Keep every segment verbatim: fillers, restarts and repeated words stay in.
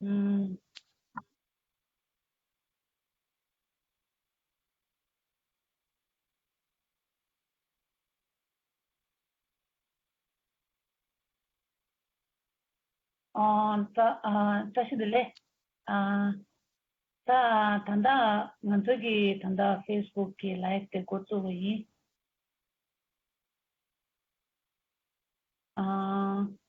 ཨུམ། ཨ། ད་ཨ་བཀྲ་ཤིས་བདེ་ལེགས། ཨ། ད་ད་ལྟ་ང་ཚོ་གི་ད་ལྟ་ཕེ་སི་བུག་གི་ལའེབ་དེ་འགོ་བཙུགས་པ་ཡིན། ཨ།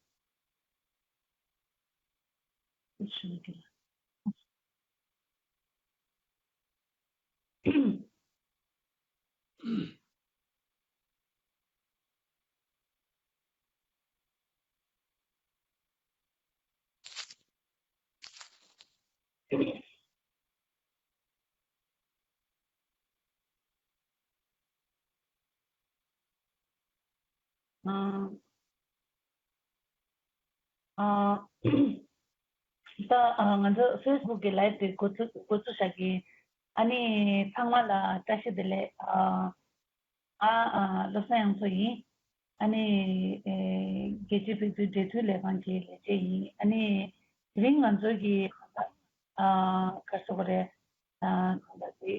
ཨ། ཨ། ད་ཨ་ང་ཚོ་ཕེ་སི་བུག་གི་ལའེབ་དེ་འགོ་ཚུགས་འགོ་ཚུགས་བཞག་གི། ཨ་ནི་ཚང་མ་ལ་བཀྲ་ཤིས་བདེ་ལེགས། ཨ། ཨ། ཨ། བློ་བཟང་དབྱངས་མཚོ་ཡིན། ཨ་ནི་ཨེ་རྒྱལ་སྤྱིའི་འབྲེལ་མཐུད་ལས་ཁང་གི་ལས་བྱེད་ཡིན། ཨ་ནི་དེ་རིང་ང་ཚོའི་གི་ཨ་ག་རེ་ཟེར་དགོས་རེད། ཨ་གང་ལྟར་དེ།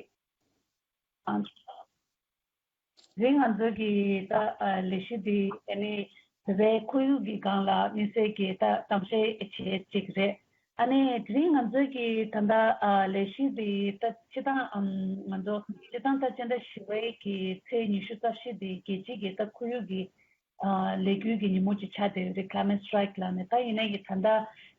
ཨ། དེ་རིང་ང་ཚོའི་གི་ད་ཨ་ལས་གཞི་འདི་ཨ་ནི་བོད་པའི་ཁོར་ཡུག་གི་སྒང་ལ་དམིགས་བསལ་གྱི་ད་གཏམ་བཤད་བྱེད་ཅིག་རེད། ཨ་ནི་དེ་རིང་ང་ཚོའི་གི་ད་ལྟ་ཨ་ལས་གཞི་འདི་ད་སྤྱི་བཏང་ཨམ་ང་ཚོ་སྤྱི་བཏང་ད་སྤྱི་ཟླ་བཞི་པའི་གི་ཚེས་ཉི་ཤུ་རྩ་བཞི་འདི་རྒྱལ་སྤྱི་གི་ད་ཁོར་ཡུག་གི་ཨ་ལས་འགུལ་གྱི་ཉིན་མོ་ཅིག་ཆགས་བསྡད་ཡོད་རེད། Climate Strike ལབ་ནས། ད་ཡིན་ནའི་གི་ད་ལྟ་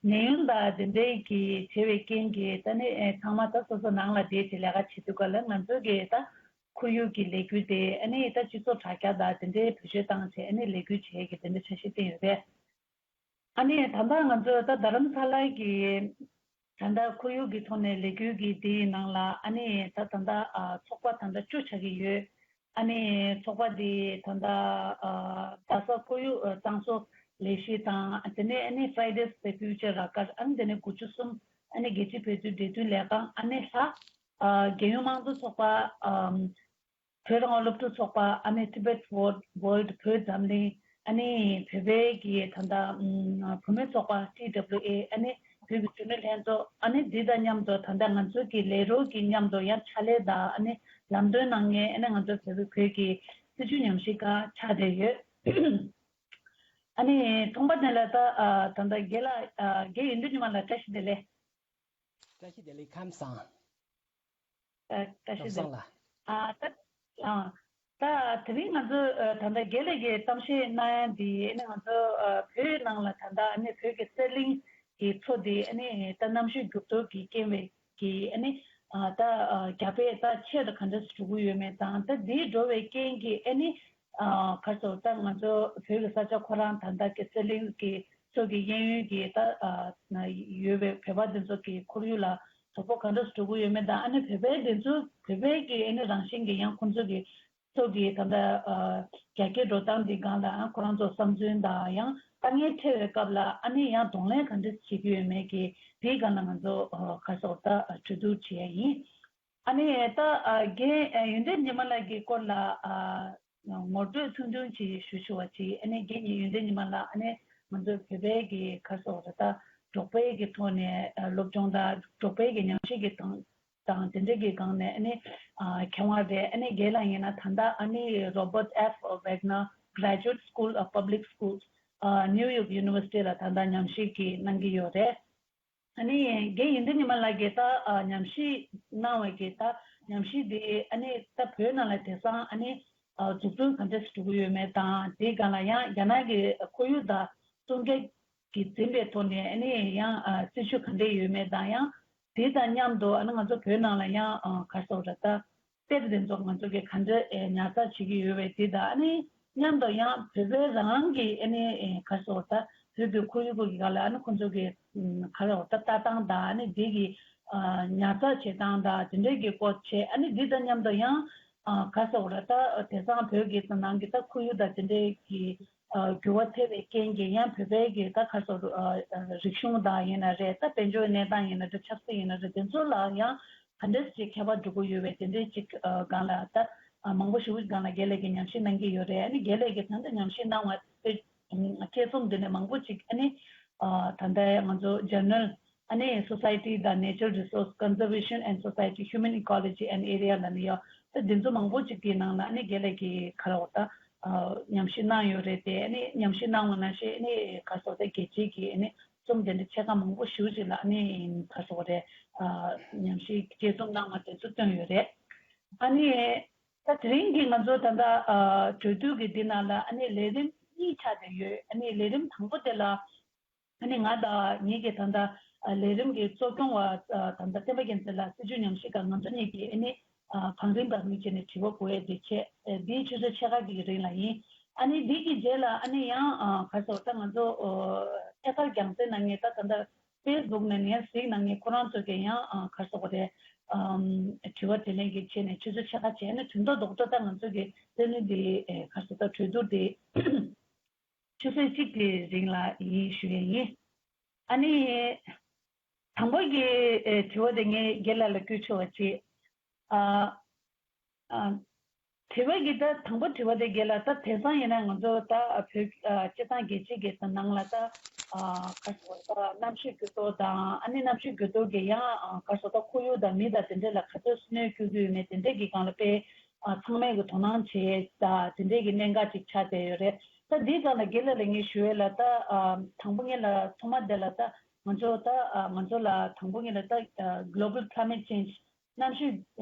ནད་ཡམས་དང་དེ་འདྲའི་གི་བྱས་པའི་རྐྱེན་གྱིས་ད་ནི་ཨེ་ཚང་མ་ད་སོ་སོ་ནང་ལ་བསྡད་བྱས་ལས་ཀ་བྱེད་དུས་སྐབས་ལ་ང་ཚོའི་གི་ད་ཁོར་ཡུག་གི་ལས་འགུལ་དེ་ཨ་ནི་ད་སྤྱི་ཚོགས་དྲ་རྒྱ་དང་དེ་འདྲའི་བེད་སྤྱོད་བཏང་བྱས་ཨ་ནི་ལས་འགུལ་བྱེད་ཀྱི་དེ་འདྲ་འཆར་གཞི་བཏིང་ཡོད་པས། ཨ་ནི་ད་ལྟ་ང་ཚོ་ད་རྡ་རམ་ས་ལ་གི་ད་ལྟ་ཁོར་ཡུག་གི་ཐོག་ནས་ལས་འགུལ་གྱི་དེའི་ནང་ལ་ཨ་ནི་ད་ད་ལྟ་ཨ་ཚོགས་པ་ད་ལྟ་བཅུ་ཆགས་ཀྱི་ཡོད། ཨ་ནི་ཚོགས་པ་དེ་ད་ལྟ་ཨ་རྡ་ས་ཁོར་ཡུག་ཨ་གཙང་བཟོ་ལས་གཞི་དང་དེ་ནས་ཨ་ནི་Fridays for Future ར་ཀར། ཨ་ནི་དེ་ནས་དགུ་བཅུ་གསུམ། ཨ་ནི་རྒྱལ་སྤྱིའི་འབྲེལ་མཐུད་འབྲེལ་མཐུད་ལས་ཁང་། ཨ་ནི་ལྷ་ཨ་རྒྱལ་ཡོངས་དམངས་གཙོ་ཚོགས་པ་ཨམ་བོད་རང་དབང་སློབ་ཕྲུག་ཚོགས་པ། ཨ་ནི་Tibet World World བོད་འཛམ་གླིང་། ཨ་ནི་བོད་པའི་གི་ད་ལྟ་ཨམ་བུད་མེད་ཚོགས་པ་ཊི་ཌབ་ལིའུ་ཨེ། ཨ་ནི་བོད་ཀྱི་གཞོན་ནུ་ལྷན་ཚོགས། ཨ་ནི་འདི་དང་མཉམ་དུ་ད་ལྟ་ང་ཚོ་གི་ལས་རོགས་ཀྱི་མཉམ་དུ་ཡང་ཕྱག་ལས་དང་ཨ་ནི་ལམ་སྟོན་གནང་མཁན་ཨ་ནི་ང་ཚོ་བོད་པའི་བོད་ཀྱི་སྲིད་བྱུས་ཉམས་ཞིབ་ཁང་ཆགས་བསྡད་ཡོད། ཨ་ནི་ཐོག་མ་དེ་ལ་ད་ཨ་ད་ལྟ་རྒན་ལགས་ཨ་རྒན་ཡོན་ཏན་ཉི་མ་ལགས་བཀྲ་ཤིས་བདེ་ལེགས། བཀྲ་ཤིས་བདེ་ལེགས། ཁམས་བཟང་། ཨ་བཀྲ་ཤིས་བདེ་ལེགས། ཨ་ད་ཨ་ད་དེ་རིང་ང་ཚོ་ཨ་ད་ལྟ་རྒན་ལགས་ཀྱིས་གཏམ་བཤད་གནང་ཡ་འདི་ཨ་ནི་ང་ཚོ་ཨ་བོད་ནང་ལ་ད་ལྟ་ཨ་ནི་བོད་ཀྱི་གསེར་གླིང་གི་མཚོ་འདི་ཨ་ནི་ད་གནམ་གཤིས་འགྱུར་ལྡོག་གི་རྐྱེན་པས་ཀྱིས་ཨ་ནི་ཨ་ད་ཨ་རྒྱ་བལ་ད་ཆེ་རུ་ག་འདྲ་འགྲོ་གི་ཡོད་མེད་དང་། ད་འདི་འགྲོ་བའི་རྐྱེན་གྱིས་ཨ་ནི་ཨ་ག་རེ་ཟེར། ད་ང་ཚོ་བོད་ཀྱི་ས་ཆ་ཁོ་རང་ད་ལྟ་གི་གསེར་གླིང་གི་མཚོ་གི་གཡས་གཡོན་གྱི་ད་ཨ་ན་ཡོད་པའི་བོད་པ་འདི་ཚོ་གི་ཁོར་ཡུག་ལ་དོ་ཕོག་ག་འདྲ་འགྲོ་གི་ཡོད་མེད་དང་། ཨ་ནི་བོད་པའི་འདི་ཚོ་བོད་པའི་གི་ཨ་ནི་རང་བཞིན་གྱི་ཡང་ཁོང་ཚོ་གི་མཚོ་གི་ད་ལྟ་ཨ་རྒྱ་སྐྱེད་འགྲོ་སྟངས་འདི་སྒང་ལ་ཨ་ཁོ་རང་ཚོ་བསམ་ཚུལ་དང་ཡང་དཀའ་ངལ་འཕྲད་པའི་སྐབས་ལ་ཨ་ནི་ཡང་གདོང་ལེན་ག་འདྲ་བྱེད་ཀྱི་ཡོད་མེད་ཀྱི་དེའི་སྒང་ལ་ང་ཚོ་ཨ་ག་རེ་ཟེར། ད་གྲོས་བསྡུར་བྱེད་ཡ་ཡིན། ཨ་ནི་ད་ཨ་རྒན་ཨ་ཡོན་ཏན་ཉི་མ་ལགས་ཀྱི་སྐོར་ལ་ཨ་ངོ་སྤྲོད་ཐུང་ཐུང་ཅིག་ཞུ་ཞུ་བ་ཅིག་ཨ་ནི་རྒན་ཡོན་ཏན་ཉི་མ་ལགས་ཨ་ནི་ང་ཚོ་བོད་པའི་གི་ག་རེ་ཟེར་དགོས་རེད། ད་འབྲོག་པའི་གི་ཐོག་ནས་ཨ་སློབ་སྦྱོང་དང་འབྲོག་པའི་གི་ཉམས་ཞིབ་ཀྱི་དང་དང་དེ་འདྲའི་གི་སྒང་ནས་ཨ་ནི་ཨ་མཁས་དབང་རེད། ཨ་ནི་རྒན་ལགས་ཡིན་ན་ད་ལྟ་ཨ་ནི་Robert F Wagner Graduate School of Public Schools ཨ་New York University ལ་ད་ལྟ་ཉམས་ཞིབ་ཀྱི་གནང་གི་ཡོད་རེད། ཨ་ནི་རྒན་ཡོན་ཏན་ཉི་མ་ལགས་ཀྱིས་ད་ཨ་ཉམས་ཞིབ་གནང་བའི་གི་ད་ཉམས་ཞིབ་དེ་ཨ་ནི་ད་བོད་ནང་ལ་དེང་སང་ཨ་ནི་ཨ་འཛུགས་སྐྲུན་ག་འདྲ་ཞིག་འགྲོ་གི་ཡོད་མེད་དང་། དེའི་སྒང་ལ་ཡང་རྒྱ་ནག་གི་ཁོར་ཡུག་དང་སྲུང་སྐྱོབ་ཀྱི་འཛིན་པའི་ཐོག་ནས་ཨ་ནི་ཡང་ཨ་སྲིད་བྱུས་ག་འདྲ་ཡོད་མེད་དང་། ཡང་དེ་དང་མཉམ་དུ་ཨ་ནི་ང་ཚོ་བོད་ནང་ལ་ཡང་ཨ་ག་རེ་ཟེར་དགོས་རེད། ད་གཏེར་དེ་ཚོ་ང་ཚོ་གིས་ག་འདྲ་ཨེ་ཉར་ཚགས་བྱེད་ཀྱི་ཡོད་པའི་དེ་དང་། ཨ་ནི་མཉམ་དུ་ཡང་བོད་པའི་རང་གི་ཨ་ནི་ཨེ་ག་རེ་ཟེར་དགོས་རེད། ད་བོད་ཀྱི་ཁོར་ཡུག་གི་སྒང་ལ་ཨ་ནི་ཁོང་ཚོ་གི་ཨམ་ག་རེ་ཟེར་དགོས་རེད། ད་ལྟ་སྟངས་དང་ཨ་ནི་དེ་གི་ཨ་ཉར་ཚགས་བྱེད་སྟངས་དང་དེ་འདྲའི་གི་སྐོར་བྱས། ཨ་ནི་དེ་དང་མཉམ་དུ་ཡང་ཨ་ག་རེ་ཟེར་དགོས་རེད། ད་དེང་སང་བོད་ཀྱི་ནང་གི་ད་ཁོར་ཡུག་དང་དེ་འདྲའི་གི་ཨ་འགྱུར་བ་ཐེབས་པའི་རྐྱེན་གྱིས་ཡང་བོད་པའི་གི་ད་ག་རེ་ཟེར་དགོས་རེད། ཨ་རིག་གཞུང་དང་ཡིན་ན་རེད། ད་དཔལ་འབྱོར་གནས་སྟངས་ཡིན་ན་རེད། ཆབ་སྲིད་ཡིན་ན་རེད། དེ་ཚོ་ལ་ཡང་ག་འདྲ་ཞིག་ཁྱད་པར་འགྲོ་གི་ཡོད་པའི་དེ་འདྲའི་ཅིག་ཨ་སྒང་ལ་ད་ཨ་མང་པོ་ཞེ་པོ་ཅིག་སྒང་ལ་རྒན་ལགས་ཀྱིས་ཉམས་ཞིབ་གནང་གི་ཡོད་རེད། ཨ་ནི་རྒན་ལགས་ཀྱིས་ད་ལྟ་ཉམས་ཞིབ་གནང་བ་དེ་ཨ་དཔྱད་རྩོམ་འདི་ནས་མང་པོ་ཅིག་ཨ་ནི་ཨ་ད་ལྟ་ང་ཚོ་ཇར་ནལ་ ཨ་ནི་Society དང་Nature Resource Conservation and Society, Human Ecology and Area ལབ་ནས་ཡོད། ད་འདི་ཚོ་མང་པོ་ཅིག་གི་ནང་ལ་ཨ་ནི་རྒན་ལགས་ཀྱིས་ག་རེ་ཟེར་ད། ཨ། ཉམས་ཞིབ་གནང་ཡོད་རེད་དེ། ཨ་ནི་ཉམས་ཞིབ་གནང་བ་ནང་བཞིན་ཨ་ནི་ག་རེ་ཟེར་ད། རྒྱལ་སྤྱིའི་གི་ཨ་ནི་རྩོམ་དེ་འདྲ་ཆེ་ཁག་མང་པོ་ཞེ་པོ་ཅིག་ལ་ཨ་ནི་ག་རེ་ཟེར་རེད། ཨ། ཉམས་ཞིབ་དཔྱད་རྩོམ་གནང་བ་དེ་ཚོ་བཏོན་ཡོད་རེད། ཨ་ནི་ད་དེ་རིང་གི་ང་ཚོ་ད་ལྟ་ཨ་གྲོས་བསྡུར་གྱི་འདི་ནང་ལ་ཨ་ནི་ལས་རིམ་གཉིས་ཆགས་བསྡད་ཡོད། ཨ་ནི་ལས་རིམ་དང་པོ་དེ་ལ་ཨ་ནི་ང་དང་ངེད་ཀྱི་ད་ལྟ་ཨ་ལས་རིམ་གྱི་གཙོ་སྐྱོང་བ་ཨ་ད་ལྟ་བསྟན་པ་རྒྱལ་མཚན་ལགས་སྲིད་བྱུས་ཉམས་ཞིབ་ཁང་ང་ཚོ་གཉིས་ཀྱིས་ཨ་ནི་ཨ་གང་རིམ་པ་རུ་བྱས་ནས་དྲི་བ་འགོད་ཡས་དེ་བྱས། ཨ་འདིའི་ཆུ་ཚོད་ཕྱེད་ཀ་གི་རིང་ལ་ཡིན། ཨ་ནི་འདི་གི་རྗེས་ལ་ཨ་ནི་ཡང་ཨ་ག་རེ་ཟེར་ད། ང་ཚོ་ཨ་ཐད་ཀར་རྒྱང་སྲིང་གནང་མཁན་ད་ད་ལྟ་Facebook ནས་ཡང་གཟིགས་གནང་མཁན་ཁོ་རང་ཚོ་གིས་ཡང་ཨ་ག་རེ་ཟེར་དགོས་རེད། ཨམ། དྲི་བ་དྲིས་ལན་གྱི་ཆེད་ནས་ཆུ་ཚོད་ཕྱེད་ཀ་བྱས་ནས། དོན་དག་རྡོག་རྡོག་ད་ང་ཚོ་གི་རྩོམ་ཡིག་འདི་ཨེ་ག་རེ་ཟེར་ད། གྲོས་བསྡུར་འདི་ཆུ་ཚོད་གཅིག་གི་རིང་ལ་ཡིན་ཞུ་ཡས་ཡིན། ཨ་ནི་དང་པོ་གི་ཨེ་དྲི་བ་དེ་ངས་རྒན་ལགས་ལ་བསྐུལ་ཆོག་པ་བྱེད། ཨ། ཨ། དྲི་བ་གི་ད་དང་པོ་དྲི་བ་དེ་རྒན་ལགས། ད་དེང་སང་ཡིན་ན་ང་ཚོ་ད་བོད་ཨ་སྤྱི་བཏང་རྒྱལ་སྤྱི་གི་ད་ནང་ལ་ད་ཨ་ག་རེ་ཟེར་ད། གནམ་གཤིས་འགྱུར་ལྡོག་དང་ཨ་ནི་གནམ་གཤིས་འགྱུར་ལྡོག་གིས་ཡང་ཨ་ག་རེ་ཟེར་ད། ཁོར་ཡུག་དང་མི་དང་དེ་འདྲ་ལ་ག་ཚོད་གནོད་སྐྱེལ་གྱི་ཡོད་མེད་དེ་འདྲ་གི་སྒང་ལ་དཔེ་ཨ་ཚང་མས་གི་དོ་སྣང་བྱེད་ད་དེ་འདྲ་གི་གནད་འགག་ཅིག་ཆགས་བསྡད་ཡོད་རེད། ད་འདིའི་སྒང་ལ་རྒན་ལགས་ལ་ངས་ཞུ་ཡས་ལ། ད་ཨ་དང་པོ་ངས་ལ་ཐོག་མ་དེ་ལ་ད་ང་ཚོ་ད་ཨ་ང་ཚོ་ལ་དང་པོ་ངས་ལ་ད་ཨ་global climate change གནམ་གཤིས་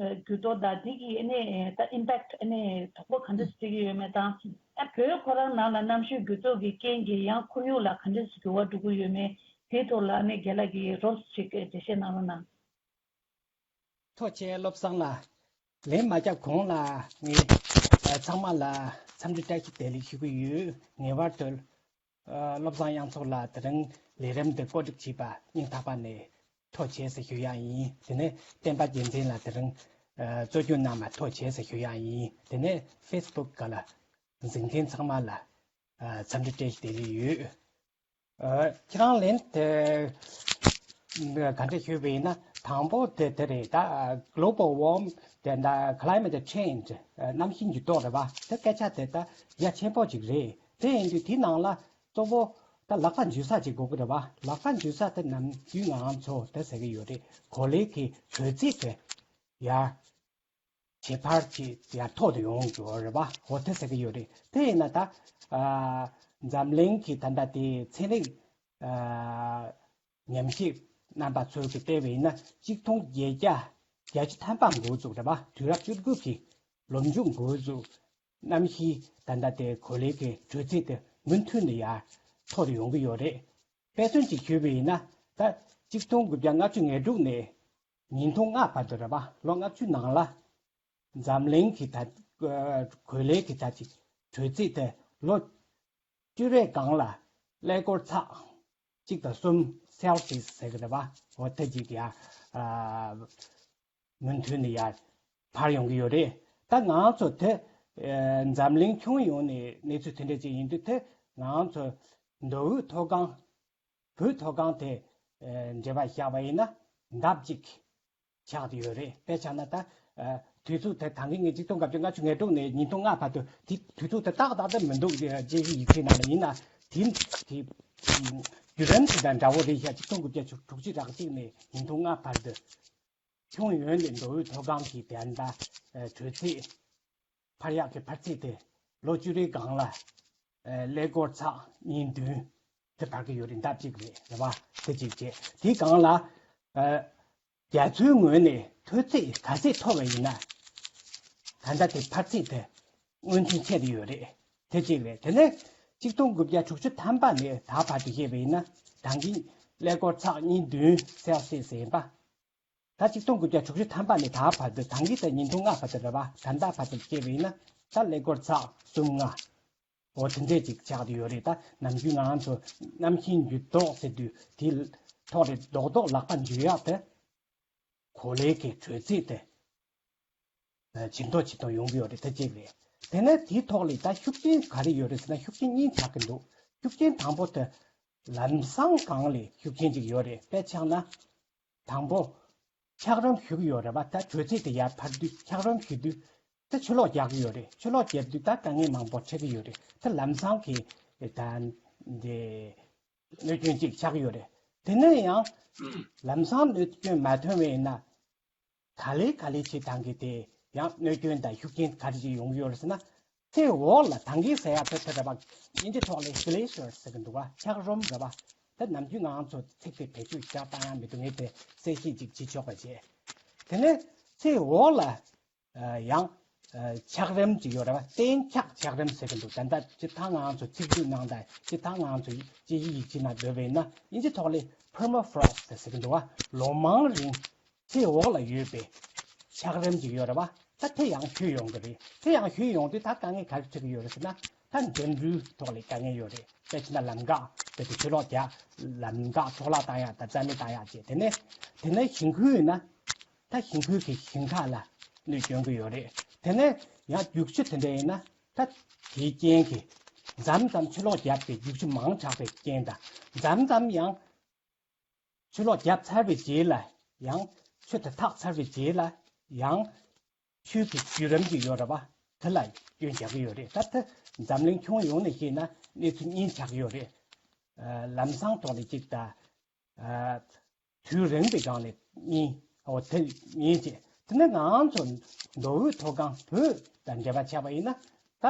འགྱུར་ལྡོག་དང་འདི་གི་ཨ་ནི་ད་impact ཨ་ནི་དོ་ཕོག་ག་འདྲ་ཞིག་བྱེད་ཀྱི་ཡོད་མེད་དང་། ཨ་བོད་ཁོ་རང་ནང་ལ་གནམ་གཤིས་འགྱུར་ལྡོག་གི་རྐྱེན་གྱིས་ཡང་ཁོར་ཡུག་ལ་ག་འདྲ་ཞིག་འགྱུར་བ་འགྲོ་གི་ཡོད་མེད་དེའི་ཐོག་ལ་ཨ་ནི་རྒན་ལགས་ཀྱིས་རོབ་ཅིག་འགྲེལ་བཤད་གནང་རོགས་གནང་། ཐུགས་རྗེ་ཆེ་བློ་བཟང་ལགས། ལན་མ་བརྒྱབ་གོང་ལ་ངས་ཨ་ཚང་མ་ལ་འཚམས་འདྲི་བཀྲ་ཤིས་བདེ་ལེགས་ཞུ་གི་ཡོད། ངེས་པར་དུ་ཨ་བློ་བཟང་དབྱངས་མཚོ་ལགས་དེ་རིང་ལས་རིམ་འདི་བཀོད་སྒྲིག་བྱས་པ་སྙིང་ཐག་པ་ནས་ཐུགས་རྗེ་ཆེ་ཟེར་ཞུ་ཡག་ཡིན། དེ་ནས་བསྟན་པ་རྒྱལ་མཚན་ལགས་དེ་རིང་ཨ་གཙོ་སྐྱོང་གནང་བ་ཐུགས་རྗེ་ཆེ་ཟེར་ཞུ་ཡག་ཡིན། དེ་ནས་Facebook སྒང་ལ་གཟིགས་མཁན་ཚང་མ་ལ་ཨ་འཚམས་འདྲི་བཀྲ་ཤིས་བདེ་ལེགས་ཡོད། ཨ་ཁྱེད་རང་ལན་དེ་ག་འདྲ་ཞུས་པ་ཡིན་ན། དང་པོ་དེ་དེ་རེད། ད་global warm དེ་ད་climate change གནམ་གཤིས་འགྱུར་ལྡོག་རེད་པ། དེ་སྐད་ཆ་དེ་ད་ཡ་ཆེན་པོ་ཅིག་རེད། དེ་ཡིན་དུས་དེའི་ནང་ལ་གཙོ་བོ་ད་ལག་པ་འཇུ་ས་ཅིག་དགོས་ཀྱི་རེད་པ། ལག་པ་འཇུ་ས་དེ་ནམ་རྒྱུན་ང་ཚོ་དེ་ཟེར་གྱི་ཡོད་རེད། གོ་ལའི་གི་དྲོད་ཚད་དེ་ཡར་བྱེ་འཕར་གྱིས་ཡར་མཐོ་རུ་ཡོང་གི་ཡོད་རེད་པ། འོ་དེ་ཟེར་གྱི་ཡོད་རེད། དེ་ཡིན་ན་ད་ཨ་འཛམ་གླིང་གི་ད་ལྟ་དེ་ཚན་རིག་ཨ་ཉམས་ཞིབ་རྣམ་པ་ཚོས་ཀྱིས་བལྟས་པ་ཡིན་ན། གཅིག་སྟོང་བརྒྱད་བརྒྱ་བརྒྱད་ཅུ་ཐམ་པ་འགོ་བཙུགས་རེད་པ། དུས་རབས་བཅུ་དགུ་གི་ལོ་མཇུག་འགོ་བཙུགས། གནམ་གཤིས་ད་ལྟ་དེ་གོ་ལའི་གི་དྲོད་ཚད་དེ་མུ་མཐུད་ནས་ཡར་མཐོ་རུ་ཡོང་གི་ཡོད་རེད། དཔེ་མཚོན་ཅིག་ཞུས་པ་ཡིན་ན། ད་གཅིག་སྟོང་དགུ་བརྒྱ་ལྔ་བཅུ་ང་དྲུག་ནས་ཉིས་སྟོང་ལྔ་བར་དུ་རེད་པ། ལོ་ལྔ་བཅུ་ནང་ལ་འཛམ་གླིང་གི་ད་གོ་ལའི་གི་ད་ཅིག་དྲོད་ཚད་དེ་ལོ་བཅུ་རེའི་སྒང་ལ་ཀླད་ཀོར་ཚེག་གཅིག་དང་གསུམ་སེལ་སི་ཡས་ཟེར་གི་རེད་པ། འོ་དེ་ཅིག་ཡར་ཨ་མུ་མཐུད་ནས་ཡར་འཕར་ཡོང་གི་ཡོད་རེད། ད་ང་ཚོ་དེ་ཨ་འཛམ་གླིང་ཁྱོན་ཡོངས་ནས་གནས་ཚུལ་དེ་འདྲ་ཅིག་ཡིན་དུས། དེ་ང་ཚོ་མདོ་དབུས་མཐོ་སྒང་བོད་མཐོ་སྒང་དེ་ཨ་འགྲེལ་པ་བཞག་པ་ཡིན་ན་ལྡབ་གཅིག་ཆགས་ཀྱི་ཡོད་རེད། དཔེ་བཞག་ན་ད་ཨ་དུས་ཚོད་དེ་ད་གིན་ངས་གཅིག་སྟོང་དགུ་བརྒྱ་ལྔ་བཅུ་ང་དྲུག་ནས་ཉིས་སྟོང་ལྔ་བར་དུ་དེ་དུས་ཚོད་དེ་ཏག་ཏག་ཏག་མི་འདུག་དཔྱད་ཞིབ་ཡིག་ཆའི་ནང་ལ་ཡིན་ན། དེ་དེ་བརྒྱུད་རིམ་དེ་དང་འདྲ་བོ་རེད་ཤག་གཅིག་སྟོང་དགུ་བརྒྱ་དྲུག་ཅུ་རེ་གཅིག་ནས་ཉིས་སྟོང་ལྔ་བར་དུ་ཁྱོན་ཡོངས་ནས་མདོ་དབུས་མཐོ་སྒང་གི་དེ་འདྲ་ཨ་དྲོད་ཚད་འཕར་ཡག་གི་འཕར་ཚད་དེ་ལོ་བཅུ་རེའི་སྒང་ལ་ཨ་ཀླད་ཀོར་ཚེག་གཉིས་བདུན་དེ་འཕར་གྱི་ཡོད་རེད། ལྡབ་གཅིག་རེད། རེད་པ། དེ་གཅིག་བྱས། དེའི་སྒང་ལ་ཨ་རྒྱ་མཚོའི་ངོས་ནས་མཐོ་ཚད་ག་ཚད་མཐོ་བ་ཡིན་ན་ད་ལྟ་དེ་འཕར་ཚད་དེ་སྔོན་ཐོན་ཆེ་རུ་ཡོད་རེད། དེ་གཅིག་རེད། དེ་ནས་གཅིག་སྟོང་དགུ་བརྒྱ་དྲུག་ཅུ་ཐམ་པ་ནས་ད་བར་དུ་བཤད་པ་ཡིན་ན། ད་གིན་ཀླད་ཀོར་ཚེག་གཉིས་བདུན་སེལ་སི་ཡས་ཡིན་པ། ད་གཅིག་སྟོང་དགུ་བརྒྱ་དྲུག་ཅུ་ཐམ་པ་ནས་ད་བར་དུ། ད་གིན་དེ་ཉིས་སྟོང་ལྔ་བར་དུ་རེད་པ། ད་ལྟ་བར་དུ་བཤད་པ་ཡིན་ན་ད་ཀླད་ཀོར་ཚེག་གསུམ་ལྔ། འོ་དེ་འདྲས་ཅིག་ཆགས་བསྡད་ཡོད་རེད། ད་ནམ་རྒྱུན་ང་རང་ཚོ་གནམ་གཤིས་འགྱུར་ལྡོག་ཟེར་དུས་དེ་ཐོག་རེད། རྡོག་རྡོག་ལག་པ་འཇུ་ཡག་དེ་གོ་ལའི་གི་དྲོད་ཚད་དེ་ཇེ་མཐོ་ཇེ་མཐོ་ཡོང་གི་ཡོད་རེད། དེ་གཅིག་རེད། དེ་ནས་དེའི་ཐོག་ལ་ད་ཤུགས་རྐྱེན་ག་རེ་ཡོད་རེད་ཟེར་ན། ཤུགས་རྐྱེན་གཉིས་ཆགས་ཀྱི་འདུག་ཤུགས་རྐྱེན་དང་པོ་དེ་ལམ་སང་སྒང་ལ་ཤུགས་རྐྱེན་ཅིག་ཡོད་རེད། དཔེ་ཆགས་ན། དང་པོ། འཁྱགས་རོམ་ཞུ་གི་ཡོད་རེད་པ། ད་དྲོད་ཚད་དེ་ཡར་འཕར་དུས་འཁྱགས་རོམ་ཞུ་དུས་ད་ཆུ་ལོག་རྒྱག་གི་ཡོད་རེད། ཆུ་ལོག་བརྒྱབ་དུས་ད་དཀའ་ངལ་མང་པོ་འཕྲད་ཀྱི་ཡོད་རེད། ད་ལམ་སང་གི་ད་འདི་གནོད་སྐྱོན་ཅིག་ཆགས་ཀྱི་ཡོད་རེད། དེ་ནས་ཡང་ལམ་སང་གནོད་སྐྱོན་མ་ཐོན་པ་ཡིན་ན། ག་ལེ་ག་ལེ་བྱེད་སྟངས་ཀྱི་དེ་ཡང་གནོད་སྐྱོན་དང་ཤུགས་རྐྱེན་ག་རེ་ཞིག་ཡོང་གི་ཡོད་རེད་ཟེར་ན། ཚེ་འོག་ལ་དང་གི་ཟེར་ཡག་དེ་དེ་རེད་པ། དབྱིན་ཇི་ཐོག་ལ་glacier ཟེར་གི་འདུག་བ། འཁྱགས་རོམ་རེད་པ། ད་ནམ་རྒྱུན་ང་ཚོ་ཚིག་དེ་བེད་སྤྱོད་བྱ་བཏང་ཡག་མི་འདུག་ངས་དེ་གསལ་བཤད་ཅིག་བྱེད་ཆོག་པ་བྱས། དེ་ནས་ཚེ་འོག་ལ་ཡང་འཁྱགས་རོམ་ཅིག་ཡོད་རེད་པ། གཏན་འཁྱགས་འཁྱགས་རོམ་ཟེར་གི་འདུག་ད་ལྟ་སྤྱིར་བཏང་ང་ཚོ་ཚིག་སྡུད་ནང་དང་སྤྱིར་བཏང་ང་ཚོ་སྤྱི་ཡི་ཡིག་ཆའི་ནང་འདོད་པ་ཡིན་ན། དབྱིན་ཇི་ཐོག་ལ་permafrost ཟེར་གི་འདུག་བ། ལོ་མང་རིང་ཚེ་འོག་ལ་ཡོད་པའི་འཁྱགས་རོམ་ཅིག་ཡོད་རེད་པ། ད་དེ་ཡང་ཞུ་ཡོང་གི་རེད། དེ་ཡང་ཞུ་ཡོང་དུས་ད་དཀའ་ངལ་ག་རེ་འཕྲད་ཀྱི་ཡོད་རེད་ཟེར་ན། ད་འགྲིམ་འགྲུལ་ཐོག་ལ་དཀའ་ངལ་ཡོད་རེད། དཔེ་བྱས་ན་ལམ་འགག་དེ་དུས་ཕྱི་ལོགས་རྒྱག་ལམ་འགག་འཕྲོ་བརླག་བཏང་ཡག་དང་རྩ་མེད་བཏང་ཡག་བྱས། དེ་ནས་དེ་ནས་ཞིང་ཁུལ་ཡིན་ན། ད་ཞིང་ཁུལ་གྱི་ཞིང་ཁ་ལ་གནོད་སྐྱོན་གྱི་ཡོད་རེད། དེ་ནས་ཡང་རྒྱུག་ཆུ་དེ་འདྲ་ཡིན་ན། ད་དེའི་རྐྱེན་གྱིས་མཚམས་མཚམས་ཕྱི་ལོགས་བརྒྱབ་པའི་རྒྱུག་ཆུ་མང་དྲགས་པའི་རྐྱེན་དང་། མཚམས་མཚམས་ཡང་ཆུ་ལོག་བརྒྱབ་ཚར་བའི་རྗེས་ལ་ཡང་། ཆུ་དེ་འཐག་ཚར་བའི་རྗེས་ལ་ཡང་། ཆུའི་གི་བརྒྱུད་རིམ་ཅིག་ཡོད་རེད་པ། དེ་ལ་སྐྱོན་རྒྱག་གི་ཡོད་རེད། ད་དེ་འཛམ་གླིང་ཁྱོན་ཡོངས་ནས་བཤད་ན་གནས་ཚུལ་གཉིས་ཆགས་ཀྱི་ཡོད་རེད། ཨ། ལམ་སང་ཐོག་ལ་གཅིག་དང་། ཨ། དུས་རིང་པའི་སྒང་ནས་གཉིས། འོ་དེ་གཉིས་བྱས། དེ་ནས་ང་ཚོ་མདོ་དབུས་མཐོ་སྒང་བོད་དང་འབྲེལ་བ་ཆགས་པ་ཡིན་ན། ད།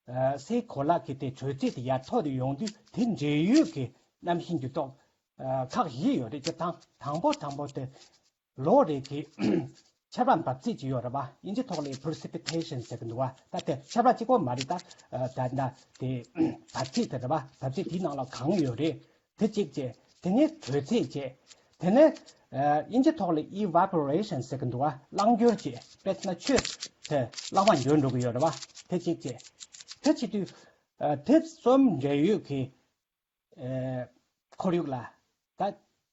ཨ། སའི་གོ་ལ་གི་དེ་དྲོད་ཚད་དེ་ཡར་མཐོ་རུ་ཡོང་དུས་དེ་འབྲེལ་ཡོད་ཀྱི་གནམ་གཤིས་འགྱུར་ལྡོག་ཨ། ཁག་བཞི་ཡོད་རེད། སྤྱིར་བཏང་དང་པོ་དང་པོ་དེ་ལོ་རེ་གི་ཆར་པ་འབབ་ཚད་ཅིག་ཡོད་རེད་པ། དབྱིན་ཇི་ཐོག་ལ་precipitation ཟེར་གི་འདུག་བ། ད་དེ་ཆར་པ་གཅིག་པོ་མ་རེད། ད། ཨ། ད་ད་དེ་འབབ་ཚད་དེ་རེད་པ། འབབ་ཚད་དེའི་ནང་ལ་གང་ཡོད་རེད། དེ་གཅིག་བྱས། དེ་ནས་དྲོད་ཚད་བྱས། དེ་ནས། ཨ། དབྱིན་ཇི་ཐོག་ལ་evaporation ཟེར་གི་འདུག་བ། རླངས་འགྱུར་བྱས། དཔེར་ན་ཆུ་དེ་རླངས་པ་འགྱུར་འགྲོ་གི་ཡོད་རེད་པ། དེ་གཅིག་བྱས། དེ་བྱེད་དུས། ཨ། དེ་གསུམ་འབྲེལ་ཡོད་ཀྱི། ཨ། ཁོར་ཡུག་ལ་ད་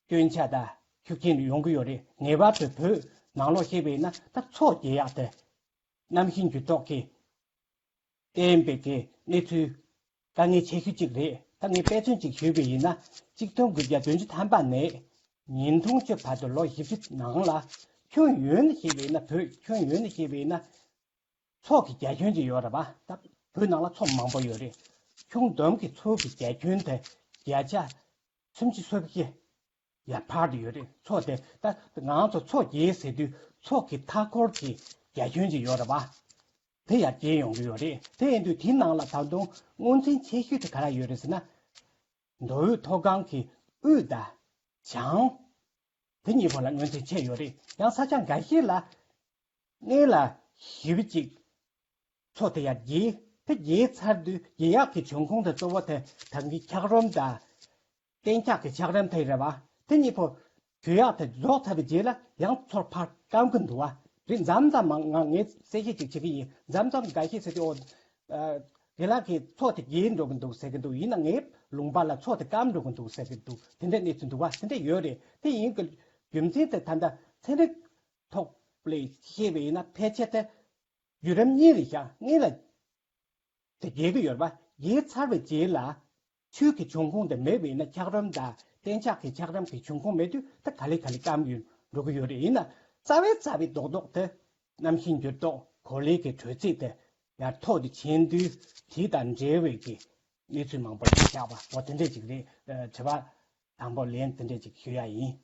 སྐྱོན་ཆ་དང་ཤུགས་རྐྱེན་ཡོང་གི་ཡོད་རེད། ངེས་པར་དུ་བོད་ནང་ལོགས་བཤད་པ་ཡིན་ན་ད་མཚོ་རྒྱས་ཡག་དེ་གནམ་གཤིས་འགྱུར་ལྡོག་གིས་བརྟེན་པའི་གི་གནས་ཚུལ་དཀའ་ངལ་ཆེ་ཤོས་གཅིག་རེད། ད་ངས་དཔེ་མཚོན་གཅིག་ཞུས་པ་ཡིན་ན། གཅིག་སྟོང་དགུ་བརྒྱ་བདུན་ཅུ་ཐམ་པ་ནས་ཉིས་སྟོང་བཅུ་བར་དུ་ལོ་བཞི་བཅུ་ནང་ལ་ཁྱོན་ཡོངས་ནས་བཤད་པ་ཡིན་ན། བོད་ཁྱོན་ཡོངས་ནས་བཤད་པ་ཡིན་ན། མཚོ་གི་རྒྱ་ཁྱོན་ཅིག་ཡོད་རེད་པ། ད་བོད་ནང་ལ་མཚོ་མང་པོ་ཡོད་རེད། ཁྱོན་བསྡོམས་ཀྱི་མཚོ་གི་རྒྱ་ཁྱོན་དེ་བརྒྱ་ཆ་སུམ་ཅུ་སོ་བཞི་ཡར་འཕར་དུ་ཡོད་རེད། མཚོ་དེ་ད་ང་ཚོ་མཚོ་རྒྱས་ཟེར་དུས་མཚོ་གི་མཐའ་འཁོར་གྱི་རྒྱ་ཁྱོན་ཅིག་ཡོད་རེད་པ། དེ་ཡར་རྒྱས་ཡོང་གི་ཡོད་རེད། དེ་ཡིན་དུས་དེའི་ནང་ལ་ད་དུང་མངོན་མཚན་ཆེ་ཤོས་དེ་ག་རེ་ཡོད་རེད་ཟེར་ན། མདོ་དབུས་མཐོ་སྒང་གི་དབུས་དང་བྱང་། དེ་གཉིས་པོ་ལ་མངོན་མཚན་ཆེ་ཡོད་རེད། ཡང་ས་ཆ་འགའ་ཤས་ལ་སྔོན་ལ་ཞེ་པོ་ཅིག་མཚོ་དེ་ཡར་རྒྱས། དེ་རྒྱས་ཚར་དུས་རྒྱས་ཡག་གི་འབྱུང་ཁུངས་དེ་གཙོ་བོ་དེ་ད་གིན་འཁྱགས་རོམ་དང་། གཏན་འཁྱགས་ཀྱི་འཁྱགས་རོམ་དེ་རེད་པ། དེ་གཉིས་པོ་རྒྱས་ཡག་དེ་རྫོགས་ཚར་བའི་རྗེས་ལ་ཡང་མཚོར་ཕར་སྐམ་གི་འདུག་བ། རེད། མཚམས་མཚམས་མ་ང་ངས་གསལ་བཤད་ཅིག་བྱེད་ཀྱི་ཡིན། མཚམས་མཚམས་འགའ་ཤས་ཟེར་དུས། ཨོ། ཨ། རྒན་ལགས་ཀྱིས་མཚོ་དེ་རྒྱས་འགྲོ་གི་འདུག་ཟེར་གི་འདུག་ཡིན་ན་ངའི་ལུང་པ་ལ་མཚོ་དེ་སྐམ་འགྲོ་གི་འདུག་ཟེར་གི་འདུག་དེ་འདྲའི་གནས་ཚུལ་འདུག་བ། དེ་འདྲ་ཡོད་རེད། དེ་ཡིན་གྱི་རྒྱུ་མཚན་དེ་ད་ལྟ་ཚན་རིག་ཐོག་ལས་བཤད་པ་ཡིན་ན། ཕལ་ཆེར་དེ་བརྒྱུད་རིམ་གཉིས་རེད་ཤག་སྔོན་ལ་དེ་རྒྱས་ཀྱི་ཡོད་རེད་པ། རྒྱས་ཚར་བའི་རྗེས་ལ་ཆུ་གི་འབྱུང་ཁུངས་དེ་མེད་པ་ཡིན་ན། འཁྱགས་རོམ་དང་གཏན་འཁྱགས་ཀྱི་འཁྱགས་རོམ་གྱི་འབྱུང་ཁུངས་མེད་དུས་ད་ག་ལེ་ག་ལེ་སྐམ་གྱི་འགྲོ་གི་ཡོད་རེད། ཡིན་ན་རྩ་བའི་རྩ་བའི་རྡོག་རྡོག་དེ་གནམ་གཤིས་འགྱུར་ལྡོག་གོ་ལའི་གི་དྲོད་ཚད་དེ་ཡར་མཐོ་རུ་ཕྱིན་དུས་དེ་དང་འབྲེལ་བའི་གི་གནས་ཚུལ་མང་པོ་ཞིག་བཞག་པ། འོ་དེ་འདྲས་ཅིག་རེད། ཨ། དྲི་བ་དང་པོ་ལན་དེ་འདྲས་ཅིག་ཞུ་ཡ་ཡིན།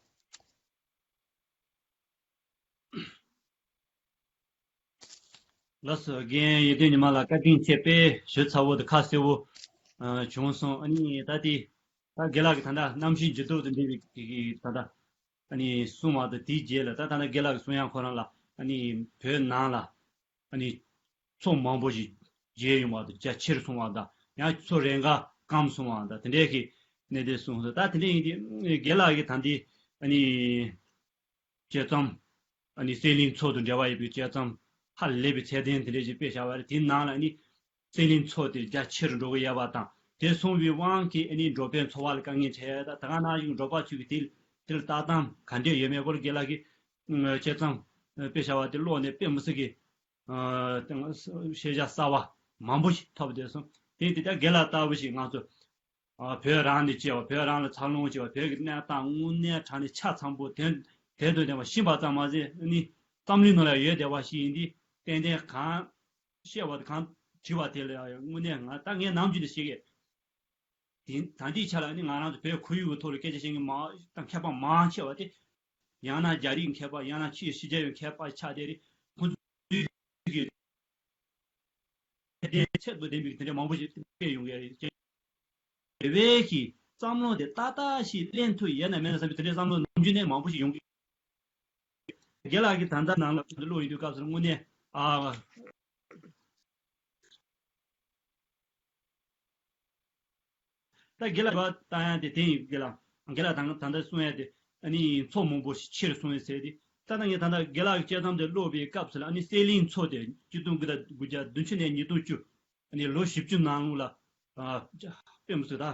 ལགས་སོ། རྒན་ཡེ་ཏན་ཉི་མ་ལགས་བཀའ་དྲིན་ཆེ། དཔེ་ཞིབ་ཚགས་པོ་དང་ཁ་གསལ་པོ་བྱུང་སོང་། ཨ་ནི་ད་དེ་ད་རྒན་ལགས་ཀྱིས་ད་ལྟ་གནམ་གཤིས་འགྱུར་ལྡོག་དང་འབྲེལ་བའི་གི་ད་ལྟ་ཨ་ནི་གསུངས་པ་དང་། དེའི་རྗེས་ལ་ད་ད་ལྟ་རྒན་ལགས་ཀྱིས་གསུང་ཡག་ཁོ་རང་ལ། ཨ་ནི་བོད་ནང་ལ་ཨ་ནི་མཚོ་མང་པོ་ཞིག་རྒྱས་ཡོང་བ་དང་། རྒྱ་ཆེར་སོང་བ་དང་། ཡང་མཚོ་རེ་འགའ་སྐམ་སོང་བ་དང་། དེ་འདྲའི་གི་གནད་དོན་གསུངས་སོང་། ད་དེ་འདྲ་ཡིན་དུས་རྒན་ལགས་ཀྱིས་ད་འདི་ཨ་ནི་བྱས་ཙང་ཨ་ནི་གསེར་གླིང་མཚོ་དང་འབྲེལ་བ་ཡོད་པའི་བྱས་ཙང་ཧ་ལས་པའི་ཚད་ལྡན་དེ་འདྲ་ཞིག་དཔེ་བཞག་པ་རེད། དེའི་ནང་ལ་ཨ་ནི་གསེར་གླིང་མཚོ་དེ་རྒྱ་ཆེ་རུ་འགྲོ་གི་ཡོད་པ་དང་། དེ་སོང་བའི་དབང་གིས་ཨ་ནི་འགྲོ་ཕན་འཚོ་བ་ལ་དཀའ་ངལ་འཕྲད་ཡ། ད་ད་ག་ནང་བཞིན་འབྲོག་པ་ཚོས་ཀྱི་དེ་དེ་ལ་ལྟ་སྟངས་ག་འདྲས་ཡོད་མེད་སྐོར་རྒན་ལགས་ཀྱིས་ཨ་བྱས་ཙང་ཨ་དཔེ་བཞག་པ་དེ་ཀློག་ནས་དཔེ་མི་སྲིད་ཀྱི་ཨ་ཤེས་བྱ་གསར་བ་མང་པོ་ཞིག་ཐོབ་བསྡད་སོང་། དེ་དེ་ལྟར་རྒན་ལགས་ལྟ་བུ་ཞིག་ང་ཚོ་ཨ་བོད་རང་ནས་སྐྱེ་བ། བོད་རང་ལ་འཚར་ལོངས་བྱས་པ། བོད་ཀྱི་གནས་སྟངས་དངོས་གནས་དྲང་གནས་ཆ་ཚང་པོ་དོན་དོན་དང་ལྡན་པ་ཤེས་པ་ཙམ་མ་ཟད། ཨ་ནི་བསམ་བློའི་ནང་ལ་ཡོད་བསྡད་པ་ཞིག་ཡིན་དུས། ཏན་ཏན་གང་བཤད་པ་དང་གང་བྲིས་པ་དེ་ལ་ཡང་དངོས་གནས་ང་ད་ངས་ནམ་རྒྱུན་ནས་བཤད་ཀྱི། དེ་ད་ལྟའི་ཆ་ལ་ནི་ང་རང་ཚོ་བོད་ཁོར་ཡུག་གི་ཐོག་ལ་སྐད་ཆ་བཤད་མཁན་མང་དང་མཁས་པ་མང་ཆེ་བ་དེ། ཡང་ན་རྒྱ་རིགས་མཁས་པ། ཡང་ན་ཕྱིའི་ཕྱི་རྒྱལ་བའི་མཁས་པ་ཆགས་བསྡད་རེད། ཁོང་ཚོས་དེ་ཚད་དུ་ལྡན་པའི་དེ་འདྲ་མང་པོ་ཞིག་སྤེལ་ཡོང་གི་རེད། དེ་བས་ཀྱི་བསམ་བློ་དེ་ཏག་ཏག་ཞིག་ལེན་ཐུབ་ཡོད་ན་མེད་ན་བསམ་པའི་དེ་འདྲའི་བསམ་བློ་ནམ་རྒྱུན་ནས་མང་པོ་ཞིག་ཡོང་གི། རྒན་ལགས་ཀྱིས་ད་ལྟ་ནང་ལ་བློ་ཡིན་དུས་སྐབས་སུ་དངོས་གནས་ཨ། ད་རྒན་ལགས་བ་བཏང་ཡ་དེ་དེ་ཡིན། རྒན་ལགས་རྒན་ལགས་ད་ད་ལྟ་གསུང་ཡ་དེ་ཨ་ནི་མཚོ་མང་པོ་ཞིག་ཕྱིར་སོང་ཡོད་ཟེར་ཏེ། ད་ལྟ་ངས་ད་ལྟ་རྒན་ལགས་ཀྱི་དཔྱད་རྩོམ་དེ་ཀློག་པའི་སྐབས་སུ་ལ་ཨ་ནི་གསེར་གླིང་མཚོ་དེ་ཆིག་སྟོང་དགུ་བརྒྱ་བདུན་ཅུ་ནས་ཉིས་སྟོང་བཅུ། ཨ་ནི་ལོ་བཞི་བཅུ་ནང་ལོགས་ལ་ཨ་དཔེ་མི་སྲིད་ད་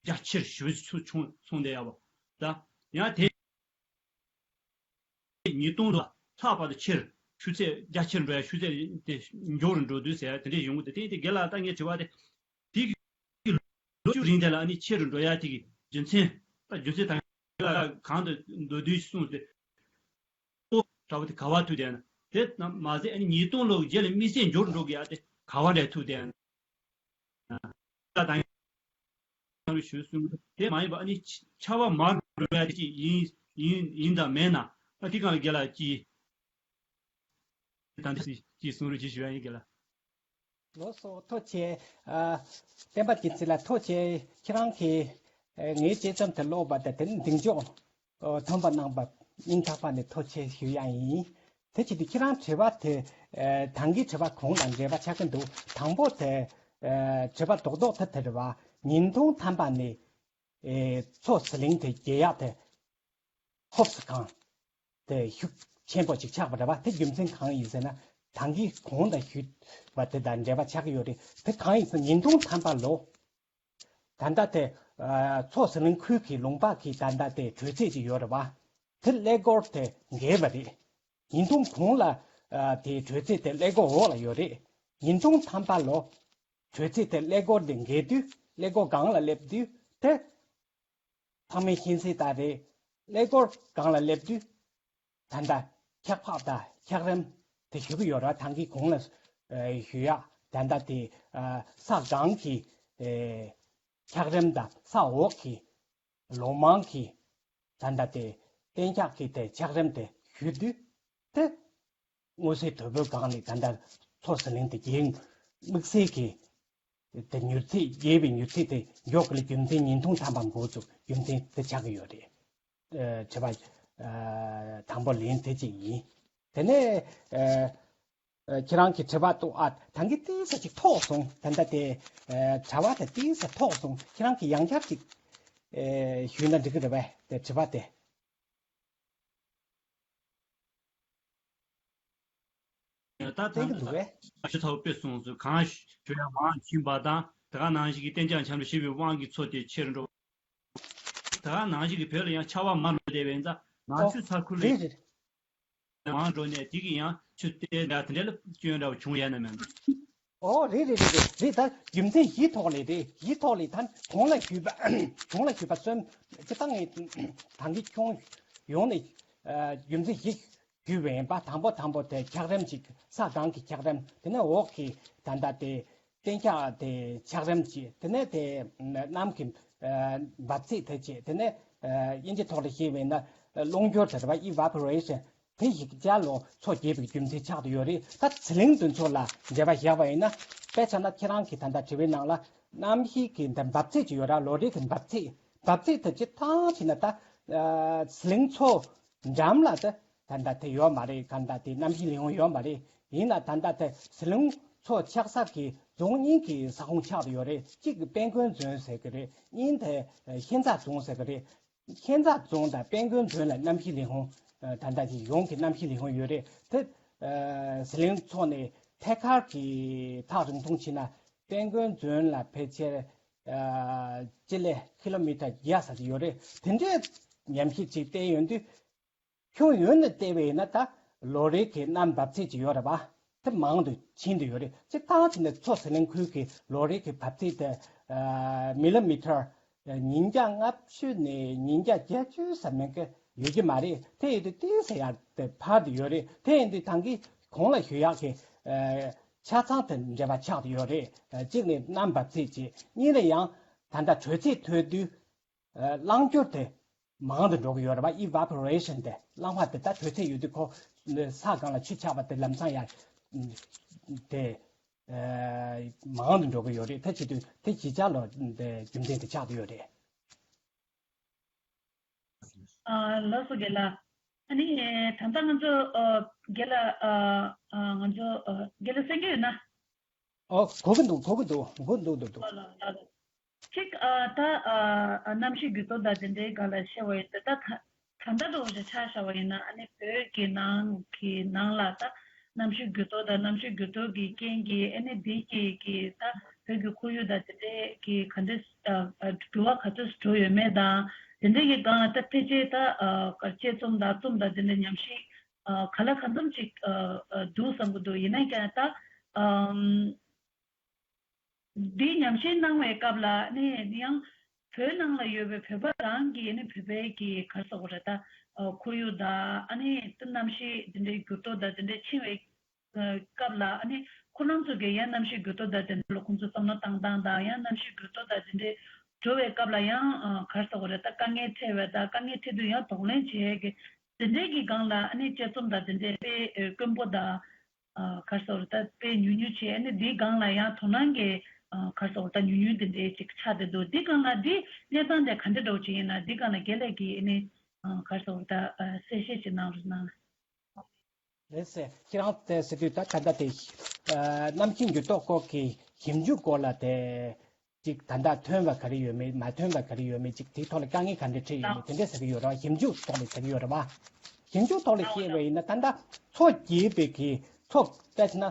རྒྱ་ཆེར་ཞེ་པོ་ཅིག་སོང་སོང་བསྡད་ཡ་བ། ད་ཡང་དེ། ཉིས་སྟོང་ལ་ལྷག་པར་དུ་ཆེར་ཆུ་ཚད་རྒྱ་ཆེར་འགྲོ་ཡ། ཆུ་ཚད་དེ་མགྱོགས་རུ་འགྲོ་དུས་ཟེར་ཡ་དེ་འདྲས་ཡོང་གི་འདུག་དེ་དེ་རྒན་ལགས་ད་ངས་དྲི་བ་དེ་དེ་གི་ལོ་བཅུ་རིང་དེ་ལ་ཨ་ནི་ཆེ་རུ་འགྲོ་ཡ་དེ་གི་རྒྱུ་མཚན། ད་རྒྱུ་མཚན་ད་རྒན་ལགས་གང་དུ་མདོར་བསྡུས་ཤིག་གསུངས་ཏེ། ལྟོ་འདྲ་བོ་དེ་ག་བ་ཐུག་བསྡད་ན། དེ་ཙམ་མ་ཟད་ཨ་ནི་ཉིས་སྟོང་ལོ་རྗེས་ལ་དམིགས་བསལ་མགྱོགས་རུ་འགྲོ་གི་ཡ་དེ་ག་བ་འདྲ་ཐུག་བསྡད་ན། ད་ཡང་ཞུ་གསུང་དེ་མ་ཡིན་པ་ཨ་ནི་ཆ་བ་མར་འགྲོ་ཡ་དེ་ཅིག་ཡིན་ཡིན་ཡིན་དང་མེད་ན། ཨ་དེ་གང་རྒན་ལགས་ཀྱིས་ད་འདི་ཅིག་གསུང་རོགས་ཅིག་ཞུ་ཡ་ཡིན་རྒན་ལགས། ལགས་སོ། ཐུགས་རྗེ་ཆེ། ཨ། བསྟན་པ་རྒྱལ་མཚན་ལགས་ཐུགས་རྗེ་ཆེ། ཁྱེད་རང་གིས་ཨ་ངའི་དཔྱད་རྩོམ་དེ་ཀློག་པ་དང་དེ་ནས་གདེང་འཇོག་ཨོ་ཐོན་པ་གནང་བ་སྙིང་ཐག་པ་ནས་ཐུགས་རྗེ་ཆེ་ཞུ་ཡ་ཡིན། དེ་བྱེད་དུས་ཁྱེད་རང་དྲི་བ་དེ་ཨ་ད་གིན་དྲི་བ་གོང་ལ་འབྲེལ་བ་ཆགས་ཀྱི་འདུག་དང་པོ་དེ་ཨ་དྲི་བ་རྡོག་རྡོག་དེ་དེ་རེད་བ། ཉིན་ཐུང་ཐམ་པ་ནས་ཨེ་མཚོ་ཟི་ལིང་དེ་རྒྱས་ཡག་དེ་ཧོབ་སི་གང་དེ་ཤུགས་ཆེན་པོ་ཅིག་ཆགས་པ་རེད་བ། དེ་རྒྱུ་མཚན་གང་ཡིན་ཟེར་ན། ད་གིན་གོང་ལ་ཞུས་པ་དེ་དང་འབྲེལ་བ་ཆགས་ཀྱི་ཡོད་རེད། དེ་གང་ཡིན་ཟེར་ན་ཉིན་ཐུང་ཐམ་པ་ལོ། ད་ལྟ་དེ་ཨ་མཚོ་ཟི་ལིང་ཁུལ་གྱི་ལུང་པ་གི་ད་ལྟ་དེ་དྲོད་ཚད་ཅིག་ཡོད་རེད་བ། དེ་ཀླད་ཀོར་དེ་འགས་པ་རེད། ཉིན་ཐུང་གོང་ལ་ཨ་དེ་དྲོད་ཚད་དེ་ཀླད་ཀོར་འོག་ལ་ཡོད་རེད། ཉིན་ཐུང་ཐམ་པ་ལོ། དྲོད་ཚད་དེ་ཀླད་ཀོར་དེ་འགས་དུས་ཀླད་ཀོར་སྒང་ལ་སླེབས་དུས་དེ། ཚང་མས་མཁྱེན་གསལ་ལྟར་རེད། ཀླད་ཀོར་སྒང་ལ་སླེབས་དུས། ད་ལྟ་འཁྱག་ཕག་དང་འཁྱག་རོམ་དེ་ཞུ་གི་ཡོད་ར། ད་གིན་གོང་ལ་ཨ་ཞུ་ཡག་ད་ལྟ་དེ་ཨ་ས་སྒང་གི་ཨེ་འཁྱག་རོམ་དང་ས་འོག་གི་ལོ་མང་གི་ད་ལྟ་དེ་གཏན་འཁྱགས་ཀྱི་དེ་འཁྱག་རོམ་དེ་ཞུ་དུས་དེ། མངོན་གསལ་དོད་པོའི་སྒང་ནས་ད་ལྟ་མཚོ་ཟི་ལིང་དེ་རྒྱས་དམིགས་བསལ་གྱི་དེ་མྱུར་ཚད་རྒྱས་པའི་མྱུར་ཚད་དེ་མགྱོགས་ཀྱི་རྒྱུ་མཚན་ཉིན་ཐུང་ཐམ་པ་འགོ་བཙུགས་རྒྱུ་མཚན་དེ་ཆགས་ཀྱི་ཡོད་རེད། ཨ་དྲི་བ་ཨ་དང་པོ་ལན་དེ་གཅིག་ཡིན། དེ་ནས་ཨ་ཨ་ཁྱེད་རང་གི་དྲི་བ་དུ་ཨ་ད་གིན་ཏིག་ཙམ་ཅིག་ཐོགས་སོང་། ད་ལྟ་དེ་ཨ་དྲི་བ་དེ་ཏིག་ཙམ་ཐོགས་སོང་། ཁྱེད་རང་གིས་ཡང་བསྐྱར་ཅིག་ཨ་ཞུས་ན་འགྲིག་གི་རེད་པས། དེ་དྲི་བ་དེ། ད་ཐེངས་འདུག་གས། ཞུ་ཚར་དཔེ་གསུངས་སོང་། གངས་ཞུ་ཡ་མང་ཕྱིན་པ་དང་དེ་ག་ནང་བཞིན་གྱི་གཏན་འཇགས་འཁྱགས་རོམ་ཞེས་པའི་དབང་གིས་མཚོ་དེ་ཆེར་འགྲོ། དེ་ག་ནང་བཞིན་གྱི་བོད་ལ་ཡང་ཆར་པ་མར་འགྲོ་བསྡད་པའི་ཙང་ནང་ཆུ་ཚ་ཁུལ་ལ་རེད་རེད། མང་འགྲོ་ནས་དེ་གི་ཡང་ཆུ་དེ་འདྲ་དེ་འདྲ་ལ་སྐྱོན་འདྲ་བ་བྱུང་ཡ་ན་མེད་ན། ཨོ་རེད་རེད་རེད་རེད་རེད། ད་རྒྱུ་མཚན་བཞི་ཐོག་ལས་རེད། བཞི་ཐོག་ལས་ད་གོང་ལ་ཞུས་པ་གོང་ལ་ཞུས་པ་གསུམ་ཅི་ད་ངས་ད་གིན་ཁྱོན་ཡོངས་ནས་ཨ་རྒྱུ་མཚན་བཞི་ཞུས་པ་ཡིན་པ། དང་པོ་དང་པོ་དེ་འཁྱགས་རོམ་ཅིག་ས་སྒང་གི་འཁྱགས་རོམ། དེ་ནས་འོག་གི་ད་ལྟ་དེ་གཏན་འཁྱགས་དེ་འཁྱགས་རོམ་ཅིག་དེ་ནས་དེ་གནམ་གྱི་ཨ་འབབ་ཚིགས་དེ་ཅིག་དེ་ནས་ཨ་དབྱིན་ཇི་ཐོག་ལ་ཞུས་པ་ཡིན་ན་རླུང་སྦྱོར་དེ་རེད་པ། ཨི་ཝེ་པོ་རེ་ཤན། དེ་ཞིག་ཅར་ལོ་མཚོ་རྒྱས་པའི་རྒྱུ་མཚན་ཆགས་ཏེ་ཡོད་རེད། ད་ཟི་ལིང་དེ་ཚོ་ལ་འབྲེལ་བ་བཞག་པ་ཡིན་ན། དཔེ་ཆ་ན་ཁྱེད་རང་གི་ད་ལྟ་དྲི་བའི་ནང་ལ་གནམ་གཤིས་ཀྱི་འདི་འབབ་ཚིགས་ཅིག་ཡོད་ར། ལོ་རེ་གི་འབབ་ཚིགས། འབབ་ཚིགས་དེ་སྤྱིར་བཏང་བྱས་ན་ད་ཨ་ཟི་ལིང་མཚོ་འགྲམ་ལ་ད་ད་ལྟ་དེ་ཡོད་མ་རེད། ག་ད་དེ་གནམ་གཤིས་ལས་ཁུངས་ཡོད་མ་རེད། ཡིན་ན་ད་ལྟ་དེ་ཟི་ལིང་མཚོ་ཆགས་ས་གི་རྫོང་གཉིས་ཀྱི་ས་ཁོངས་ཆགས་ཏེ་ཡོད་རེད། གཅིག་གི་དཔལ་མགོན་རྫོང་ཟེར་གི་རེད། གཉིས་དེ་ཤན་རྩ་རྫོང་ཟེར་གི་རེད། ཤན་རྩ་རྫོང་དང་དཔལ་མགོན་རྫོང་ལ་གནམ་གཤིས་ལས་ཁུངས་ཨ་ད་ལྟ་ཅིག་ཡོངས་ཀྱི་གནམ་གཤིས་ལས་ཁུངས་ཡོད་རེད། དེ་ཨ་ཟི་ལིང་མཚོ་ནས་ཐད་ཀར་གྱི་ཐག་རིང་ཐུང་ཕྱིན་ན་དཔལ་མགོན་རྫོང་ལ་ཕལ་ཆེར་ཨ་སྤྱི་ལེ་ཀི་ལོ་མི་ཊར་བརྒྱ་ཙམ་ཡོད་རེད། དེ་འདྲའི་ཉམས་ཞིབ་ཅིག་བསྟན་ཡོང་དུས། ཁྱོན་ཡོངས་ནས་བལྟས་པ་ཡིན་ན་ད་ལོ་རེ་གི་གནམ་འབབ་ཚིགས་ཅིག་ཡོད་རེད་པ། དེ་མང་དུ་ཕྱིན་དུ་ཡོད་རེད། སྤྱིར་བཏང་བྱས་ན་མཚོ་ཟི་ལིང་ཁུལ་གྱི་ལོ་རེ་གི་འབབ་ཚིགས་དེ་ཨ་མི་ལི་མི་ཊར་ཉིས་བརྒྱ་ལྔ་བཅུ་ནས་ཉིས་བརྒྱ་བརྒྱད་ཅུ་ཙམ་མིན་གྱི་ཡོད་ཀྱི་མ་རེད། དེ་ཡིན་དུས་ཏོག་ཙམ་ཡར་དེ་འཕར་དུ་ཡོད་རེད། དེ་ཡིན་དུས་ད་གིན་གོང་ལ་ཞུ་ཡག་གི་ཨ་ཆ་ཚང་དེ་འབྲེལ་བ་ཆགས་དུ་ཡོད་རེད། ཨ་གཅིག་ནས་གནམ་འབབ་ཚིགས་ཀྱི། གཉིས་ནས་ཡང་ ད་ལྟ་དྲོད་ཚད་མཐོ་དུས་རླངས་སྐྱུར་དེ་མང་དུ་འགྲོ་གི་ཡོད་རེད་པ། ཨི་ཝ་པོ་རེ་ཤན་དེ། རླངས་པ་དེ་ད་དྲོད་ཚད་ཡོད་དུས་ཁོ་ས་སྒང་ལ་ཆུ་ཆགས་པ་དེ་ལམ་སང་ཡར་དེ་མང་དུ་འགྲོ་གི་ཡོད་རེད། དེ་བྱེད་དུས་དེ་ཅིག་ཅར་ལ་དེ་རྒྱུ་མཚན་དེ་ཆགས་ཀྱི་ཡོད་རེད། ཨ། ལགས་སོ་རྒན་ལགས། ཨ་ནི་ད་ལྟ་ང་ཚོ་ཨ་རྒན་ལགས་ཨ་ཨ་ང་ཚོ་ཨ་རྒན་ལགས་གསན་གྱི་ཡོད་ན། ཨོ་གོ་གི་འདུག་གོ་གི་འདུག་གོ་འདུག་འདུག་འདུག་ཨ་ལགས་ལགས་ལགས། གཅིག་ཨ་ད་ཨ་ཨ་གནམ་གཤིས་འགྱུར་ལྡོག་དང་དེ་འདྲའི་སྒང་ལ་བཤད་པ་ཡིན་ད་ད་ད་ད་ལྟ་འདྲ་བོ་ཞིག་ཆ་བཞག་པ་ཡིན་ན། ཨ་ནི་བོད་ཀྱི་ནང་གི་ནང་ལ་ད་གནམ་གཤིས་འགྱུར་ལྡོག་དང་གནམ་གཤིས་འགྱུར་ལྡོག་གི་རྐྱེན་གྱིས་ཨ་ནི་འདི་གི་གི་ད་བོད་ཀྱི་ཁོར་ཡུག་དང་དེ་འདྲའི་གི་ག་འདྲ་ཨ་ཨ་འགྱུར་བ་ག་ཚོད་འགྲོ་ཡོད་མེད་དང་། དེ་འདྲའི་གི་སྒང་ལ་ད་ཕལ་ཆེར་ད་ཨ་དཔྱད་རྩོམ་དང་རྩོམ་དང་དེ་འདྲའི་ཉམས་ཞིབ་ཨ་ག་ལ་གང་འཚམ་ཅིག་ཨ་ཨ་འདུག་བསམ་གྱི་འདུག་ཡིན་ན་ཀྱང་ད་ཨམ། འདི་ཉམས་ཞིབ་གནང་བའི་སྐབས་ལ་ནི་ཡང་བོད་ནང་ལ་ཡོད་པའི་བོད་པ་རང་གིས་ནི་བོད་པའི་གི་ག་རེ་ཟེར་དགོས་རེད་ད། ཁོར་ཡུག་དང་ཨ་ནི་གནམ་གཤིས་འདི་འདྲའི་འགྱུར་ལྡོག་དང་འདི་འདྲའི་ཕྱིན་པའི་སྐབས་ལ་ཨ་ནི་ཁོ་རང་ཚོ་གིས་ཡང་གནམ་གཤིས་འགྱུར་ལྡོག་དང་འདི་འདྲ་ལ་ཁོང་ཚོ་བསམ་བློ་བཏང་སྟངས་དང་། ཡང་གནམ་གཤིས་འགྱུར་ལྡོག་དང་འདི་འདྲའི་འགྲོ་བའི་སྐབས་ལ་ཡང་ག་རེ་ཟེར་དགོས་རེད་ད། དཀའ་ངལ་འཕྲད་པ་དང་དཀའ་ངལ་འཕྲད་དུས་ཡང་གདོང་ལེན་བྱེད་ཡས་ཀྱི་འདི་འདྲའི་གི་སྒང་ལ་ཨ་ནི་དཔྱད་རྩོམ་དང་འདི་འདྲའི་དཔེ་དཀོན་པོ་དང་། ག་རེ་ཟེར་དགོས་རེད་ད། དཔེ་ཉུང་ཉུང་བྱས་ནས་འདིའི་སྒང་ལ་ཡང་དོ་སྣང་གི་ག་རེ་ཟེར་དགོས་རེད་ད། ཉུང་ཉུང་འདི་འདྲའི་ཅིག་ཆགས་བསྡད་འདུག་འདི་སྒང་ལ་འདི་གནས་སྟངས་དེ་ག་འདྲ་འདྲ་བོ་ཅིག་ཡིན་ན། འདི་སྒང་ལ་རྒན་ལགས་ཀྱིས་ནི་ག་རེ་ཟེར་དགོས་རེད་ད། གསལ་བཤད་ཅིག་གནང་རོགས་གནང་། ལགས་སེ། ཁྱེད་རང་དེ་ཟེར་དུས་ད་ད་ལྟ་དེ་གནམ་གཤིས་འགྱུར་ལྡོག་སྐོར་གྱི་ཞིབ་འཇུག་སྐོར་ལ་དེ། ཅིག་ད་ལྟ་ཐོན་པ་ག་རེ་ཡོད་མེད། མ་ཐོན་པ་ག་རེ་ཡོད་མེད། ཅིག་དེའི་ཐོག་ལ་དཀའ་ངལ་ག་འདྲ་འཕྲད་ཡོད་མེད། དེ་འདྲ་ཟེར་གྱི་ཡོད་རེད་བ། ཞིབ་འཇུག་ཐོག་ལ་ཟེར་གྱི་ཡོད་རེད་བ། ཞིབ་འཇུག་ཐོག་ལ་བཤད་པ་ཡིན་ན་ད་ལྟ་མཚོ་རྒྱས་པའི་གི་མཚོ་དཔེ་བྱས་ན་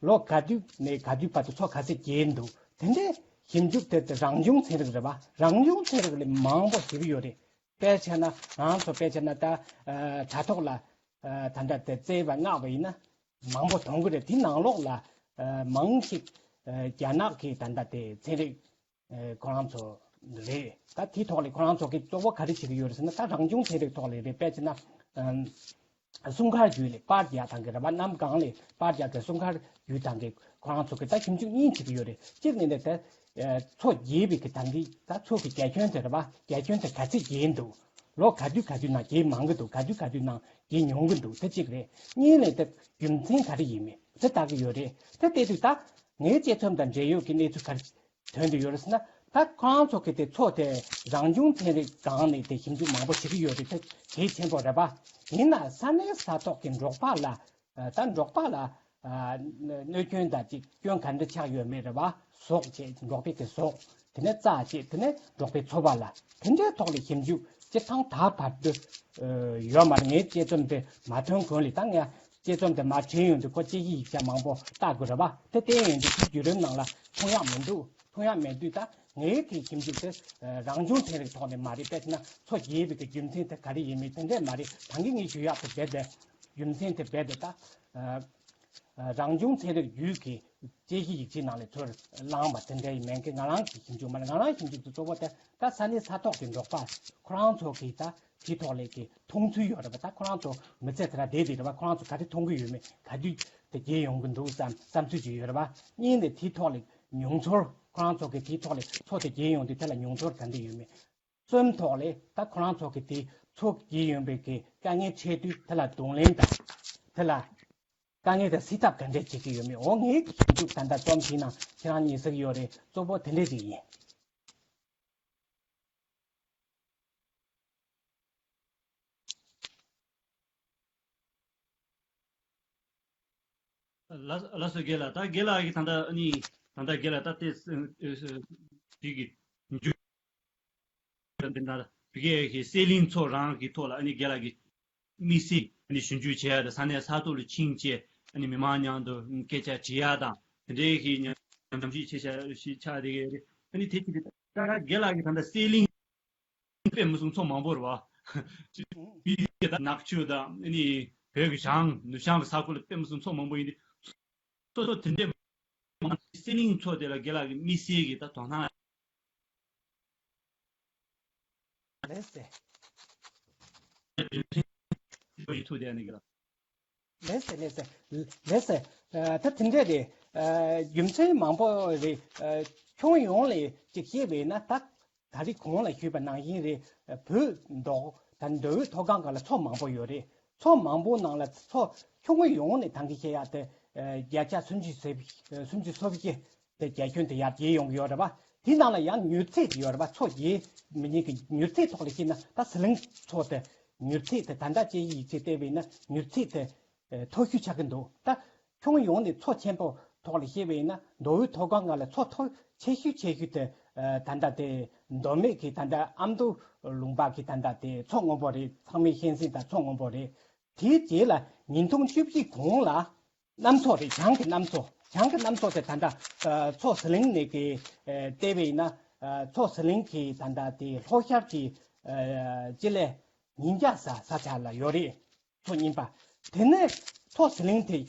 ལོ་ག་དུས་ནས་ག་དུས་བར་དུ་མཚོ་ག་ཚད་རྒྱས་འདུག་དེ་འདྲའི་ཞིབ་འཇུག་དེ་དེ་རང་བྱུང་ཚན་རིག་རེད་བ། རང་བྱུང་ཚན་རིག་ལས་མང་པོ་ཞིག་ཡོད་རེད། དཔེ་བྱས་ན་ང་ཚོ་དཔེ་བྱས་ན་ད་དྲ་ཐོག་ལ་ད་ལྟ་དེ་བཙལ་བ་མངགས་པ་ཡིན་ན་མང་པོ་མཐོང་གི་རེད། དེ་ནང་ལོགས་ལ་མང་ཞིག་རྒྱ་ནག་གི་ད་ལྟ་དེ་ཚན་རིག་ཁོ་རང་ཚོ་རེད། ད་དེའི་ཐོག་ལ་ཁོ་རང་ཚོ་གི་གཙོ་བོ་ག་རེ་བྱེད་ཀྱི་ཡོད་རེད་ཟེར་ན། ད་རང་བྱུང་ཚན་རིག་ཐོག་ལ་རེད། དཔེ་བྱས་ན་སྲུང་སྐར་བརྒྱུད་ལས་པར་རྒྱག་སྟངས་ཀྱི་རེད་བ། གནམ་གང་ལ་པར་རྒྱག་གི་སྲུང་སྐར་བརྒྱུད་སྟངས་ཀྱི་ཁོ་རང་ཚོ་གི་ད་ཞིབ་འཇུག་གཉིས་བྱེད་ཀྱི་ཡོད་རེད། གཅིག་ནས་ནས་ད་མཚོ་རྒྱས་པའི་གི་ད་གི་ད་མཚོ་གི་རྒྱ་ཁྱོན་དེ་རེད་བ། རྒྱ་ཁྱོན་དེ་ག་ཚད་རྒྱས་འདུག་ལོ་ག་དུས་ག་དུས་ནང་རྒྱས་མང་གི་འདུག་ག་དུས་ག་དུས་ནང་རྒྱས་ཉུང་གི་འདུག་དེ་གཅིག་རེད། གཉིས་ནས་ད་རྒྱུ་མཚན་ག་རེ་ཡིན་མིན་དེ་ལྟ་གི་ཡོད་རེད། དེ་བལྟས་དུས་ད་ངའི་དཔྱད་རྩོམ་དང་འབྲེལ་ཡོད་ཀྱི་གནས་ཚུལ་ག་རེ་ཐོན་དུ་ཡོད་རེད་ཟེར་ན། ད་ཁོ་རང་ཚོ་གི་དེ་མཚོ་དེ་རང་བྱུང་ཚན་རིག་སྒང་ནས་དེ་ཞིབ་འཇུག་མང་པོ་བྱེད་ཀྱི་ཡོད་རེད། དེ་གལ་ཆེན་པོ་རེད་པ། ཡིན་ན་ས་གནས་ས་ཐོག་གི་འབྲོག་པ་ལ་ད་འབྲོག་པ་ལ་གནོད་སྐྱོན་དང་ཅིག་སྐྱོན་ག་འདྲ་ཆགས་ཡོད་མེད་རེད་པ། ཟོག་བཅད། འབྲོག་པའི་གི་ཟོག་དེ་ནས་རྩྭ་བཅད། དེ་ནས་འབྲོག་པའི་འཚོ་བ་ལ་དེ་འདྲའི་ཐོག་ལ་ཞིབ་འཇུག་སྤྱིར་བཏང་ད་བར་དུ་ཡོད་མ་རེད། ངའི་དཔྱད་རྩོམ་དེ་མ་ཐོན་གོང་ལ་ད་ངས་དཔྱད་རྩོམ་དེ་མར་བྲིས་ཡོང་དུས་ཁོ་དཔྱད་གཞི་ཡིག་ཆ་མང་པོ་བལྟ་དགོས་རེད་བ། དེ་བལྟས་ཡོང་དུས་དེའི་བརྒྱུད་རིམ་ནང་ལ་མཐོང་ཡག་མི་འདུག་མཐོང་ཡག་མེད་དུས་ད་ངའི་དེ་ཞིབ་འཇུག་དེ་རང་བྱུང་ཚན་རིག་ཐོག་ནས་མ་རེད། དཔེར་ན་མཚོ་རྒྱས་པའི་གི་རྒྱུ་མཚན་དེ་ག་རེ་ཡིན་མིན་དེ་འདྲས་མ་རེད། ད་གིན་ངས་ཞུ་ཡག་དེ་རྦད་དེ་རྒྱུ་མཚན་དེ་རྦད་དེ་ད་རང་བྱུང་ཚན་རིག་བརྒྱུད་ཀྱི་དཔྱད་གཞི་ཡིག་ཆའི་ནང་ལ་ཚུར་བླངས་པ་དེ་འདྲ་ཡིན་མིན་གྱི་ང་རང་གི་ཞིབ་འཇུག་མ་རེད། ང་རང་ཞིབ་འཇུག་དེ་གཙོ་བོ་དེ་ད་ས་གནས་ས་ཐོག་གི་འབྲོག་པ་ཁོ་རང་ཚོ་གི་ད་དེའི་ཐོག་ལས་ཀྱི་མཐོང་ཚུལ་ཡོད་རེད་པ། ད་ཁོ་རང་ཚོ་མི་ཚེ་དེ་ར་བསྡད་དེ་རེད་པ། ཁོ་རང་ཚོ་ག་དུས་མཐོང་གི་ཡོད་མེད། ག་དུས་དེ་རྒྱས་ཡོང་གི་འདུག་བསམ་བསམ་ཚུལ་ཅིག་ཡོད་རེད་པ། གཉིས་ནས་དེའི་ཐོག་ལས་མྱོང་ཚོར། ཁོ་རང་ཚོ་གི་དེའི་ཐོག་ལས་མཚོ་དེ་རྒྱས་ཡོང་དུས་དེ་ལ་མྱོང་ཚོར་ག་འདྲ་ཡོད་མེད། གསུམ་ཐོག་ལས་ད་ཁོ་རང་ཚོ་གི་དེ་མཚོ་རྒྱས་ཡོང་བའི་གི་དཀའ་ངལ་འཕྲད་དུས་དེ་ལ་གདོང་ལེན་དང་། དེ་ལ་དཀའ་ངལ་དེ་སེལ་ཐབས་ག་འདྲས་བྱེད་ཀྱི་ཡོད་མེད། འོ་ངའི་ཞིབ་འཇུག་ད་ལྟ་རྩོམ་གྱི་ནང་ཁྱེད་རང་གཉིས་གཟིགས་ཡོད་རེད། གཙོ་བོ་དེ་འདྲས་ཅིག་ཡིན། ལགས་ལགས་སོ་རྒན་ལགས། ད་རྒན་ལགས་ཀྱིས་ད་ལྟ་ཨ་ནི་ད་ལྟ་རྒན་ལགས་ད་ལྟའི་དེ་གི་འཇུ་འདི་འདྲ་བི་གའི་གི་སེ་ལིང་མཚོ་རང་གི་ཐོག་ལ་ཨ་ནི་རྒན་ལགས་ཀྱིས་དམིགས་བསལ་ཨ་ནི་ཞིབ་འཇུག་བྱེད་ཡ་དང་ས་གནས་ས་ཐོག་ལ་ཕྱིན་བྱས་ཨ་ནི་མི་མང་མཉམ་དུ་སྐད་ཆ་དྲི་ཡ་དང་དེ་འདྲའི་གི་ཉམས་ཞིབ་བྱེད་བྱ་ཞིག་ཆགས་བསྡད་ཀྱི་རེད། ཨ་ནི་དེ་ཅི་རེད། ད་རྒན་ལགས་ཀྱིས་ད་ལྟ་སེ་ལིང་དཔེ་མི་སྲུང་མཚོ་མང་པོ་རེད་བ། མི་ཡི་ད་ནག་ཆུ་དང་ཨ་ནི་བོད་ཀྱི་བྱང་ནུབ་བྱང་གི་ས་ཁུལ་ལ་དཔེ་མི་སྲུང་མཚོ་མང་པོ་ཡིན་ཏེ། སོ་སོ་དེ་འདྲའི་མང་སེ་ལིང་མཚོ་དེ་ལ་རྒན་ལགས་ཀྱི་དམིགས་བསལ་གྱི་ད་དོ་སྣང་། ལགས་སེ། ཡིད་ཐུག་དེ་ནི་རྒན་ལགས། ལགས་སེ་ལགས་སེ་ལགས་སེ། ད་དེ་འདྲས་རེད། རྒྱུ་མཚན་མང་པོ་རེད། ཁྱོན་ཡོངས་ལས་ཅིག་བཤད་པས་ན་ད་ ད་རེས་གོང་ལ་ཞུས་པ་ནང་བཞིན་རེད། བོད་མདོ་ད་མདོ་དབུས་མཐོ་སྒང་སྒང་ལ་མཚོ་མང་པོ་ཡོད་རེད། མཚོ་མང་པོ་ནང་ལ་མཚོ་ཁྱོན་ཡོངས་ནས་ད་གིན་བཤད་ཡག་དེ་བརྒྱ་ཆ་སུམ་ཅུ་སོ་བཞི་དེ་རྒྱ་ཁྱོན་དེ་ཡར་རྒྱས་ཡོང་གི་ཡོད་རེད་པ། དེའི་ནང་ལ་ཡང་མྱུར་ཚད་ཅིག་ཡོད་རེད་པ། མཚོ་རྒྱས་མི་ཉན་གི་མྱུར་ཚད་ཐོག་ལ་བཤད་ན་ད་ཟི་ལིང་མཚོ་དེ་མྱུར་ཚད་དེ་ད་ལྟ་དཔྱད་ཡིག་ཡིག་ཆ་བལྟས་པ་ཡིན་ན་མྱུར་ཚད་དེ་མཐོ་ཤོས་ཆགས་ཀྱི་འདུག་ད་ཁྱོན་ཡོངས་ནས་མཚོ་ཆེན་པོ་ཐོག་ལ་བཤད་པ་ཡིན་ན་མདོ་དབུས་མཐོ་སྒང་སྒང་ལ་མཚོ་མཐོ་ཆེ་ཤོས་ཆེ་ཤོས་དེ་ད་ལྟ་དེ་མདོ་སྨད་ཀྱི་ད་ལྟ་ཨ་མདོ་ལུང་པ་གི་ད་ལྟ་དེ་མཚོ་སྔོན་པོ་རེད། ཚང་མས་ཤེས་གསལ་ལྟར་མཚོ་སྔོན་པོ་རེད། དེའི་རྗེས་ལ་ཉིས་སྟོང་བཅུ་བཞི་གོང་ལ་གནམ་མཚོ་རེད། བྱང་གི་གནམ་མཚོ། བྱང་གི་གནམ་མཚོ་དེ་ད་ལྟ་མཚོ་ཟི་ལིང་ནས་ཀྱི་བལྟས་པ་ཡིན་ན་མཚོ་ཟི་ལིང་གི་ད་ལྟ་དེ་ལྷོ་ཤར་གྱི་སྤྱི་ལེ་ཉིས་བརྒྱ་ས་ས་ཆ་ལ་ཡོད་རེད། མཚོ་རྙིང་པ། དེ་ནས་མཚོ་ཟི་ལིང་དེ་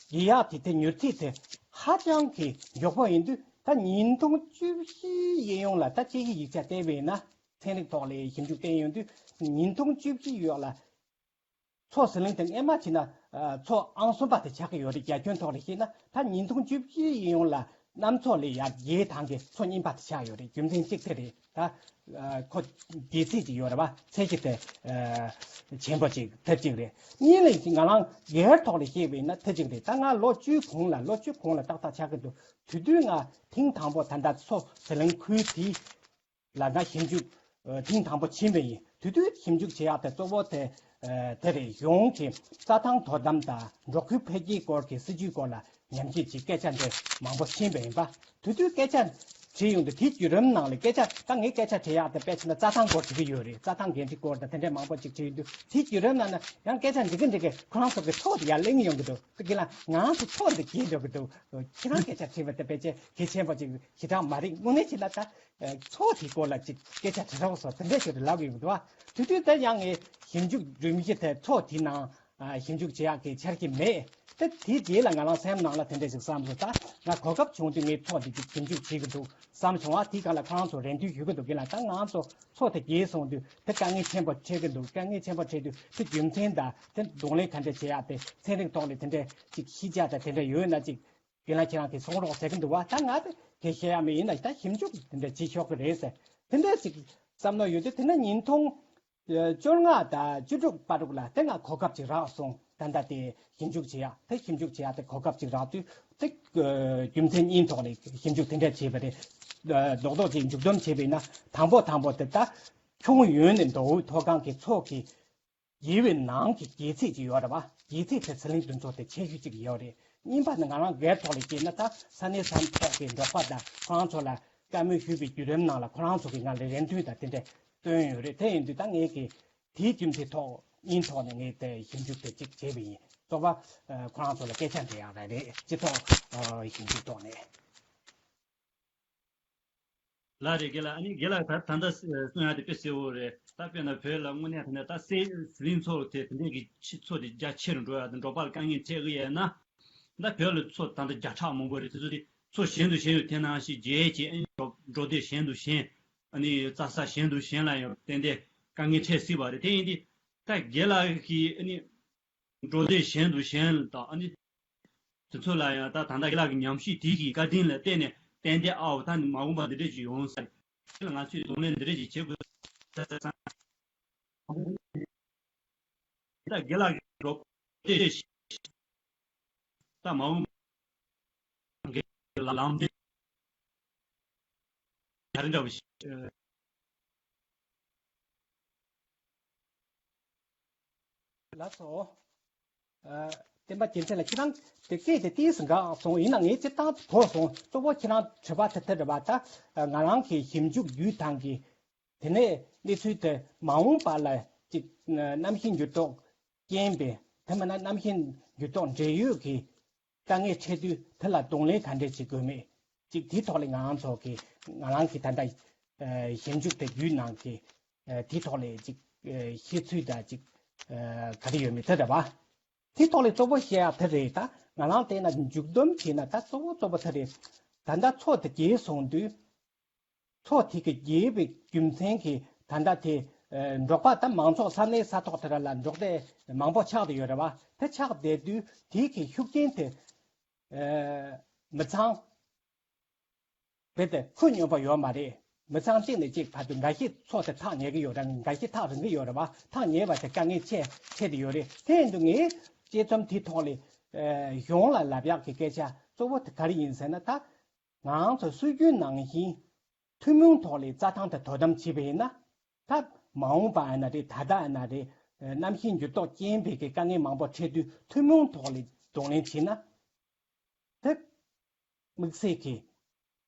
རྒྱས་ཡག་དེ་དེ་མྱུར་ཚད་དེ་ཧ་ཅང་གི་མགྱོགས་པོ་ཡིན་དུས་ད་ཉིས་སྟོང་བཅུ་བཞི་གཡས་གཡོན་ལ་ད་དཔྱད་ཡིག་ཡིག་ཆ་བལྟས་པ་ཡིན་ན་ཚན་རིག་ཐོག་ལ་ཞིབ་འཇུག་བསྟན་ཡོང་དུས་ཉིས་སྟོང་བཅུ་བཞི་ཡོད་ལ། མཚོ་ཟི་ལིང་དེ་སྔས་མ་བྱས་ན་མཚོ་ཨང་གསུམ་པ་དེ་ཆགས་ཀྱི་ཡོད་རེད། རྒྱ་ཁྱོན་ཐོག་ལ་བཤད་ན་ད་ཉིས་སྟོང་བཅུ་བཞི་གཡས་གཡོན་ལ་གནམ་མཚོ་ལས་ཡར་རྒྱས་ཐང་གི་མཚོ་རྙིང་པ་དེ་ཆགས་ཡོད་རེད། རྒྱུ་མཚན་གཅིག་དེ་རེད། ད་ཁོ་རྒྱས་ཚད་ཅིག་ཡོད་རེད་པ། ཚད་ཀྱི་དེ་ཆེན་པོ་ཅིག་དེ་གཅིག་རེད། གཉིས་ལ་ང་རང་སྒེར་ཐོག་ལ་བཤད་པ་ཡིན་ན་དེ་གཅིག་རེད། ད་ང་ལོ་བཅུའི་གོང་ལ་ལོ་བཅུ་གོང་ལ་ཏག་ཏག་ཆགས་ཀྱི་འདུག་དེ་དུས་ང་ཐེངས་དང་པོ་ད་ལྟ་མཚོ་ཟི་ལིང་ཁུལ་དེ་ལ་ང་ཞིབ་འཇུག་ཐེངས་དང་པོ་ཕྱིན་པ་ཡིན། དེ་དུས་ཞིབ་འཇུག་བྱེད་ཡག་དེ་གཙོ་བོ་དེ་དེ་རེད། གཞུང་གི་རྩྭ་ཐང་དོ་དམ་དང་འབྲོག་ཁུལ་འཕེལ་རྒྱས་སྐོར་གྱི་སྲིད་ཇུས་སྐོར་ལ་ཉམས་ཞིབ་ཀྱི་སྐད་ཆ་འདྲ་མང་པོ་ཕྱིན་པ་ཡིན་པ། དེ་དུས་སྐད་ཆ་དྲིས་ཡོང་དུས་དེའི་བརྒྱུད་རིམ་ནང་ལ་སྐད་ཆ་ད་ངས་སྐད་ཆ་དྲི་ཡག་དེ་དཔེ་བྱས་ན་རྩྭ་ཐང་སྐོར་དྲི་གི་ཡོད་རེད། རྩྭ་ཐང་འགན་འཁྲི་སྐོར་དང་དེ་འདྲས་མང་པོ་ཅིག་དྲིས་ཡོང་དུས་དེའི་བརྒྱུད་རིམ་ནང་ན་ཡང་སྐད་ཆ་འདྲི་གི་འདྲི་གི་ཁོ་རང་ཚོ་གི་ཚོགས་དེ་ཡར་གླེང་ཡོང་གི་འདུག་དེ་གི་ལ་ང་རང་ཚོ་ཚོགས་འདི་རྒྱས་འགྲོ་གི་འདུག་ཁྱེད་རང་སྐད་ཆ་དྲིས་པ་དེ་དཔེ་ཆ་གལ་ཆེན་པོ་ཅིག་ཞེ་དྲག་མ་རེད། དངོས་གནས་བྱས་ན་ད་ཚོགས་དེའི་སྐོར་ལ་ཅིག་སྐད་ཆ་དྲི་རོགས་སོ་དེ་འདྲས་ཞིག་ལབ་ཡོང་གི་འདུག་དེ་དུས་ད་ཡང་ངས་ཞིབ་འཇུག་སྒྲོམ་གཞི་དེ་ཚོགས་དེའི་ནང་ཞིབ་འཇུག་བྱེད་ཡག་གི་འཆར་གཞི་མེད། ད་དེའི་རྗེས་ལ་ང་རང་སེམས་ནང་ལ་དེ་འདྲས་ཞིག་བསམ་སོང་། ད་ང་གོ་སྐབས་བྱུང་དུས་ངས་ཚོགས་འདི་ཅིག་ཞིབ་འཇུག་བྱེད་ཀྱི་འདུག་བསམ་བྱུང་བ། དེའི་སྒང་ལ་ཁོ་རང་ཚོ་རེ་འདུན་ཞུ་གི་འདུག་གི་ལ། ད་ང་ཚོ་ཚོགས་དེ་རྒྱས་སོང་དུས་དེ་དཀའ་ངལ་ཆེན་པོ་འཕྲད་ཀྱི་འདུག་དཀའ་ངལ་ཆེན་པོ་འཕྲད་དུས་དེ་རྒྱུ་མཚན་དང་དེ་གདོང་ལེན་ག་འདྲ་བྱེད་ཡག་དེ་ཚན་རིག་ཐོག་ལ་དེ་འདྲ་ཅིག་ཤེས་བྱ་དང་དེ་འདྲ་ཡོད་ན་ཅིག་རྒན་ལགས་ཁྱེད་རང་གིས་གསུང་རོགས་ཟེར་གྱི་འདུག་བ། ད་ང་དེ་དེ་བཤད་ཡག་མེད། ཡིན་ན་ད་ཞིབ་འཇུག་དེ་འདྲ་བྱེད་ཆོག་གི་རེད་ཟེར། དེ་འདྲ་ཅིག་བསམ་མནོ་ཡོད་དུས་དེ་ནས་ཉིས་སྟོང་བཅོ་ལྔ་དང་བཅུ་དྲུག་བར་དུ་ལ་དེ་ང་གོ་སྐབས་ཅིག་རག་སོང་། ད་ལྟ་དེ་ཞིབ་འཇུག་བྱེད་ཡག་དེ་ཞིབ་འཇུག་བྱེད་ཡག་དེ་གོ་སྐབས་ཅིག་རག་དུས་དེ་རྒྱུ་མཚན་གཉིས་ཐོག་ནས་ཞིབ་འཇུག་དེ་འདྲ་བྱས་པ་རེད། རྡོག་རྡོག་ཅིག་མཇུག་བསྡོམས་བྱས་པ་ཡིན་ན་དང་པོ་དང་པོ་དེ་ད་ཁྱོན་ཡོངས་ནས་མདོ་དབུས་མཐོ་སྒང་གི་མཚོ་གི་རྒྱས་པའི་ནང་གི་རྒྱས་ཚད་ཅིག་ཡོད་རེད་བ། རྒྱས་ཚད་དེ་ཟི་ལིང་དེ་ཚོ་དེ་ཆེ་ཤོས་ཅིག་ཡོད་རེད། གཉིས་པ་ནི་ང་རང་སྒེར་ཐོག་ལ་བཤད་ན་ད་ས་གནས་ས་ཐོག་གི་འབྲོག་པ་དང་ཁོ་རང་ཚོ་ལ་བཀའ་མོལ་ཞུས་པའི་བརྒྱུད་རིམ་ནང་ལ་ཁོ་རང་ཚོ་གི་ང་ལ་རེ་འདུན་དང་དེ་འདྲ་བཏོན་ཡོད་རེད། དེ་ཡིན་དུས་ད་ངས་ཀྱི་དེའི་རྒྱུ་མཚན་ཐོག་གཉིས་ཐོག་ནས་ངས་དེ་ཞིབ་འཇུག་དེ་གཅིག་བྱས་པ་ཡིན། གཙོ་བོ་ཁོ་རང་ཚོ་ལ་སྐད་ཆ་འདྲི་ཡག་རེད། སྤྱི་ཚོགས་ཞིབ་འཇུག་ཐོག་ནས། ལགས་རེད། རྒན་ལགས། ཨ་ནི་རྒན་ལགས་ད་ད་ལྟ་གསུང་ཡག་དེ་དཔེ་གསལ་བོ་རེད། ད་དཔེར་ན་བོད་ལ་དངོས་གནས་དེ་ནས་ད་སེ་ཟི་ལིང་མཚོ་དེ་དེ་འདྲས་ཀྱི་ཆེ་མཚོ་དེ་རྒྱ་ཆེ་རུ་འགྲོ་ཡག་དང་འབྲོག་པ་ལ་དཀའ་ངལ་འཕྲད་ཀྱི་ཡོད་ན། ད་བོད་ལ་མཚོ་ད་ལྟ་བརྒྱ་ཕྲག་མང་པོ་རེད། དེ་ཚོ་དེ་མཚོ་གཞན་དུ་གཞན་དུ་དེ་ནང་བཞིན་རྒྱས་བྱས། ཨ་ནི་འབྲོག་འབྲོག་སྡེ་གཞན་དུ་གཞན། ཨ་ནི་རྩྭ་ས་གཞན་དུ་གཞན་ལ་ཡང་ཏན་ཏན་དཀའ་ངལ་འཕྲད་སྲིད་པ་རེད། དེ་ཡིན་དུས་ད་རྒན་ལགས་ཀྱིས་ཨ་ནི། འབྲོག་སྡེ་གཞན་དུ་གཞན་དང་ཨ་ནི་དེ་ཚོ་ལ་ཡང་ད་ད་ལྟ་རྒན་ལགས་ཀྱི་ཉམས་ཞིབ་དེ་གི་བཀའ་དྲིན་ལ་བརྟེན་ནས་ཏན་ཏན་ཨའོ་ད་ནི་མ་འོངས་པ་འདི་འདྲས་ཅིག་ཡོང་ས་རེད། དེ་ལ་ང་ཚོས་གདོང་ལེན་འདི་འདྲས་ཅིག་བྱེད་དགོས་ས་རེད་བསམ། ད་རྒན་ལགས་ཀྱི་འབྲོག་སྡེ་ད་མ་འོངས་པ་གི་ལམ་སྟོན་ག་རེ་འདྲ་བ་ཞིག་ལགས་སོ། ཨ། བསྟན་པ་རྒྱལ་མཚན་ལགས། ཁྱེད་རང་དེ་སྐད་དེ་ཏོག་ཙམ་འགག་སོང་། ཡིན་ན་ངས་སྤྱིར་བཏང་གོ་སོང་། གཙོ་བོ་ཁྱེད་རང་དྲི་བ་དེ་དེ་རེད་པ། ད་ང་རང་གི་ཞིབ་འཇུག་བརྒྱུད་སྟངས་ཀྱི་དེ་ནས་གནས་ཚུལ་དེ་མ་འོངས་པ་ལ་ཅིག་གནམ་གཤིས་འགྱུར་ལྡོག་རྐྱེན་པས་དེ་མིན་ན་གནམ་གཤིས་འགྱུར་ལྡོག་འབྲེལ་ཡོད་ཀྱི་དཀའ་ངལ་འཕྲད་དུས་དེ་ལ་གདོང་ལེན་ག་འདྲས་བྱེད་དགོས་མེད་ཅིག་དེའི་ཐོག་ལ་ང་རང་ཚོ་གི་ང་རང་གི་ད་ལྟ་ཞིབ་འཇུག་དེ་བརྒྱུད་གནང་གི་དེའི་ཐོག་ལ་ཅིག་ཤེས་ཚུལ་དང་ཅིག་ག་རེ་ཡོད་མེད་དེ་རེད་བ། དེའི་ཐོག་ལ་གཙོ་བོ་བཤད་ཡག་དེ་རེད། ད་ང་རང་བལྟས་ན་མཇུག་བསྡོམས་བྱས་ན་ད་གཙོ་བོ་གཙོ་བོ་དེ་རེད། ད་ལྟ་མཚོ་དེ་རྒྱས་སོང་དུས། མཚོ་དེ་གི་རྒྱས་པའི་རྒྱུ་མཚན་གྱིས་ད་ལྟ་དེ་འབྲོག་པ་དང་མང་ཚོགས་ས་གནས་ས་ཐོག་དེ་ར་ལ་འབྲོག་སྡེ་མང་པོ་ཆགས་བསྡད་ཡོད་རེད་བ། དེ་ཆགས་བསྡད་དུས་དེ་གི་ཤུགས་རྐྱེན་དེ་མི་ཚང་རྦད་དེ་ཁུར་སྙོམས་པ་ཡོད་མ་རེད། མི་ཚང་གཅིག་ནས་གཅིག་བར་དུ་འགའ་ཤས་མཚོ་དེ་ཐག་ཉེ་གི་ཡོད་རེད། འགའ་ཤས་ཐག་རིང་གི་ཡོད་རེད་བ། ཐག་ཉེ་བ་དེ་དཀའ་ངལ་ཆེ་ཆེ་དེ་ཡོད་རེད། དེ་ཡིན་དུས་ངའི་དཔྱད་རྩོམ་དེའི་ཐོག་ལ་གཞུང་ལ་ལབ་ཡག་གི་སྐད་ཆ་གཙོ་བོ་དེ་ག་རེ་ཡིན་ཟེར་ན། ད་ང་ཚོ་སྲོལ་རྒྱུན་ནང་བཞིན་ཐུན་མོང་ཐོག་ལ་རྩྭ་ཐང་དེ་དོ་དམ་བྱས་པ་ཡིན་ན། ད་མ་འོངས་པ་ཨ་ན་རེད། ད་ལྟ་ཨ་ན་རེད། གནམ་གཤིས་འགྱུར་ལྡོག་རྐྱེན་པས་ཀྱི་དཀའ་ངལ་མང་པོ་འཕྲད་དུས་ཐུན་མོང་ཐོག་ལ་གདོང་ལེན་བྱས་ན། དེ་དམིགས་བསལ་གྱི་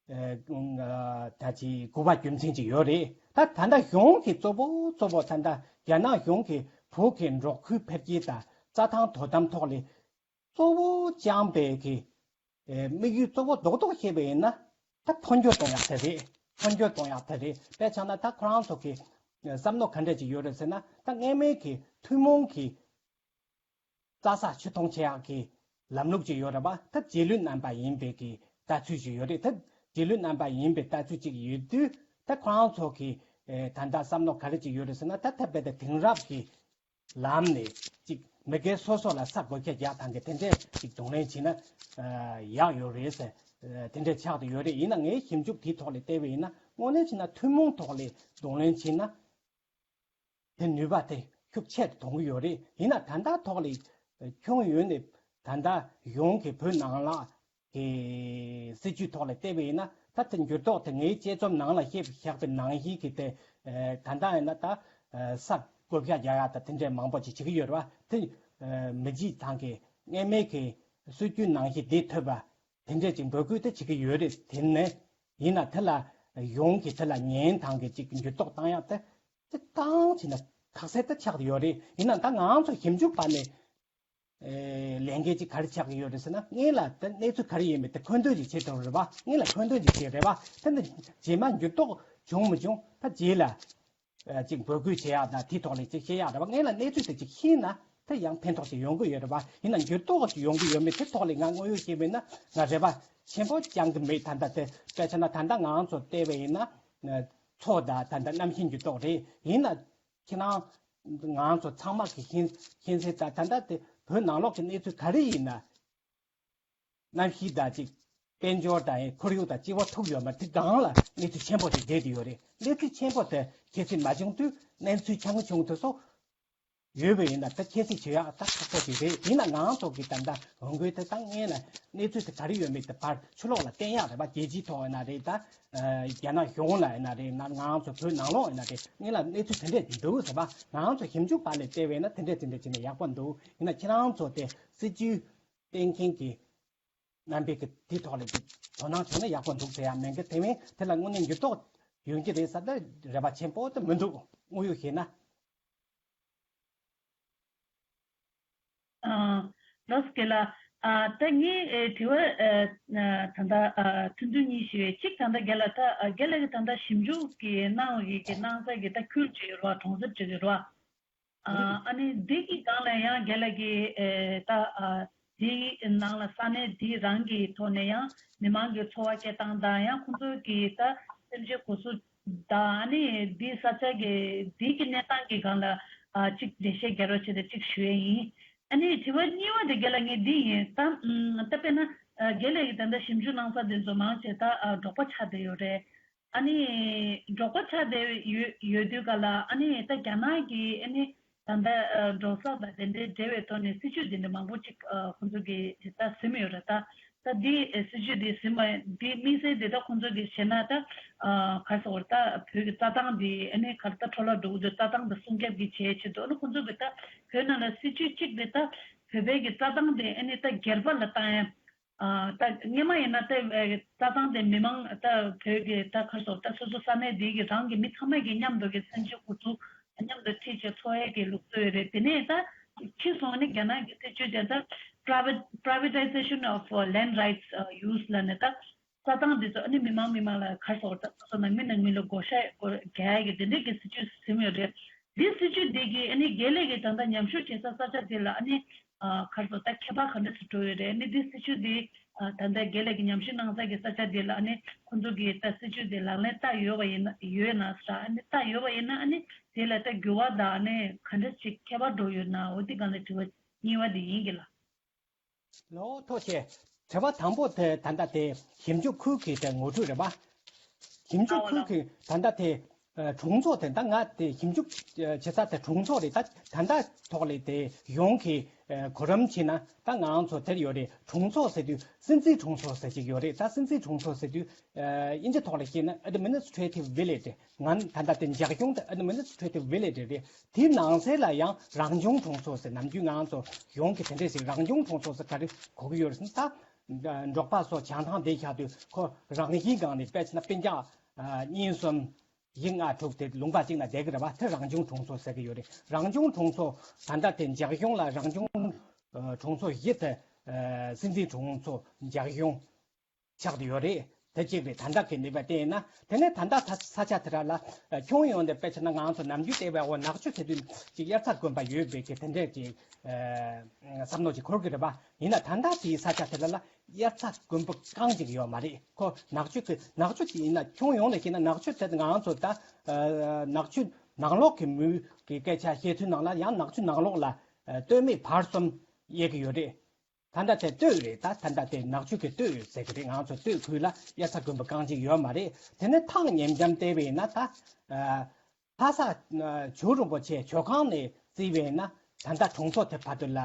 ད་ཅིག་དགོས་པ་རྒྱུ་མཚན་ཅིག་ཡོད་རེད། ད་ད་ལྟ་གཞུང་གི་གཙོ་བོ་གཙོ་བོ་ད་ལྟ་རྒྱ་ནག་གཞུང་གི་བོད་ཀྱི་འབྲོག་ཁུལ་འཕེལ་རྒྱས་དང་རྩྭ་ཐང་དོ་དམ་ཐོག་ལ་གཙོ་བོ་བཅངས་པའི་གི་དམིགས་ཡུལ་གཙོ་བོ་རྡོག་རྡོག་བཤད་པ་ཡིན་ན། ད་འཕོ་འགྱུར་གཏོང་ཡག་དེ་རེད། འཕོ་འགྱུར་གཏོང་ཡག་དེ་རེད། དཔེ་ཆ་ན་ད་ཁོ་རང་ཚོ་གི་བསམ་བློ་ག་འདྲ་ཅིག་ཡོད་རེད་ཟེར་ན། ད་སྔས་མའི་གི་ཐུན་མོང་གི་རྩྭ་ས་ཕྱིར་གཏོང་བྱེད་ཡག་གི་ལམ་ལུགས་ཅིག་ཡོད་རེད་པ། ད་རྗེས་ལུས་རྣམ་པ་ཡིན་པའི་གི་ལྟ་ཚུལ་ཅིག་ཡོད་རེད། ད་རྗེས་ལུས་རྣམ་པ་ཡིན་པའི་ལྟ་ཚུལ་ཅིག་ཡོད་དུས། ད་ཁོ་རང་ཚོ་གི་ད་ལྟ་བསམ་བློ་ག་རེ་ཅིག་ཡོད་རེད་ཟེར་ན། ད་ད་རྦད་དེ་དེང་རབས་ཀྱི་ལམ་ནས་ཅིག་མི་སྒེར་སོ་སོ་ལ་ས་བགོ་བཤའ་རྒྱག་ཐང་གི་དེ་འདྲས་ཅིག་གདོང་ལེན་བྱས་ན་ཡག་ཡོད་རེད་ཟེར། དེ་འདྲས་ཆགས་བསྡད་ཡོད་རེད། ཡིན་ན་ངའི་ཞིབ་འཇུག་དེའི་ཐོག་ལ་བལྟས་པ་ཡིན་ན། དངོས་གནས་བྱས་ན་ཐུན་མོང་ཐོག་ལ་གདོང་ལེན་བྱས་ན། དེ་ནུས་པ་དེ་ཤུགས་ཆེ་རུ་གཏོང་གི་ཡོད་རེད། ཡིན་ན་ད་ལྟ་ཐོག་ལ་ཁྱོན་ཡོངས་ནས་ད་ལྟ་གཞུང་གི་བོད་ནང་ལ་གི་སྲིད་ཇུས་ཐོག་ལ་བལྟས་པ་ཡིན་ན། ད་དེ་འགྱུར་ལྡོག་དེ་ངའི་དཔྱད་རྩོམ་ནང་ལ་བཤད་བཞག་པའི་ནང་བཞིན་གྱི་དེ་ད་ལྟ་ཡིན་ན་ད་ས་བགོ་བཤའ་རྒྱག་ཡག་ད་དེ་འདྲས་མང་པོ་ཅིག་བྱེད་ཀྱི་ཡོད་རེད་བ། དེ་མི་བྱེད་ཐང་གི་སྔས་མའི་གི་སྲོལ་རྒྱུན་ནང་བཞིན་བསྡད་ཐུབ་པ་དེ་འདྲས་ཅིག་འབོད་སྐུལ་དེ་བྱེད་ཀྱི་ཡོད་རེད། དེ་ནས་ཡིན་ན་དེ་ལ་གཞུང་གི་དེ་ལ་ཉན་ཐང་གི་ཅིག་འགྱུར་ལྡོག་བཏང་ཡག་དེ་དེ་བཏང་བྱས་ན་ཁག་སེ་ད་ཆགས་ཡོད་རེད། ཡིན་ན་ད་ང་ཚོ་ཞིབ་འཇུག་པ་ནས་ལས་འགན་ཅིག་ག་རེ་ཆགས་ཀྱི་ཡོད་རེད་ཟེར་ན། སྔོན་ལ་ད་གནས་ཚུལ་ག་རེ་ཡིན་མིན་དེ་མཁོ་འདོན་ཅིག་བྱེད་ཐུབ་རེད་བ། སྔོན་ལ་མཁོ་འདོན་ཅིག་བྱེད་རེད་བ། དེ་འདི་རྗེས་མ་འགྱུར་ལྡོག་བྱུང་མི་བྱུང་ད་རྗེས་ལ་ཅིག་འབོད་སྐུལ་བྱེད་ཡག་དང་དེའི་ཐོག་ལ་ཅིག་བཤད་ཡག་རེད་བ། སྔོན་ལ་གནས་ཚུལ་དེ་ཅིག་ཤེས་ན་དེ་ཡང་ཕན་ཐོགས་ཅིག་ཡོང་གི་ཡོད་རེད་བ། ཡིན་ན་འགྱུར་ལྡོག་ཅིག་ཡོང་གི་ཡོད་མེད་དེ་ཐོག་ལ་ང་དངོས་ཡོད་ཤེས་མེད་ན་ང་རེ་བ་ཆེན་པོ་བཅང་གི་མེད། ད་ལྟ་དེ་དཔེ་ཆ་ན་ད་ལྟ་ང་ཚོ་བལྟས་པ་ཡིན་ན་མཚོ་དང་ད་ལྟ་གནམ་གཤིས་འགྱུར་ལྡོག་རེད། ཡིན་ན་ཁྱེད་རང་ང་ཚོ་ཚང་མ་གི་ཤེས་ཤེས་གསལ། ད་ད་ལྟ་དེ་བོད་ནང་ལོགས་ཀྱི་གནས་ཚུལ་ག་རེ་ཡིན་ན། གནམ་གཤིས་དང་ཅིག་དཔལ་འབྱོར་དང་ཁོར་ཡུག་དང་སྤྱི་བ་ཐུག་ཡོད་མ་རེད། དེ་སྒང་ལ་གནས་ཚུལ་ཆེན་པོ་ཞིག་བསྡད་དེ་ཡོད་རེད། གནས་ཚུལ་ཆེན་པོ་དེ་ཁྱད་གསོད་མ་བྱུང་དུས་གནས་ཚུལ་ཆུང་ངུ་ཆུང་ངུ་དེ་ཚོ་ཡོད་པ་ཡིན་ན་ད་ཁྱད་གསོད་བྱེད་ཡག་ད་ཁག་པོ་ཞིག་རེད། ཡིན་ན་ང་ཚོ་གི་ད་ལྟ་འོང་དགོས་དེ་ད་སྔོན་ལ་གནས་ཚུལ་དེ་ག་རེ་ཡོད་མེད་དེ་ཕར་ཕྱི་ལོགས་ལ་བསྟན་ཡག་རེད་པ། རྒྱལ་སྤྱིའི་ཐོག་ཡིན་ན་རེད། ད་རྒྱ་ནག་གཞུང་ལ་ཡིན་ན་རེད། ན་ང་ཚོ་བོད་ནང་ལོགས་ཡིན་ན་རེད། སྔོན་ལ་གནས་ཚུལ་དེ་འདྲས་འདུག་ཟེར་བ། ང་ཚོ་ཞིབ་འཇུག་པ་ལས་བལྟས་པས་ན་དེ་འདྲས་དེ་འདྲས་བྱས་ན་ཡག་པོ་འདུག་ཡིན་ན་ཁྱེད་རང་ཚོ་དེ་སྲིད་ཇུས་གཏན་འཁེལ་གྱི་རྣམ་པའི་གི་དེ་ཐོག་ལ་གི་དོ་སྣང་བྱུང་ན་ཡག་པོ་འདུག་ཟེར་ཡ་མེད་གི། དེ་མིན་དེ་ལ་དངོས་གནས་འགྱུར་ལྡོག་ཡོང་གི་རེད་ཟེར་ད་རེ་བ་ཆེན་པོ་དེ་མི་འདུག་དངོས་ཡོད་བཤད་ན། ཨ། ལགས་སོ་རྒན་ལགས། ཨ། ད་ངའི་ཨེ་དྲི་བ་ཨ་ད་ལྟ་ཨ་ཐུང་ཐུང་གཉིས་ཤིག་ཡོད། གཅིག་ད་ལྟ་རྒན་ལགས་ད་ཨ་རྒན་ལགས་ཀྱིས་ད་ལྟ་ཞིབ་འཇུག་གི་གནང་བའི་གི་གནང་ས་གི་ད་ཁུལ་ཅིག་ཡོད་རེད་བ། གྲོང་གསེབ་ཅིག་ཡོད་རེད་བ། ཨ། ཨ་ནི་འདི་གི་སྒང་ལ་ཡང་རྒན་ལགས་ཀྱིས་ཨེ་ད་ཨ་འདིའི་ནང་ལ་ས་གནས་འདི་རང་གི་ཐོག་ནས་ཡང་མི་མང་གི་འཚོ་བ་སྐྱེལ་སྟངས་དང་ཡང་ཁོང་ཚོ་གི་ད་སེམས་ཅན་གོ་ས་དང་ཨ་ནི་འདིའི་ས་ཆ་གི་འདི་གི་གནས་སྟངས་ཀྱི་སྒང་ལ་ཨ་གཅིག་འགྲེལ་བཤད་རྒྱག་རོགས་བྱས་ཏེ་གཅིག་ཞུ་ཡས་ཡིན། ཨ་ནི་དྲི་བ་གཉིས་པ་དེ་རྒན་ལགས་ངས་འདི་ཡིན། ད་ད་དཔེར་ན་རྒན་ལགས་ཀྱིས་ད་ལྟ་ཞིབ་འཇུག་གནང་ས་དེ་ཚོ་མང་ཆེ་ད་འབྲོག་པ་ཆགས་བསྡད་ཡོད་རེད། ཨ་ནི་འབྲོག་པ་ཆགས་བསྡད་ཡོད་ཡོད་དུས་ག་ལ་ཨ་ནི་ད་རྒྱ་ནག་གི་ཨ་ནི་ད་ལྟ་འབྲོག་ས་དང་དེ་འདྲའི་འབྲེལ་བའི་ཐོག་ནས་སྲིད་ཇུས་དེ་འདྲ་མང་པོ་ཅིག་ཁོང་ཚོ་གིས་ད་ཟིན་ཡོད་རེད། ད་ད་འདི་སྲིད་ཇུས་དེ་ཟིན་པ་འདི་དམིགས་བསལ་དེ་ད་ཁོང་ཚོ་གིས་བྱས་ན་ད་ག་རེ་ཟེར་དགོས་རེད། ད་བོད་ཀྱི་རྩྭ་ཐང་དེ་ཨ་ནི་ག་རེ་ད་འཕྲོ་བརླག་འགྲོ་གི་འདུག་རྩྭ་ཐང་དེ་སྲུང་སྐྱོབ་ཀྱི་བྱེད་ཆེད་དུ་ཨ་ནི་ཁོང་ཚོ་གིས་ད་བོད་ནང་ལ་སྲིད་ཇུས་གཅིག་དེ་ད་བོད་པའི་གི་རྩྭ་ཐང་དེ་ཨ་ནི་ད་སྒེར་པ་ལ་བཏང་ཡ། ཨ། ད་སྔོན་མ་ཡིན་ན་ད་རྩྭ་ཐང་དེ་མི་མང་ད་བོད་ཀྱི་ད་ག་རེ་ཟེར་ད་སོ་སོ་ས་གནས་དེ་གི་རང་གི་མི་ཚང་མ་གི་མཉམ་དུ་གི་སེམས་ཅན་འགོ་ཚུགས་མཉམ་དུ་ཁྲིད་བྱས་འཚོ་ཡས་ཀྱི་ལུགས་སྲོལ་རེད། དེ་ནས་ད་ཕྱིས་སུ་ནི་རྒྱ་ནག་གི་སྲིད་ཇུས་དེ་ད་private privatization of land rights use ལབ་ནས་ད་རྩྭ་ཐང་དེ་ཚོ་ཨ་ནི་མི་མང་མི་མང་ལ་ག་རེ་ཟེར་ད་སོ་སོ་ནང་མི་ནང་མི་ལ་བགོ་བཤའ་བགོ་རྒྱག་ཡས་ཀྱི་དེ་འདྲས་ཀྱི་སྲིད་ཇུས་ཟིན་ཡོད་རེད། འདི་སྲིད་ཇུས་འདི་གིས་ཨ་ནི་རྒན་ལགས་ཀྱིས་ད་ལྟ་ཉམས་ཞིབ་བྱེད་ས་ས་ཆ་འདི་ལ་ཨ་ནི་ཨ་ག་རེ་ཟེར་ད་ཁྱད་པར་ག་འདྲ་ཞིག་འགྲོ་ཡོད་རེད། ཨ་ནི་འདི་སྲིད་ཇུས་འདི་ཨ་ད་ལྟ་རྒན་ལགས་ཀྱིས་ཉམས་ཞིབ་གནང་ས་གི་ས་ཆ་འདི་ལ་ཨ་ནི་ཁོང་ཚོ་གིས་ད་སྲིད་ཇུས་འདི་ལག་ལེན་བསྟར་ཡོད་པ་ཡིན་ན་ཡོད་ན་ཟེར། ཨ་ནི་བསྟར་ཡོད་པ་ཡིན་ན་ཨ་ནི་དེ་ལ་ད་འགྱུར་བ་དང་ཨ་ནི་ག་འདྲ་ཞིག་ཁྱད་པར་འགྲོ་ཡོད་ན་འོ་འདི་སྒང་ལ་དྲི་བ་གཉིས་པ་འདི་ཡིན་གྱི་ལགས། ལོ་ཐོག་ཆེ། དྲི་བ་དང་པོ་དེ་ད་ལྟ་དེ་ཞིབ་འཇུག་ཁུལ་གྱི་དེ་ངོ་སྤྲོད་རེད་པ། ཞིབ་འཇུག་ཁུལ་གྱི་ད་ལྟ་དེ་ཨ་གྲོང་ཚོ་དེ་ད་ང་དེ་ཞིབ་འཇུག་ཨ་བྱེད་ས་དེ་གྲོང་ཚོ་རེད། ད་ད་ལྟ་ཐོག་ལས་དེ་ཡོང་གི་ཨ་གོ་རིམ་བྱས་ན་ད་ང་རང་ཚོ་དེར་ཡོད་རེད། གྲོང་ཚོ་ཟེར་དུས་སྲིད་འཛིན་གྲོང་ཚོ་ཟེར་གྱི་ཡོད་རེད། ད་སྲིད་འཛིན་གྲོང་ཚོ་ཟེར་དུས་ཨ་དབྱིན་ཇི་ཐོག་ལ་བཤད་ན་administrative village རེད། ང་ད་ལྟ་དེ་འཇགས་ཡོང་དེ་administrative village རེད། དེའི་ནང་གསེས་ལ་ཡང་རང་སྐྱོང་གྲོང་ཚོ་ཟེར། ནམ་རྒྱུན་ང་རང་ཚོ་ཡོང་གི་དེ་འདྲས་ཞིག་རང་སྐྱོང་གྲོང་ཚོ་ཟེར་ག་རེ་གོ་གི་ཡོད་རེད་ཟེར་ན། ད་འབྲོག་པ་ཚོ་བྱང་ཐང་བསྡད་བཞག་དུས་ཁོ་རང་བཞིན་སྒང་ནས་དཔེ་བྱས་ན་སྤུན་ཀྱག་ཨ་གཉིས་གསུམ་བཞི་ལྔ་དྲུག་དེ་ལུང་པ་གཅིག་ན་བསྡད་ཀྱི་རེད་པ། དེ་རང་སྐྱོང་གྲོང་ཚོ་ཟེར་གྱི་ཡོད་རེད། རང་སྐྱོང་གྲོང་ཚོ་ད་ལྟ་དེ་འཇགས་ཡོང་ལ་རང་སྐྱོང་ཨ་གྲོང་ཚོ་བཞི་དེ་ཨ་སྲིད་འཛིན་གྲོང་ཚོ་འཇགས་ཡོང་ཆགས་བསྡད་ཡོད་རེད། དེ་གཅིག་རེད། ད་ལྟ་གི་གནས་བབ་དེ་ཡིན་ན། དེ་ནས་ད་ལྟ་ས་ས་ཆ་དེ་ར་ལ་ཨ་ཁྱོན་ཡོངས་ནས་དཔེ་བྱས་ན་ང་ཚོ་ནམ་རྒྱུན་བལྟས་པའི་འོ་ནག་ཆུ་ཟེར་དུས་ཅིག་དབྱར་རྩྭ་དགུན་འབུ་ཡོད་པའི་གི་དེ་འདྲས་ཀྱི་ཨ་བསམ་བློ་ཅིག་འཁོར་གི་རེད་པ། ཡིན་ན་ད་ལྟ་དེའི་ས་ཆ་དེ་ལ་ལ་དབྱར་རྩྭ་དགུན་འབུ་རྐང་གཅིག་ཡོད་མ་རེད། ཁོ་ནག་ཆུ་དེ་ནག་ཆུ་དེ་ཡིན་ན་ཁྱོན་ཡོངས་ནས་བཤད་ན་ནག་ཆུ་དེ་ང་ཚོ་ད་ཨ་ནག་ཆུ་ནང་ལོགས་ཀྱི་མུའུ་གི་སྐད་ཆ་བཤད་ཚུལ་ནང་ལ་ཡང་ནག་ཆུ་ནང་ལོགས་ལ་ཨ་སྟོད་སྨད་བར་གསུམ་དབྱེ་གི་ཡོད་རེད། ད་ལྟ་དེ་སྟོད་རེད། ད་ད་ལྟ་དེ་ནག་ཆུ་གི་སྟོད་ཟེར་གི་རེད། ང་ཚོ་སྟོད་ཁུལ་ལ་དབྱར་རྩྭ་དགུན་འབུ་རྐང་གཅིག་ཡོད་མ་རེད། དེ་ནས་ཐག་ཉེ་འགྲམ་བལྟས་པ་ཡིན་ན་ད་ཨ་ལྷ་ས་ཨ་ཇོ་རིན་པོ་ཆེ་ཇོ་ཁང་ནས་བརྩིས་པ་ཡིན་ན་ད་ལྟ་གྲོང་ཚོ་དེ་བར་དུ་ལ་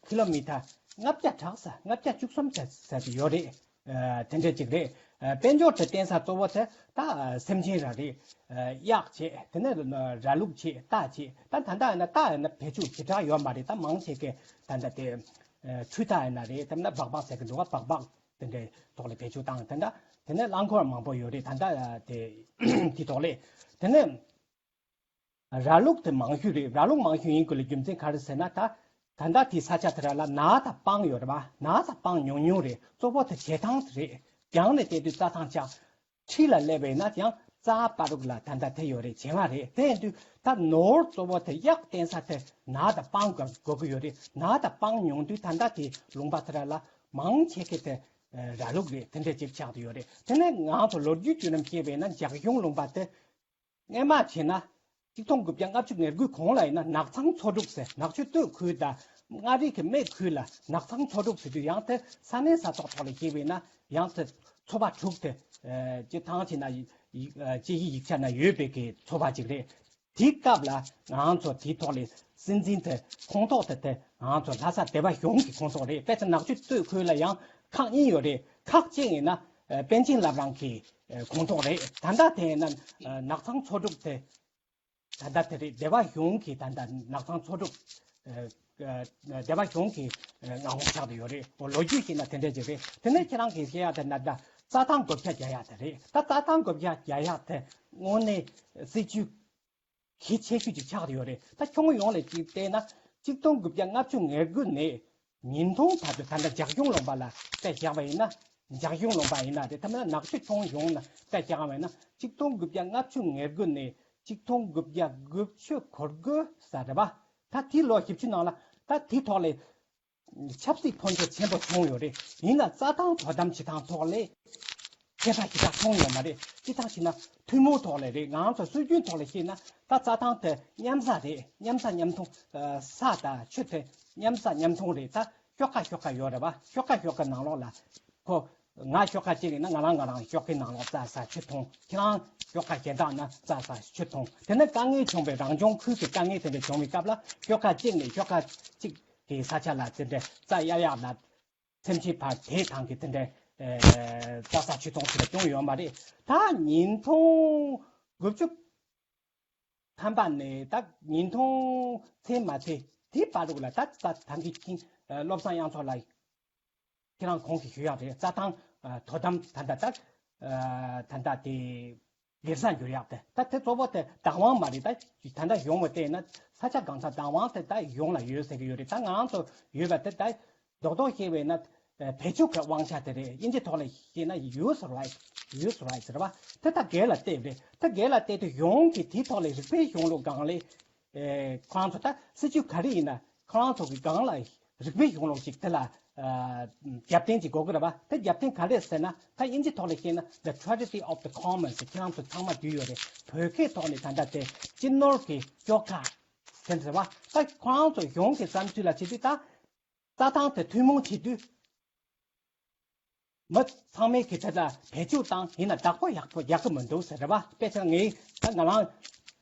ཀི་ལོ་མི་ཊར་ལྔ་བརྒྱ་དྲུག་ཅུ་ལྔ་བརྒྱ་བཅུ་གསུམ་ཙམ་ཙམ་ཡོད་རེད། ཨ་དེ་འདྲ་ཅིག་རེད། ཨ་དཔལ་འབྱོར་དེ་བརྟེན་ས་གཙོ་བོ་དེ་ད་ཨ་སེམས་ཅན་ར་རེད། ཨ་གཡག་བྱས། དེ་ནས་ར་ལུག་བྱས། རྟ་བྱས། ད་ད་ལྟ་ཡིན་ན་རྟ་ཡིན་ན་བེད་སྤྱོད་ཞེ་དྲག་ཡོད་མ་རེད། ད་མང་ཆེ་གེ་ད་ལྟ་དེ་ཨ་འཕྲུལ་རྟ་ཡིན་ན་རེད། དེ་ནས་སྦག་སྦག་ཟེར་གི་འདུག་ག་སྦག་སྦག་དེ་འདྲའི་ཐོག་ལ་བེད་སྤྱོད་བཏང་། དེ་འདྲ་དེ་ནས་རླངས་འཁོར་མང་པོ་ཡོད་རེད། ད་ལྟ་དེ་དེ་ཐོག་ལས་དེ་ནས་ར་ལུག་དེ་མང་ཤོས་རེད། ར་ལུག་མང་ཤོས་ཡིན་དགོས་ལ་རྒྱུ་མཚན་ག་རེ་ཟེར་ན། ད་ད་ལྟ་དེའི་ས་ཆ་དེ་ར་ལ་ནགས་དང་སྤང་ཡོད་རེད་པ། ནགས་དང་སྤང་ཉུང་ཉུང་རེད། གཙོ་བོ་དེ་བྱེ་ཐང་དེ་རེད། རྒྱང་ནས་བལྟས་དུས་རྩྭ་ཐང་ཆགས། འཁྲིས་ལ་སླེབས་པ་ཡིན་ན་ཡང་རྩྭ་བར་དུ་ལ་ད་ལྟ་དེ་ཡོད་རེད། བྱེ་མ་རེད། དེ་ཡིན་དུས་ད་ནོར་གཙོ་བོ་དེ་གཡག་བསྟེན་ས་དེ་ནགས་དང་སྤང་དགོས་དགོས་ཀྱི་ཡོད་རེད། ནགས་དང་སྤང་ཉུང་དུས་ད་ལྟ་དེ་ལུང་པ་དེ་ར་ལ་མང་ཆེ་གེ་དེ་ར་ལུག་རེད། དེ་འདྲས་ཅིག་ཆགས་བསྡད་ཡོད་རེད། དེ་ནས་ང་ཚོ་ལོ་རྒྱུས་བརྒྱུད་རིམ་བཤད་པ་ཡིན་ན་འཇགས་གཞུང་ལུང་པ་དེ་སྔོན་མ་བྱས་ན་ཆིག་སྟོང་དགུ་བརྒྱ་ལྔ་བཅུ་ང་དགུའི་གོང་ལ་ཡིན་ན་ནགས་ཚང་མཚོ་འབྲུག་ཟེར། ནག་ཆུ་སྟོད་ཁུལ་དང་མངའ་རིས་ཀྱི་སྨད་ཁུལ་ལ་ནགས་ཚང་མཚོ་འབྲུག་ཟེར་དུས་ཡང་དེ་ས་གནས་ས་ཐོག་ཐོག་ལ་བཤད་པ་ཡིན་ན་ཡང་དེ་ཚོ་པ་དྲུག་དེ་ཨ་སྤྱིར་བཏང་བྱས་ན་ཡིག་ཡིག་ཨ་དཔྱད་ཡིག་ཡིག་ཆ་ན་ཡོད་པའི་གི་ཚོ་པ་ཅིག་རེད། དེའི་སྐབས་ལ་ང་ཚོ་དེའི་ཐོག་ལས་སྲིད་འཛིན་དེ་ཁོངས་གཏོགས་དེ་དེ་ང་ཚོ་ལྷ་ས་སྡེ་པ་གཞུང་གི་ཁོངས་གཏོགས་རེད། དཔེ་ཆ་ནག་ཆུ་སྟོད་ཁུལ་ལ་ཡང་ཁག་གཉིས་ཡོད་རེད། ཁག་གཅིག་ཡིན་ན་ཨ་པཎ་ཆེན་བླ་བྲང་གི་ཨ་ཁོངས་གཏོགས་རེད། ད་ལྟ་དེ་ཡིན་ན་ཨ་ནགས་ཚང་མཚོ་འབྲུག་དེ་ད་ལྟ་དེ་རེད། སྡེ་པ་གཞུང་གི་ད་ལྟ་ནགས་ཚང་མཚོ་འབྲུག་ཨ་ཨ་སྡེ་པ་གཞུང་གི་ཨ་མངའ་ཁོངས་ཆགས་བསྡད་ཡོད་རེད། འོ་ལོ་རྒྱུས་ཤིག་ན་དེ་འདྲ་ཅིག་རེད། དེ་ནས་ཁྱེད་རང་གིས་བཤད་ཡ་དེ་ན་ད་རྩྭ་ཐང་བགོ་བཤའ་རྒྱག་ཡ་དེ་རེད། ད་རྩྭ་ཐང་བགོ་བཤའ་རྒྱག་ཡ་དེ་དངོས་གནས་སྲིད་ཇུས་གལ་ཆེ་ཤོས་ཅིག་ཆགས་ཡོད་རེད། ད་ཁྱོན་ཡོངས་ལ་ཅིག་བལྟས་ན་ཆིག་སྟོང་དགུ་བརྒྱ་ལྔ་བཅུ་ང་དགུ་ནས་ཉིས་སྟོང་བར་དུ་ད་ལྟ་འཇགས་གཞུང་ལུང་པ་ལ་བལྟས་བཞག་པ་ཡིན་ན། འཇགས་གཞུང་ལུང་པ་ཡིན་ན་རེད། ཐ་མ་ན་ནག་ཆུ་ཁྱོན་ཡོངས་ལ་བལྟས་བཞག་པ་ཡིན་ན་ཆིག་སྟོང་དགུ་བརྒྱ་ལྔ་བཅུ་ང་དགུ་ནས་ཆིག་སྟོང་དགུ་བརྒྱ་དགུ་བཅུ་གོ་དགུ་ཙམ་རེད་པ། ད་དེའི་ལོ་བཞི་བཅུ་ནང་ལ་ད་དེའི་ཐོག་ལས་ཆབ་སྲིད་ཕན་ཐོགས་ཆེན་པོ་བྱུང་ཡོད་རེད། ཡིན་ན་རྩྭ་ཐང་དོ་དམ་བྱེད་སྟངས་ཐོག་ལས་ཁྱད་པར་ཞེ་དྲག་བྱུང་ཡོད་མ་རེད། སྤྱིར་བཏང་བྱས་ན་ཐུན་མོང་ཐོག་ལས་རེད། ང་ཚོ་སྲོལ་རྒྱུན་ཐོག་ལས་བཤད་ན་ད་རྩྭ་ཐང་དེ་མཉམ་ས་རེད། མཉམ་ས་མཉམ་འཐུང་། ས་དང་ཆུ་དེ་མཉམ་ས་མཉམ་འཐུང་རེད། ད་ཤོག་ཁ་ཤོག་ཁ་ཡོད་རེད་པ། ཤོག་ཁ་ཤོག་ཁའི་ནང་ལོགས་ལ་ཁོ། ང་ཤོག་ཁ་གཅིག་ཡིན་ན་ང་རང་ང་རང་ཤོག་ཁའི་ནང་ལོགས་རྩྭ་ཟ་ཆུ་འཐུང་། ཁྱེད་རང་ཤོག་ཁ་གཞན་དག་ན་རྩྭ་ཟ་ཆུ་འཐུང་། དེ་ནས་དཀའ་ངལ་བྱུང་བའི་རང་སྐྱོང་ཁུལ་གྱི་དཀའ་ངལ་དེ་འདྲ་བྱུང་བའི་སྐབས་ལ་ཤོག་ཁ་གཅིག་ནས་ཤོག་ཁ་གཅིག་གི་ས་ཆ་ལ་དེ་འདྲ་རྩྭ་གཡར་ཡག་ལ་སེམས་ཅན་བར་དེའི་ཐང་གི་དེ་འདྲ་ཨེ་རྩྭ་ཟ་ཆུ་འཐུང་ཟེར་བ་བྱུང་ཡོད་མ་རེད། ད་ཉིས་སྟོང་དགུ་བཅུ་ཐམ་པ་ནས་ད་ཉིས་སྟོང་ཚེ་མ་ཚེ་དེའི་བར་དུ་ལ་ད་ད་ཐང་གི་ཁྱིམ་ཨེ་བློ་བཟང་དབྱངས་མཚོ་ལགས་ཁྱེད་རང་གོང་གི་ཞུ་ཡག་རེད། རྩྭ་ཐང་ཨ་དོ་དམ་ད་ལྟ་ད་ཨ་ད་ལྟ་དེ་སྒེར་ས་འགྱུར་ཡག་དེ་ད་དེ་གཙོ་བོ་དེ་བདག་དབང་མ་རེད། ད་ད་ལྟ་ཡོང་བ་བལྟས་ན་ས་ཆ་གང་ས་བདག་དབང་དེ་ད་ཡོངས་ལ་ཡོད་ཟེར་གི་ཡོད་རེད། ད་ང་རང་ཚོ་ཡོད་པ་དེ་ད་རྡོག་རྡོག་བཤད་པས་ན་ཨ་བེད་སྤྱོད་ཀྱི་དབང་ཆ་དེ་རེད། དབྱིན་ཇི་ཐོག་ལ་བཤད་ན་use right, use right ཟེར་བ་དེ་ད་སྒེར་ལ་བལྟས་རེད། ད་སྒེར་ལ་བལྟས་དུས་ཡོངས་ཀྱི་དེའི་ཐོག་ལ་རིགས་པའི་གཞུང་ལུགས་སྒང་ལས། ཨེ་ཁོ་རང་ཚོ་ད་སྲིད་ཇུས་ག་རེ་ཡིན་ན་ཁོ་རང་ཚོ་གི་སྒང་ལ་རིགས་པའི་གཞུང་ལུགས་ཤིག་དེ་ལ་ཨ་རྒྱབ་རྟེན་ཅིག་དགོས་ཀྱི་རེད་པ། དེ་རྒྱབ་རྟེན་ག་རེ་ཟེར་ན་ད་དབྱིན་ཇི་ཐོག་ལ་བཤད་ན་the tragedy of the commons ཟེར། ཁྱེད་རང་ཚོ་ཚང་མ་འདུས་ཡོད་རེད། བོད་སྐད་ཐོག་ནས་ད་ལྟ་དེ་སྤྱི་ནོར་གྱི་སྐྱོ་ཁ་ཟེར་ཟེར་བ། ད་ཁོ་རང་ཚོ་གཞུང་གི་བསམ་ཚུལ་ལ་བྱེད་དུས་ད་རྩྭ་ཐང་དེ་ཐུན་མོང་བྱེད་དུས། མི་ཚང་མས་ཀྱི་དེ་ལ་བེད་སྤྱོད་བཏང་ཡིན་ན་བདག་པོ་ཡག་པོ་ཡག་གི་མི་འདུག་ཟེར་རེད་བ། དཔེ་ཆ་ངས་ད་ང་རང་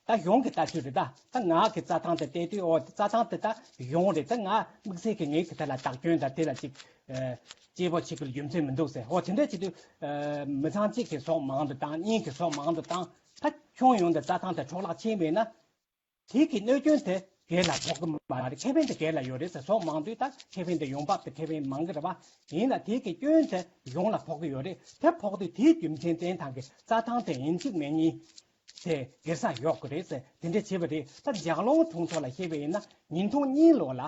ད་གཞུང་གི་ལྟ་ཚུལ་རེད། ད་ད་ང་གི་རྩྭ་ཐང་དེ་བལྟས་དུས་ཨོ་རྩྭ་ཐང་དེ་ད་གཞུང་རེད། ད་ང་དམིགས་བསལ་གྱི་ངས་གི་དེ་ལ་བདག་སྐྱོན་དང་དེ་ལ་ཅིག་ཨ་སྐྱེས་པོ་ཆེ་གི་རྒྱུ་མཚན་མི་འདུག་ཟེར། ཨོ་དེ་འདྲ་བྱེད་དུས་ཨ་མི་ཚང་གཅིག་གི་སྲོག་མང་དུ་བཏང་གཉིས་ཀྱི་སྲོག་མང་དུ་བཏང་ད་ཁྱོན་ཡོངས་དུ་རྩྭ་ཐང་དེ་འཕྲོ་བརླག་ཕྱིན་པས་ན། དེ་གི་གནོད་སྐྱོན་དེ་སྒེར་ལ་ཕོག་གི་མ་རེད། ཁེ་ཕན་དེ་སྒེར་ལ་ཡོད་རེད་ཟེར། སྲོག་མང་དུས་ད་ཁེ་ཕན་དེ་ཡོང་འབབ་དེ་ཁེ་ཕན་མང་གི་རེད་བ། ཡིན་ན་དེ་གི་སྐྱོན་དེ་གཞུང་ལ་ཕོག་གི་ཡོད་རེད། དེ་ཕོག་དུས་དེའི་རྒྱུ་མཚན་བཙན་ཐང་གི་རྩྭ་ཐང་དེ་ཡིན་གཅིག་མིན་གཉིས་དེ་སྒེར་ས་གཡོག་གི་རེད་ཟེར། དེ་འདྲ་བྱས་པ་རེད། ད་ལྗགས་ལུང་དྲུང་འཚོ་ལ་བཤད་པ་ཡིན་ན་ཉིས་སྟོང་གཉིས་ལོ་ལ།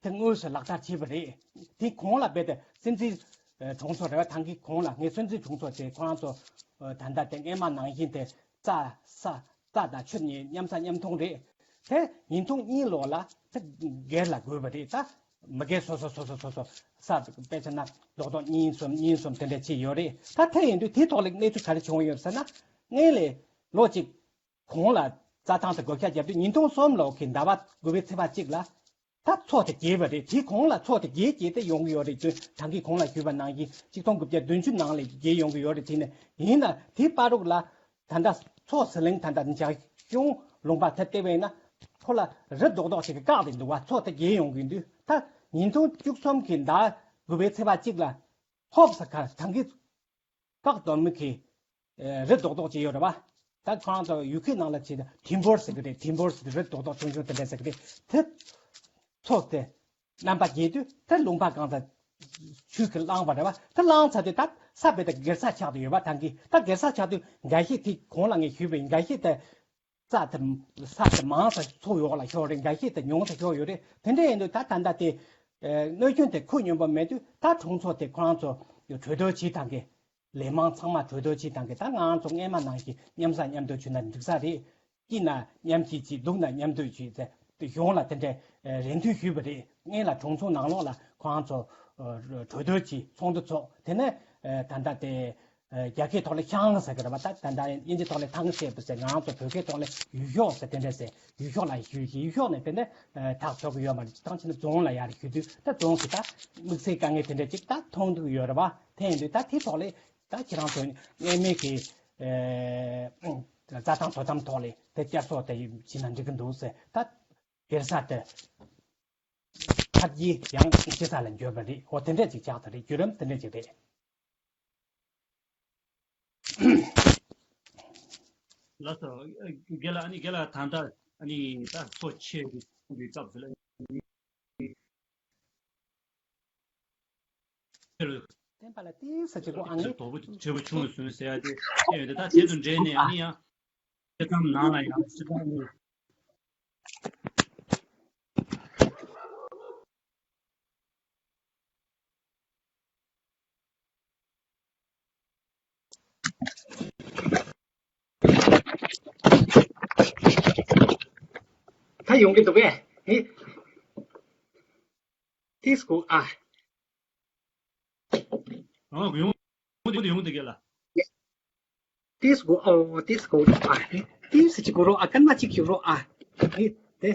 དེ་དངོས་སུ་ལག་བསྟར་བྱས་པ་རེད། དེ་གོང་ལ་རྦད་དེ་སྲིད་འཛིན་ཨ་དྲུང་འཚོ་རེད་བ། ཐང་གི་གོང་ལ་ངས་སྲིད་འཛིན་དྲུང་འཚོ་བྱས། ཁོ་རང་ཚོ་ཨ་ད་ལྟ་དེ་སྔས་མ་ནང་བཞིན་དེ་རྩྭ་ས་རྩྭ་དང་ཆུ་གཉིས་མཉམ་ཟ་མཉམ་འཐུང་རེད། དེ་ཉིས་སྟོང་གཉིས་ལོ་ལ་དེ་སྒེར་ལ་བགོས་པ་རེད། ད་མི་སྒེར་སོ་སོ་སོ་སོ་སོ་སོ་ས་དཔེ་ཆ་ན་རྡོག་རྡོག་གཉིས་གསུམ་གཉིས་གསུམ་དེ་འདྲ་བྱས་ཡོད་རེད། ད་དེ་ཡིན་དུས་དེའི་ཐོག་ལ་གནས་ཚུལ་ག་རེ་བྱུང་ཡོད་ཟེར་ན། སྔོན་ལ་ལོ་གཅིག་གོང་ལ་རྩྭ་ཐང་དུ་བགོ་བཤའ་བརྒྱབ་དུས་ཉིས་སྟོང་གསུམ་ལོ་གི་ཟླ་བ་དགུ་པའི་ཚེས་པ་གཅིག་ལ་ད་མཚོ་དེ་རྒྱས་པ་རེད། དེའི་གོང་ལ་མཚོ་དེ་རྒྱས་རྒྱས་ཏེ་ཡོང་གི་ཡོད་རེད། ཚོས་ད་གིན་གོང་ལ་ཞུས་པ་ནང་བཞིན་ཆིག་སྟོང་དགུ་བརྒྱ་བདུན་ཅུ་ནང་ལ་རྒྱས་ཡོང་གི་ཡོད་རེད། དེ་ནས་ཡིན་ན་དེའི་བར་དུ་ལ་ད་ལྟ་མཚོ་ཟི་ལིང་ད་ལྟ་འཇང་གཞུང་ལུང་པ་དེ་བལྟས་པས་ན་ཁོ་ལ་རི་རྡོག་རྡོག་ཅིག་གིས་བཀག་སྟེ་འདུག་བ། མཚོ་དེ་རྒྱས་ཡོང་གི་འདུག་ད་ཉིས་སྟོང་བཅུ་གསུམ་གི་ཟླ་དགུ་པའི་ཚེས་པ་གཅིག་ལ་ཧོབ་ས་ཁ་ད་གིན་བཀག་སྡོམ་གི་ཨེ་རི་རྡོག་རྡོག་ཅིག་ཡོད་རེད་བ། ད་ཁོ་རང་ཚོ་ཡུལ་སྐད་ནང་ལ་བྱས་ན་ཐིམ་བོར་ཟེར་གི་རེད། ཐིམ་བོར་ཟེར་རི་རྡོག་རྡོག་ཆུང་ཆུང་དེ་འདྲ་ཟེར་གི་རེད། དེ་མཚོ་དེ་རྣམ་པ་རྒྱས་དུས་དེ་ལུང་པ་གང་དུ་ཆུ་གི་བླངས་པ་རེད་བ། དེ་བླངས་ཚར་དུས་ད་ས་བལྟས་ན་སྒེར་ས་ཆགས་དུ་ཡོད་བ། ད་གི་ད་སྒེར་ས་ཆགས་དུས་འགའ་ཤས་དེ་གོང་ལ་ངས་ཞུས་པའི་འགའ་ཤས་དེ་རྩྭ་དེ་ས་དེ་མང་ས་མཚོ་འོག་ལ་ཤོར་རེད། འགའ་ཤས་དེ་ཉུང་ས་ཤོར་ཡོད་རེད། དེ་འདྲ་ཡིན་དུས་ད་ད་ལྟ་དེ་ཨེ་གནོད་སྐྱོན་དེ་ཁུག་སྙོམས་པོ་མེད་དུས་ད་དྲུང་འཚོ་དེ་ཁོ་རང་ཚོ་གྲོས་བསྡུར་བྱེད་སྟངས་ཀྱི་ལས་མང་ཚང་མ་གྲོས་བསྡུར་བྱེད་སྟངས་ཀྱི་ད་ང་རང་ཚོ་སྔས་མ་ནང་བཞིན་མཉམ་ཟ་མཉམ་འཐུང་བྱུང་ན་འགྲིག་ས་རེད། སྐྱིད་ན་མཉམ་སྐྱིད་བྱེད། སྡུག་ན་མཉམ་སྡུག་བྱེད་ཟེར་དེ་གཞུང་ལ་དེ་འདྲའི་ཨེ་རེ་འདུན་ཞུས་པ་རེད། སྔོན་ལ་དྲུང་འཚོ་ནང་ལོགས་ལ་ཁོ་རང་ཚོ་ཨེ་གྲོས་བསྡུར་བྱེད། ཚོགས་འདུ་ཚོགས། དེ་ནས་ཨེ་ད་ལྟ་དེ་ཨ་རྒྱ་སྐད་ཐོག་ལ་ཤང་ཟེར་གི་རེད་བ། ད་ད་ལྟ་དབྱིན་ཇི་ཐོག་ལ་ཐང་ཤེད་པོ་ཟེར། ང་རང་ཚོ་བོད་སྐད་ཐོག་ལ་ཡུལ་ཤོག་ཟེར། དེ་འདྲ་ཟེར། ཡུལ་ཤོག་ལ་ཞུས་ཤིང་ཡུལ་ཤོག་ནས་དེ་འདྲ་ཨ་ཐག་ཆོད་གི་ཡོད་མ་རེད། ཐང་ཆེན་རྫོང་ལ་ཡར་ཞུས་དུས་ད་རྫོང་གི་ད་དམིགས་བསལ་དཀའ་ངལ་དེ་འདྲ་ཅིག་ད་མཐོང་གི་ཡོད་རེད་བ། དེ་ཡིན་དུས་ད་དེ་ཐོག་ལ་ད་ཁྱེད་རང་ཚོ་སྔོན་མའི་གི་ཨ་རྩྭ་ཐང་དོ་དམ་ཐོག་ལ་དེ་བསྐྱར་གསོ་དེ་བྱས་ན་འགྲིག་གི་འདུག་ཟེར། ད་སྒེར་ས་དེ་ཐབས་ཀྱིས་ཡང་ཅི་ས་ལ་འགྱོད་པ་རེད། འོ་དེ་འདྲ་ཅིག་ཆགས་ད་རེད། བརྒྱུད་རིམ་དེ་འདྲ་ཅིག་རེད། ལགས་སོ། རྒན་ལགས། ཨ་ནི་རྒན་ལགས་ད་ལྟ་ཨ་ནི་ད་མཚོ་ཆེ་རུ་གཏོང་གི་སྐབས་སུ་ལ་ཨ་ནི་ཆེ་རུ། བསྟན་པ་ལ་ཏིག་ཙམ་གཅིག་པོ་ཨ་ནི་དོ་པོ་ཆེ་པོ་བྱུང་སོང་ཟེར་ཡ་དེ་ཡོད་དེ། ད་དེ་དང་འབྲེལ་ནས་ཨ་ནི་ཡང་སྤྱི་བཏང་ནང་ལ་ཡང་སྤྱི་བཏང་ནས། ད་ཡོང་གི་འདུག་གས། ཨེ། ཏིས་ཀོ་ཨ། ཨ་ཡོང་འདུག་ཡོང་འདུག་གས་ལ། ཏིས་ཀོ་ཨ། ཏིས་ཀོ་ཨ། ཏིས་ཅིག་གོ་རོ་ཨ། ཀན་མ་ཅིག་ཁྱུག་རོ་ཨ། ཨེ་དེ།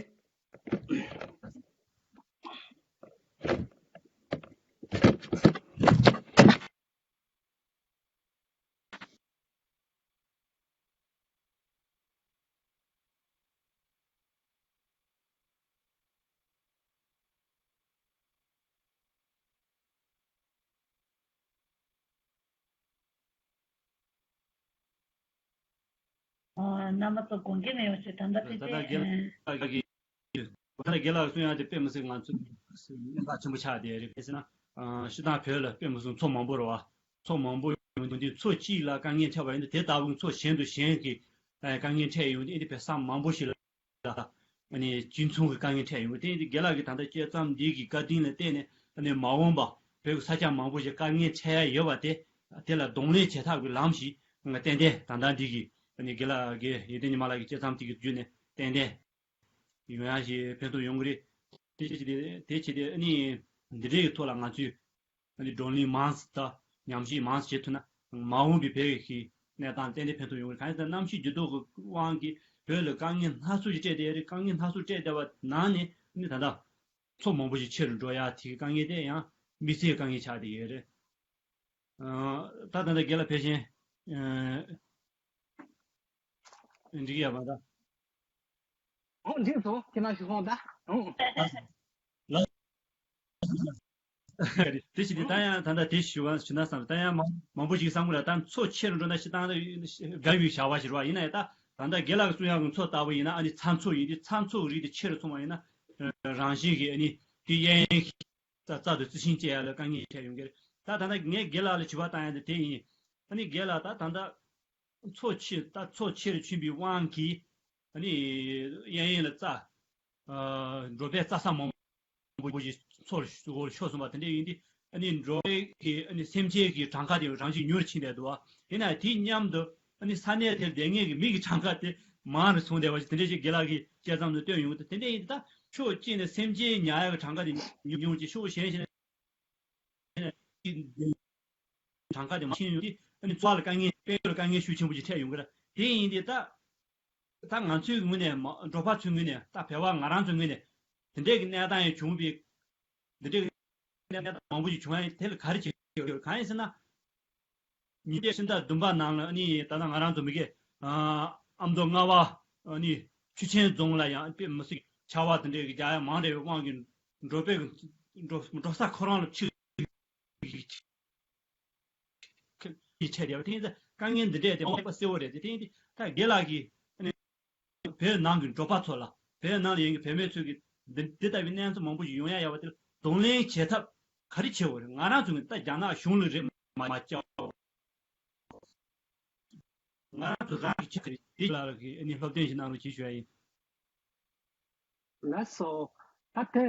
ཨ། རྣམ་པ་ཚོ་དགོངས་འགལ་མེད་པ་ཞིག་ད་ལྟ་ད་ལྟ་དེ་རྒན་ལགས་ཀྱིས་ད་ལྟ་རྒན་ལགས་གསུང་ཡག་དེ་དཔེ་མི་སྲིད་ང་ཚོ་གནད་འགག་ཆེན་པོ་ཆགས་བསྡད་རེད། གལ་སྲིད་ན་ཨ་སྤྱིར་བཏང་བོད་ལ་དཔེ་མི་སྲིད་མཚོ་མང་པོ་རེད་བ། མཚོ་མང་པོ་ཡོང་དུས་མཚོ་གཅིག་ལ་དཀའ་ངལ་འཕྲད་པ་ཡིན་དུས་དེ་ལྟ་བུའི་མཚོ་གཞན་དུ་གཞན་གྱི་ཨ་དཀའ་ངལ་འཕྲད་ཡོང་དུས་ཨེ་འདི་བོད་ས་མང་པོ་ཞིག་ལ་ཨ་ནི་གཅིག་མཚུངས་ཀྱི་དཀའ་ངལ་འཕྲད་ཡོང་དུས། ཨེ་འདི་རྒན་ལགས་ཀྱིས་ད་ལྟ་བཤད་མཚམས་འདི་གི་བཀའ་དྲིན་ལ་བརྟེན་ནས་ཨ་ནི་མ་འོངས་པ་བོད་ཀྱི་ས་ཆ་མང་པོ་ཞིག་དཀའ་ངལ་འཕྲད་ཡ་ཡོད་པ་དེ་དེ་ལ་གདོང་ལེན་བྱེད་ཐབས་ཀྱི་ལམ་ཞིག་ཏན་ཏན་ད་ལྟ་འདི་གི་ཨ་ནི་རྒན་ལགས་ཀྱིས་ཡོན་ཏན་ཉི་མ་ལགས་ཀྱི་བཤད་མཚམས་དེ་གི་བརྒྱུད་ནས་ཏན་ཏན་ཡོང་ཡ་ཞིག་ཕན་ཐོགས་ཡོང་གི་རེད། དེ་བྱས་ཏེ་དེ་བྱས་ཏེ་ཨ་ནི་འདི་འདྲའི་ཐོག་ལ་ང་ཚོས་ཨ་ནི་བགྲོ་གླེང་མང་ཙམ་དང་ཉམས་ཞིབ་མང་ཙམ་བྱེད་ཐུབ་ན་མ་འོངས་པའི་བོད་ཀྱི་གནས་སྟངས་ཏན་ཏན་ཕན་ཐོགས་ཡོང་གི་རེད། གང་ཡིན་ཟེར་ན་གནམ་གཤིས་འགྱུར་ལྡོག་གི་དབང་གིས་བོད་ལ་དཀའ་ངལ་སྣ་ཚོགས་ཤིག་འཕྲད་བསྡད་ཡོད་རེད། དཀའ་ངལ་སྣ་ཚོགས་འཕྲད་བསྡད་པ་ནང་ནས་ཨ་ནི་ད་ལྟ་མཚོ་མང་པོ་ཞིག་ཆེ་རུ་འགྲོ་ཡ་དེ་གི་དཀའ་ངལ་དེ་ཡང་དམིགས་བསལ་དཀའ་ངལ་ཆགས་བསྡད་ཡོད་རེད། ད་ད་ལྟ་རྒན་ལགས་ཕལ་ཆེར་འགྲིག་ཡ་མ་རེད། ཨོ་འགྲིག་སོང་། ཁྱེད་རང་ཞུ་སོང་ད། ཨོ། ལགས། དེ་བཞིན་དུ་ད་ཡང་ད་ལྟ་དེ་ཞུ་བ་ཞུ་ན་བསམ། ད་ཡང་མང་མང་པོ་ཞིག་བསམ་གི་རེད། ད་མཚོ་ཆེ་རུ་འགྲོ་ན་སྤྱིར་བཏང་དགའ་བའི་བྱ་བ་ཞིག་རེད་པ། ཡིན་ན་ཡང་ད་ད་ལྟ་རྒན་ལགས་ཀྱིས་གསུང་ཡག་གི་མཚོ་ལྟ་བུ་ཡིན་ན། ཨ་ནི་ཚྭ་མཚོ་ཡིན་དུས་ཚྭ་མཚོ་རིགས་དེ་ཆེ་རུ་སོང་བ་ཡིན་ན་རང་བཞིན་གྱིས་ཨ་ནི་དེ་གཡས་གཡོན་རྩ་རྩ་དང་རྩི་ཤིང་སྐྱེ་ཡག་ལ་དཀའ་ངལ་འཕྲད་ཡོང་གི་རེད། ད་ད་ལྟ་ངས་རྒན་ལགས་ལ་དྲི་བ་བཏང་ཡག་དེ་དེ་ཡིན། ཨ་ནི་རྒན་ལགས་ད་ད་ལྟ་མཚོ་ཆེ་ད་མཚོ་ཆེ་རུ་ཕྱིན་པའི་དབང་གིས་ཨ་ནི་གཡས་གཡོན་ལ་རྩྭ་ཨ་འབྲོག་པའི་རྩྭ་ས་མང་པོ་ཞིག་མཚོ་ལ་ཤོར་སོང་བ་དེ་འདྲ་ཡིན་དུས། ཨ་ནི་འབྲོག་པའི་གི་ཨ་ནི་སེམས་ཅན་གྱི་གྲངས་ཀ་དེ་རང་བཞིན་ཉུང་རུ་ཕྱིན་བསྡད་འདུག་པ། ཡིན་ན་དེ་མཉམ་དུ་ཨ་ནི་ས་གནས་དེར་བསྡད་མཁན་གྱི་མི་གི་གྲངས་ཀ་དེ་མང་རུ་སོང་བསྡད་པ་ཞིག་དེ་འདྲ་ཞིག་རྒན་ལགས་ཀྱིས་དཔྱད་རྩོམ་ནང་བཏོན་ཡོང་། དེ་འདྲ་ཡིན་དུས་ད་ཕྱོགས་གཅིག་ནས་སེམས་ཅན་ཉར་ཡག་གི་གྲངས་ཀ་དེ་ཉུང་ཉུང་ཅིག་ཕྱོགས་གཞན་ཞིག་ནས་གྲངས་ཀ་དེ་མང་ཕྱིན་ཡོང་དུས། ཨ་ནི་འཚོ་བ་ལ་དཀའ་ངལ། དཔལ་འབྱོར་ལ་དཀའ་ངལ་ཤུགས་ཆེན་པོ་ཞིག་འཕྲད་ཡོང་གི་རེད། དེ་ཡིན་དུས་ད་ད་ང་ཚོའི་ངོས་ནས་མ་འབྲོག་པ་ཚོའི་ངོས་ནས། ད་བོད་པ་ང་རང་ཚོའི་ངོས་ནས་དེ་འདྲའི་གི་གནས་སྟངས་ཡང་བྱུང་བའི། འདི་འདྲའི་གནས་སྟངས་མང་པོ་ཞིག་བྱུང་ཡ་དེ་ལ་ག་རེ་བྱེད་ཀྱི་ཡོད། གང་ཡིན་ཟེར་ན། ཉིས་སྟོང་ཕྱི་ཟླ་བདུན་པ་ནང་ལ་ཨ་ནི་ད་ལྟ་ང་རང་ཚོ་མི་སྒེར་ཨ་མདོ་རྔ་བ་ཨ་ནི་ཆུ་ཆེན་རྫོང་ལ་ཡང་དཔེ་མི་སྲིད་ཆར་པ་དེ་འདྲའི་གི་རྒྱག་ཡ་མང་དྲགས་པའི་དབང་གིས་འབྲོག་པའི་འབྲོག་འབྲོག་ས་ཁོ་རང་ལ་ཕྱིར་ཡིག་ཆ་རེད་པ། དེ་ཡིན་ཙང་དཀའ་ངལ་འདི་འདྲས་དེ་དཔེ་གསལ་པོ་རེད། དེ་དེ་ཡིན་དུས་ད་རྒན་ལགས་ཀྱིས་ཨ་ནི་བོད་ནང་གི་འབྲོག་པ་ཚོ་ལ། བོད་ནང་ལ་ཡོད་མཁན་བོད་མི་ཚོས་ཀྱི་འདི་འདི་ལྟ་བུའི་གནས་ཚུལ་མང་པོ་ཞིག་ཡོང་ཡ་ཡོད་པ་དེ་ལ་གདོང་ལེན་བྱེད་ཐབས་ག་རེ་བྱེད་དགོས་རེད། ང་རང་ཚོ་གི་ད་རྒྱ་ནག་གཞུང་ལ་རེད་མ་བྱ་བ། ང་རང་ཚོ་རང་གི་ཆ་རེད། དེ་ལ་གི་ཨ་ནི་སློབ་སྟོན་ཞིག་གནང་རོགས་གྱིས་ཞུ་ཡ་ཡིན། ལགས་སོ། ད་དེ་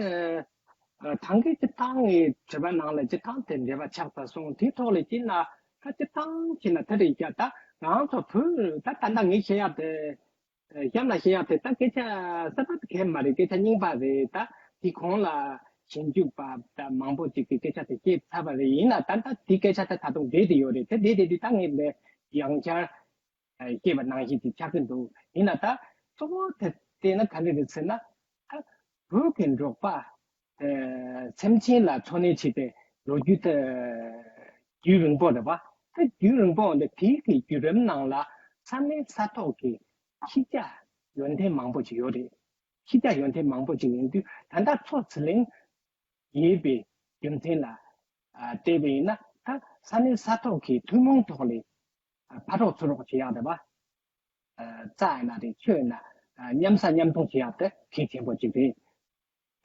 ཨ་ཐང་གི་སྤྱིར་བཏང་གི་དྲི་བ་ནང་ལ་སྤྱིར་བཏང་དེ་འགྲེལ་པ་ཆགས་ཚར་སོང་། དེའི་ཐོག་ལ་སྤྱིར་ན་ད་སྤྱིར་བཏང་བྱས་ན་དེ་རེད་ཀྱང་། ད་ང་ཚོ་བོད་ད་ད་ལྟ་ངས་བཤད་ཡག་དེ། གཤམ་ལ་བཤད་ཡག་དེ་ད་སྐད་ཆ་གསར་པ་དེ་གས་མ་རེད། སྐད་ཆ་རྙིང་པ་རེད། ད་དེ་གོང་ལ་ཞིབ་འཇུག་པ་ད་མང་པོ་ཅིག་གིས་སྐད་ཆ་དེ་བཤད་ཚར་བ་རེད། ཡིན་ན་ད་ལྟ་དེ་སྐད་ཆ་ད་ད་དུང་བསྡད་དེ་ཡོད་རེད། དེ་བསྡད་དེ་དུས་ད་ངས་ལས་ཡང་བསྐྱར་བཤད་པ་ནང་བཞིན་དེ་ཆགས་ཀྱི་འདུག་ཡིན་ན་ད་གཙོ་བོ་དེ་བལྟས་ན་ག་རེ་རེད་ཟེར་ན། ད་བོད་ཀྱི་འབྲོག་པ་ཨ་སེམས་ཅན་ལ་འཚོ་གནས་བྱེད་པའི་ལོ་རྒྱུས་དེ་རྒྱུན་རིང་པོ་རེད་པ། ད་རྒྱུན་རིང་པོ་འོང་དུས་དེའི་གི་བརྒྱུད་རིམ་ནང་ལ་ས་གནས་ས་ཐོག་གི་ཤེས་བྱ་ཡོན་ཏན་མང་པོ་ཅིག་ཡོད་རེད། ཤེས་བྱ་ཡོན་ཏན་མང་པོ་ཅིག་ཡིན་དུས་ད་ལྟ་མཚོ་ཟི་ལིང་ཡོད་པའི་རྒྱུ་མཚན་ལ་ཨ་བལྟས་པ་ཡིན་ན། ད་ས་གནས་ས་ཐོག་གི་ཐུན་མོང་ཐོག་ལ་ཨ་ཕར་རོགས་ཚུར་རོགས་བྱེད་ཡག་རེད་པ། རྩྭ་ཡིན་ན་རེད། ཆུ་ཡིན་ན། མཉམ་ཟ་མཉམ་འཐུང་བྱེད་ཡག་དེ་གལ་ཆེན་པོ་གཅིག་རེད།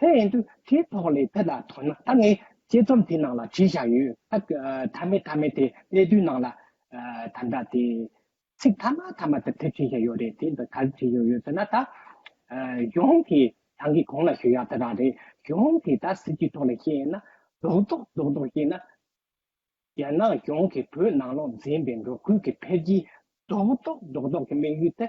དེ་ཡིན་དུས་དེའི་ཐོག་ལ་དེ་ལ་དོ་སྣང་། ད་ངས་དཔྱད་རྩོམ་དེའི་ནང་ལ་བྲིས་བཞག་ཡོད། ད་མཐའ་མའི་མཐའ་མའི་དེ་གནད་བསྡུས་ནང་ལ་ད་ལྟ་དེ་ཚིག་མཐའ་མ་མཐའ་མ་དེ་དེ་བྲིས་བཞག་ཡོད་རེད། དེ་ད་ག་རེ་བྲིས་ཡོད་ཡོད་ཟེར་ན། ད་གཞུང་གི་ད་གིན་གོང་ལ་ཞུས་ཡག་དེ་རང་རེད། གཞུང་གི་ད་སྲིད་ཇུས་ཐོག་ལ་བཤད་ཡིན་ན། རྡོག་རྡོག་རྡོག་རྡོག་བཤད་ན། རྒྱ་ནག་གཞུང་གིས་བོད་ནང་ལོགས་འཛིན་པའི་འབྲོག་ཁུལ་གྱི་འཕེལ་རྒྱས་རྡོག་རྡོག་རྡོག་རྡོག་གི་དམིགས་ཡུལ་དེ་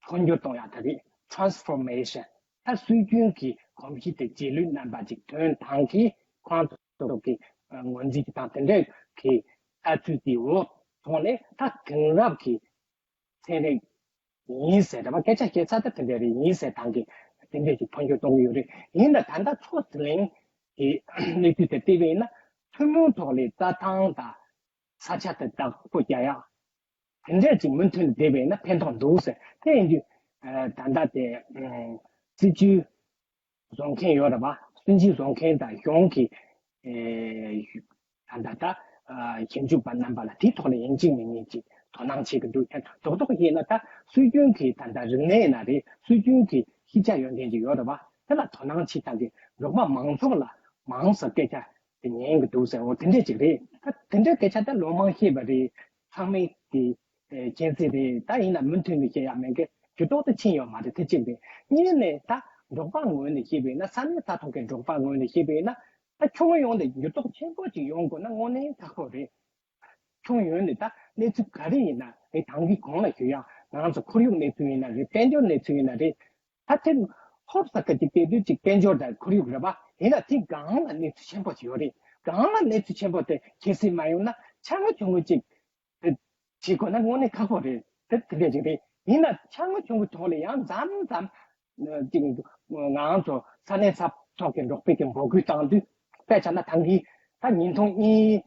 འཕོ་འགྱུར་གཏོང་ཡག་དེ་རེད། Transformation། ད་སྲོལ་རྒྱུན་གྱི་གོམས་གཤིས་དེ་རྗེས་ལུས་རྣམ་པ་ཅིག་ཐོན་ཐང་གིས་ཁོང་ཚོ་གི་ངོས་འཛིན་གྱི་དང་དེ་འདྲའི་གི་ལྟ་ཚུལ་དེའི་འོག་ཐོག་ནས། ད་དེང་རབས་ཀྱི་ཚན་རིག་ཡིན་ཟེར་རེད་པ། སྐད་ཆ་བཤད་ས་ད་དེ་འདྲ་རེད། ཡིན་ཟེར་ཐང་གི་དེ་འདྲ་ཞིག་འཕོ་འགྱུར་གཏོང་གི་ཡོད་རེད། ཡིན་ན་ད་ལྟ་མཚོ་ཟི་ལིང་གི་གནས་ཚུལ་དེ་བལྟས་པ་ཡིན་ན། ཐུན་མོང་ཐོག་ལ་རྩྭ་ཐང་དང་ས་ཆ་དེ་བདག་པོ་རྒྱག་ཡག་དེ་འདྲ་ཅིག་མུ་མཐུད་བསྡད་པ་ཡིན་ན་ཕན་ཐོགས་འདུག་ཟེར། དེ་ཡིན་དུས་ད་ལྟ་དེ་སྲིད་ཇུས་བཟོ་མཁན་ཡོད་རེད་པ། སྲིད་ཇུས་བཟོ་མཁན་དང་གཞུང་གི་ཨེ་ད་ལྟ་ད་ཨ་ཞིབ་འཇུག་པ་རྣམ་པ་ལ་དེའི་ཐོག་ལ་ཡིན་གཅིག་མིན་གཉིས་ཅིག་དོ་སྣང་བྱེད་ཀྱི་འདུག། ཡང་རྡོག་རྡོག་བཤད་ན། ད་སྲོལ་རྒྱུན་གྱི་ད་ལྟ་རིག་གནས་ཡིན་ན་རེད། སྲོལ་རྒྱུན་གྱི་ཤེས་བྱ་ཡོན་ཏན་ཅིག་ཡོད་རེད་པ། དེ་ལ་དོ་སྣང་བྱེད་སྟངས་ཀྱིས་འབྲོག་པ་མང་ཚོགས་ལ་མང་ཙམ་སྐད་ཆ་དེ་ཉན་གྱི་འདུག་ཟེར། འོ་དེ་འདྲས་ཅིག་རེད། ད་དེ་འདྲའི་སྐད་ཆ་ད་ལོ་མང་བཤད་པ་རེད། ཚང་མས་དེ་ཨེ་མཁྱེན་གསལ་རེད། ད་ཡིན་ན་མུ་མཐུད་ནས་བཤད་ཡག་མེད་མཁན་འགྱུར་ལྡོག་དེ་ཕྱིན་ཡོད་མ་རེད། དེ་གཅིག་རེད། གཉིས་ནས་ད་འབྲོག་པ་ངོས་ནས་བཤད་པ་ཡིན་ན། ས་གནས་ས་ཐོག་གི་འབྲོག་པ་ངོས་ནས་བཤད་པ་ཡིན་ན། ད་ཁྱོན་ཡོངས་ནས་འགྱུར་ལྡོག་ཆེན་པོ་ཅིག་ཡོང་དགོས་ན་དངོས་གནས་ཁག་པོ་རེད། ཁྱོན་ཡོངས་ནས་ད་གནས་ཚུལ་ག་རེ་ཡིན་ན་རེད། ད་གིན་གོང་ལ་ཞུས་ཡག་ང་ཚོ་ཁོར་ཡུག་གནས་ཚུལ་ཡིན་ན་རེད། དཔལ་འབྱོར་གནས་ཚུལ་ཡིན་ན་རེད། ད་དེ་ཧོབ་ས་ཁ་ཅིག་བལྟས་དུས་ཅིག་དཔལ་འབྱོར་དང་ཁོར་ཡུག་རེད་པ། ཡིན་ན་དེ་སྒང་ལ་གནས་ཚུལ་ཆེན་པོ་ཅིག་ཡོད་རེད། སྒང་ལ་གནས་ཚུལ་ཆེན་པོ་དེ་གལ་སྲིད་མ་ཡོང་ན་ཆ་ང་ཆུང་ངུ་ཅིག་བྱེད་དགོས་ན་དངོས་གནས་ཁག་པོ་རེད། དེ་དེ་འདྲ་ཅིག་རེད། ཡིན་ན་ཆ་ང་ཆུང་ངུ་ཐོག་ལ་ཡང་མཚམས་མཚམས་ཅིག་ང་ཚོ་ས་གནས་ས་ཐོག་གི་འབྲོག་པའི་གི་འབོད་སྐུལ་བཏང་དུས། དཔེ་ཆ་ན་ད་གིན་ད་ཉིས་སྟོང་གཉིས་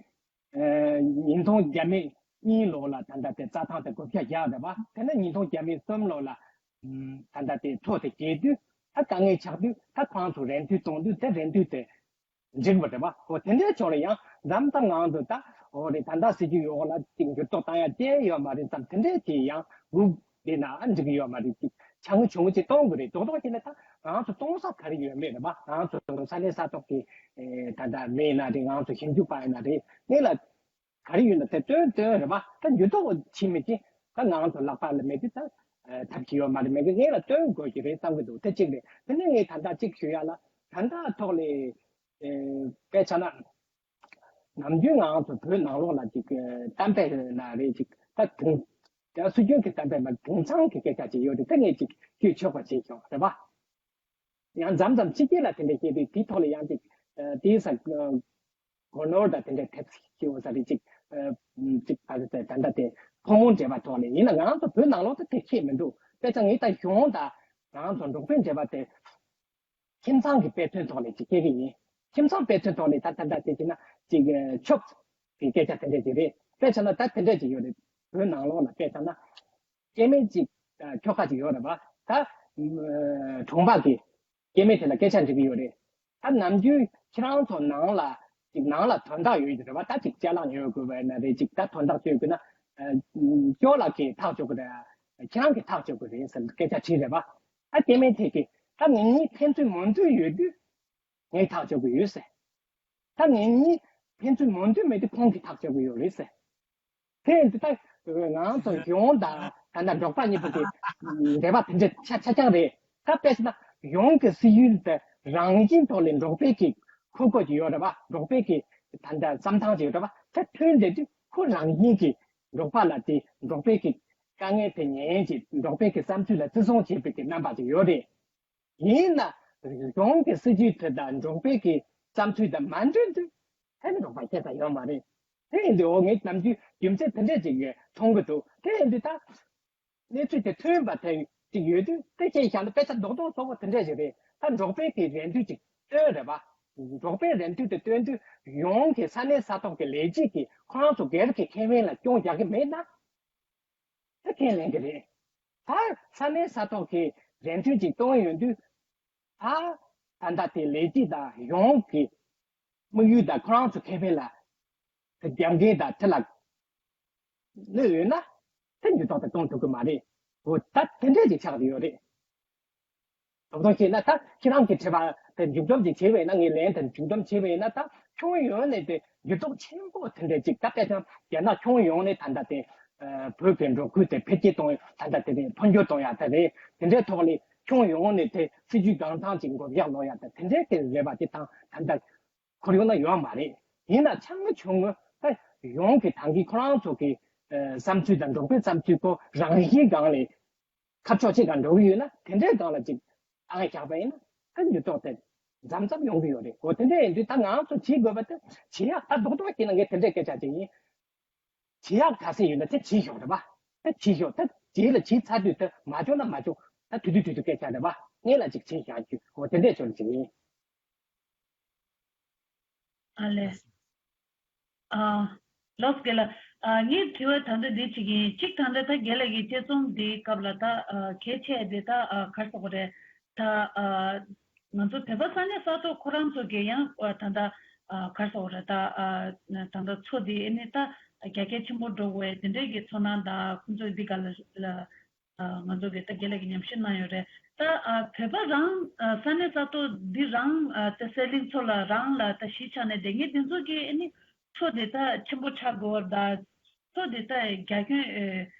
ཨ་ཉིས་སྟོང་བརྒྱ་མེད་གཉིས་ལོ་ལ་ད་ལྟ་དེ་རྩྭ་ཐང་དེ་བགོ་བཤའ་བཞག་རེད་པ། དེ་ནས་ཉིས་སྟོང་བརྒྱ་མེད་གསུམ་ལོ་ལ་ཨམ་ད་ལྟ་དེ་མཚོ་དེ་རྒྱས་དུས་ད་དཀའ་ངལ་ཆགས་དུས་ད་ཁོ་རང་ཚོ་རན་དུས་གཏོང་དུས་དེ་རན་དུས་དེ་འགྲིག་པ་རེད་པ། འོ་དེ་འདྲའི་ཕྱོགས་ལ་ཡང་མཚམས་མཚམས་ང་ཚོ་ད་འོ་རེད། ད་ལྟ་སྲིད་ཇུས་འོག་ལ་ཅིག་འགྱུར་ལྡོག་བཏང་ཡ་ཅི་ཡོད་མ་རེད་བསམ། དེ་འདྲའི་ཅིག་ཡང་སྒུག་བསྡད་ན་ཨ་འགྲིག་གི་ཡོད་མ་རེད། ཅིག་ཆ་ངུ་ཆུང་ངུ་ཅིག་གཏོང་དགོས་རེད། རྡོག་རྡོག་བྱས་ན་ད་ང་ཚོ་གཏོང་ས་ག་རེ་ཡོད་མེད་རེད་པ། ང་ཚོ་ས་གནས་ས་ཐོག་གི་ཨེ་ད་ལྟ་མི་ཡིན་ན་རེད། ང་ཚོ་ཞིབ་འཇུག་པ་ཡིན་ན་རེད། ངས་ལ་ག་རེ་ཡོད་ན་དེ་སྟོན་སྟོན་རེད་པ། ད་འགྱུར་ལྡོག་བྱེད་མི་ཅི་ད་ང་ཚོ་ལག་པ་ལ་མེད་དུས་ད་ཨ་ཐབས་ཀྱི་ཡོད་མ་རེད། མེད་དུས་ངས་ལ་སྟོན་དགོས་ཀྱི་རེད་བསམ་གྱི་འདུག་དེ་གཅིག་རེད། དེ་ནས་ངས་ད་ལྟ་གཅིག་ཞུ་ཡ་ལ། ད་ལྟ་ཐོག་ལས་ཨེ་དཔེ་ཆ་ན་ནམ་རྒྱུན་ང་ཚོ་བོད་ནང་ལོགས་ལ་ཅིག་གཏམ་དཔེ་ན་རེད། ཅིག་ད་དུང་ད་སྲོལ་རྒྱུན་གྱི་གཏམ་དཔེ་ལ་དུང་སང་གི་སྐད་ཆ་ཅིག་ཡོད་རེད། ད་ངས་ཅིག་བསྐྱོད་ཆོག་པ་བྱས་ཤོག་རེད་པ། ཡང་མཚམས་མཚམས་ཕྱི་རྒྱལ་ལ་དེ་འདྲ་བཤད་དུས་དེའི་ཐོག་ལ་ཡང་ཅིག་ཨ་དེའི་ས་གོ་ནོར་དང་དེ་འདྲ་ཐེབས་ཤིག་འོ་ས་རེ་ཅིག་ཨ་ཅིག་ད་ལྟ་དེ་ད་ལྟ་དེ་ཕོ་མོ་འབྲེལ་བ་ཐོག་ནས་ཡིན་ན་ང་ཚོ་བོད་ནང་ལོགས་དུ་དེ་ཁྱད་མི་འདུག་དཔེ་ཆ་ངས་ད་གཞུང་དང་ང་ཚོ་འབྲོག་པའི་འབྲེལ་བ་དེ་ཁྱིམ་ཚང་གི་དཔེ་མཚོན་ཐོག་ནས་ཅིག་སྐྱེལ་གི་ཡིན། ཁྱིམ་ཚང་དཔེ་མཚོན་ཐོག་ནས་ད་ད་ལྟ་དེ་བྱས་ན་ཅིག་ཨ་ཆོག་གི་སྐད་ཆ་དེ་འདྲ་ཅིག་རེད། དཔེ་ཆ་ན་ད་དེ་འདྲ་ཅིག་ཡོད་རེད། བོད་ནང་ལོགས་ལ་དཔེ་ཆ་ན། སྐྱེ་དམན་གཅིག་ཨ་ཁྱོ་ག་ཅིག་ཡོད་རེད་པ། ད་ཨ་གྲོང་པ་གི་སྐྱེ་དམན་དེ་ལ་སྐད་ཆ་འདྲི་གི་ཡོད་རེད། ད་ནམ་རྒྱུན་ཁྱེད་རང་ཚོ་ནང་ལ་ཅིག་ནང་ལ་དོན་དག་ཡོད་ཀྱི་རེད་པ། ད་ཅིག་ཅ་ལག་ཉོ་དགོས་པ་ཡིན་ན་རེད། ཅིག་ད་དོན་དག་ཅིག་ཡོད་དགོས་ན་ཨ་ཁྱོད་ལགས་ཀྱིས་ཐག་གཅོད་དགོས་རེད། ཁྱེད་རང་གིས་ཐག་གཅོད་དགོས་རེད་ཟེར་སྐད་ཆ་དྲིས་རེད་པ། ད་སྐྱེ་དམན་དེ་གིས་ད་ངེད་གཉིས་ཕན་ཚུན་མོས་མཐུན་ཡོད་དུས་ངས་ཐག་གཅོད་དགོས་ཡོད་ཟེར། ད་ངེད་གཉིས་ཕན་ཚུན་མོས་མཐུན་མེད་དུས་ཁོང་གིས་ཐག་གཅོད་དགོས་ཡོད་རེད་ཟེར། དེ་ཡིན་དུས་ད་ང་ཚོ་གཞུང་དང་ད་ལྟ་འབྲོག་པ་གཉིས་པོ་དེ་འབྲེལ་བ་དེ་འདྲ་ཆ་ཆ་རྐྱང་རེད། ད་དཔེ་བྱས་ན་གཞུང་གི་སྲིད་ཇུས་དེ་རང་བཞིན་ཐོག་ལས་འབྲོག་པའི་གི་ཁུར་དགོས་ཀྱི་ཡོད་རེད་པ། འབྲོག་པའི་གི་ད་ལྟ་བསམ་སྟངས་ཅིག་ཡོད་རེད་པ། དེ་མཐུན་བསྡད་དུས་ཁོ་རང་བཞིན་གྱིས་འབྲོག་པ་ལ་དེ་འབྲོག་པའི་གི་དཀའ་ངལ་དེ་ཉན་བྱས་འབྲོག་པའི་གི་བསམ་ཚུལ་ལ་བརྩི་སྲུང་བྱེད་པའི་གི་རྣམ་པ་ཅིག་ཡོད་རེད། ཡིན་ན་གཞུང་གི་སྲིད་ཇུས་དེ་དང་འབྲོག་པའི་གི་བསམ་ཚུལ་དང་མ་འགྲིག་དུས་དེ་ནི་འབྲོག་པ་སྐྱེ་ས་ཡོད་མ་རེད། དེ་ཡིན་དུས་འོ་ངས་ནམ་རྒྱུན་རྒྱུ་མཚན་དེ་འདྲས་ཅིག་མཐོང་གི་འདུག་དེ་ཡིན་དུས་ད་གནས་ཚུལ་དེ་མཐུན་པ་དེ་ཅིག་ཡོད་དུས་དེ་ཅིག་བཞག་ན་དཔེ་ཆ་རྡོག་རྡོག་ཚོ་བོ་དེ་འདྲས་ཅིག་རེད། ད་འབྲོག་པའི་གི་རེ་འདུན་ཅིག་བཏོན་རེད་པ། འབྲོག་པའི་རེ་འདུན་དེ་བཏོན་དུས་གཞུང་གི་ས་གནས་ས་ཐོག་གི་ལས་བྱེད་ཀྱིས་ཁོ་རང་ཚོ་སྒེར་གྱི་ཁེ་ཕན་ལ་སྐྱོན་རྒྱག་གི་མེད་ན། ད་ཁས་ལེན་གྱི་རེད། ད་ས་གནས་ས་ཐོག་གི་རེ་འདུན་ཅིག་གཏོང་ཡོང་དུས། ད་ད་ལྟ་དེ་ལས་བྱེད་དང་གཞུང་གི་དམིགས་ཡུལ་དང་ཁོ་རང་ཚོ་ཁེ་ཕན་ལ་དེ་རྒྱབ་འགལ་དང་དེ་ལ་གནོད་ཡོད་ན་དེ་འགྱུར་ལྡོག་དེ་གཏོང་ཐུབ་ཀྱི་མ་རེད། འོ་ད་དེ་འདྲས་ཅིག་ཆགས་ཀྱི་ཡོད་རེད། རྡོག་རྡོག་བྱས་ན་ད་ཁྱེད་རང་གི་དྲི་བ་དེ་མཇུག་སྡོམ་ཅིག་བྱས་པས་ན། ངས་ལན་དེ་མཇུག་སྡོམ་བྱས་པས་ན། ད་ཁྱོན་ཡོངས་ནས་དེ་འགྱུར་ལྡོག་ཆེན་པོ་དེ་འདྲས་ཅིག་ད་དཔེ་ཆ་རྒྱ་ནག་ཁྱོན་ཡོངས་ནས་ད་ལྟ་དེ་ཨ་བོད་ཀྱི་འབྲོག་ཁུལ་དེ་འཕེལ་རྒྱས་གཏོང་ད་ལྟ་དེ་རེད། འཕོ་འགྱུར་གཏོང་ཡག་དེ་རེད། དེ་འདྲའི་ཐོག་ལས་ཁྱོན་ཡོངས་ནས་དེ་སྲིད་ཇུས་གང་འཚམ་ཅིག་འགོ་བཞག་ལོག་ཡག་དེ་དེ་འདྲའི་དེ་རེད་པ། དེ་དང་ད་ལྟ་ཁོར་ཡུག་ན་ཡོད་མ་རེད། ཡིན་ན་ཆུང་ངུ་ཆུང་ངུ་ད་གཞུང་གི་ད་གིན་ཁོ་རང་ཚོ་གི་ཨ་བསམ་ཚུལ་དང་འབྲོག་པའི་བསམ་ཚུལ་ཁོ་རང་བཞིན་སྒང་ལས་ཁ་ཕྱོགས་གཅིག་ག་འགྲོ་གི་ཡོད་ན། དེ་འདྲའི་སྒང་ལ་ཅིག་ཨང་བཞག་པ་ཡིན་ན་ད་འགྱུར་ལྡོག་དེ་མཚམས་མཚམས་ཡོང་གི་ཡོད་རེད། འོ་དེ་འདྲ་ཡིན་དུས་ད་ང་ཚོ་བྱེད་དགོས་པ་དེ་བྱེད་ཡག་ད་རྡོག་རྡོག་བྱས་ན་ངས་དེ་འདྲའི་སྐད་ཆ་ཅིག་ཡིན། བྱེད་ཡག་ག་ཚད་ཡོད་ན་དེ་བྱེད་ཤོག་རེད་པ། ད་བྱེད་ཤོག་ད་རྗེས་ལ་བྱེད་ཚར་དུས་ད་མ་བྱུང་ན་མ་བྱུང་། ད་དུས་དུས་དུས་དུས་སྐད་ཆ་རེད་པ། སྔོན་ལ་ཅིག་བྱེད་བཞག་རྒྱུ། འོ་དེ་འདྲའི་ཆོག་ཅིག་ཡིན། ཨ་ལས། ཨ། ལགས་རྒན་ལགས། ཨ་ངའི་དྲི་བ་ད་ལྟ་འདི་ཅིག་ཡིན། གཅིག་ད་ལྟ་ད་རྒན་ལགས་ཀྱིས་དཔྱད་རྩོམ་འདིའི་སྐབས་ལ་ད་ཨ་གལ་ཆེ་འདི་ད་ཨ་ག་རེ་ཟེར་དགོས་རེད། ད་ཨ་ང་ཚོ་བོད་པ་ས་གནས་ས་ཐོག་ཁོ་རང་ཚོ་གིས་ཡང་ཨ་ད་ལྟ་ཨ་ག་རེ་ཟེར་དགོས་རེད། ད་ཨ་ད་ལྟ་མཚོ་འདི་ཨ་ནི་ད་རྒྱ་སྐྱེད་ཆེན་པོ་འགྲོ་དགོས་དེ་འདྲའི་གི་ཚོར་སྣང་དང་ཁོང་ཚོས་འདི་ག་ལ་ལ། ཨ་ང་ཚོ་གི་ད་རྒན་ལགས་ཀྱིས་ཉམས་ཞིབ་གནང་ཡོད་རེད། ད་ཨ་བོད་པ་རང་ཨ་ས་གནས་ས་ཐོག་འདི་རང་ཨ་ད་གསེར་གླིང་མཚོ་ལ་རང་ལ་ད་གཞིས་ཆགས་ནས་བསྡད་མཁན་འདི་ཚོ་གིས་ཨ་ནི་མཚོ་འདི་ད་ཆེན་པོ་ཆགས་དགོས་པ་དང་མཚོ་འདི་ད་རྒྱ་ཁྱོན་ཨེ་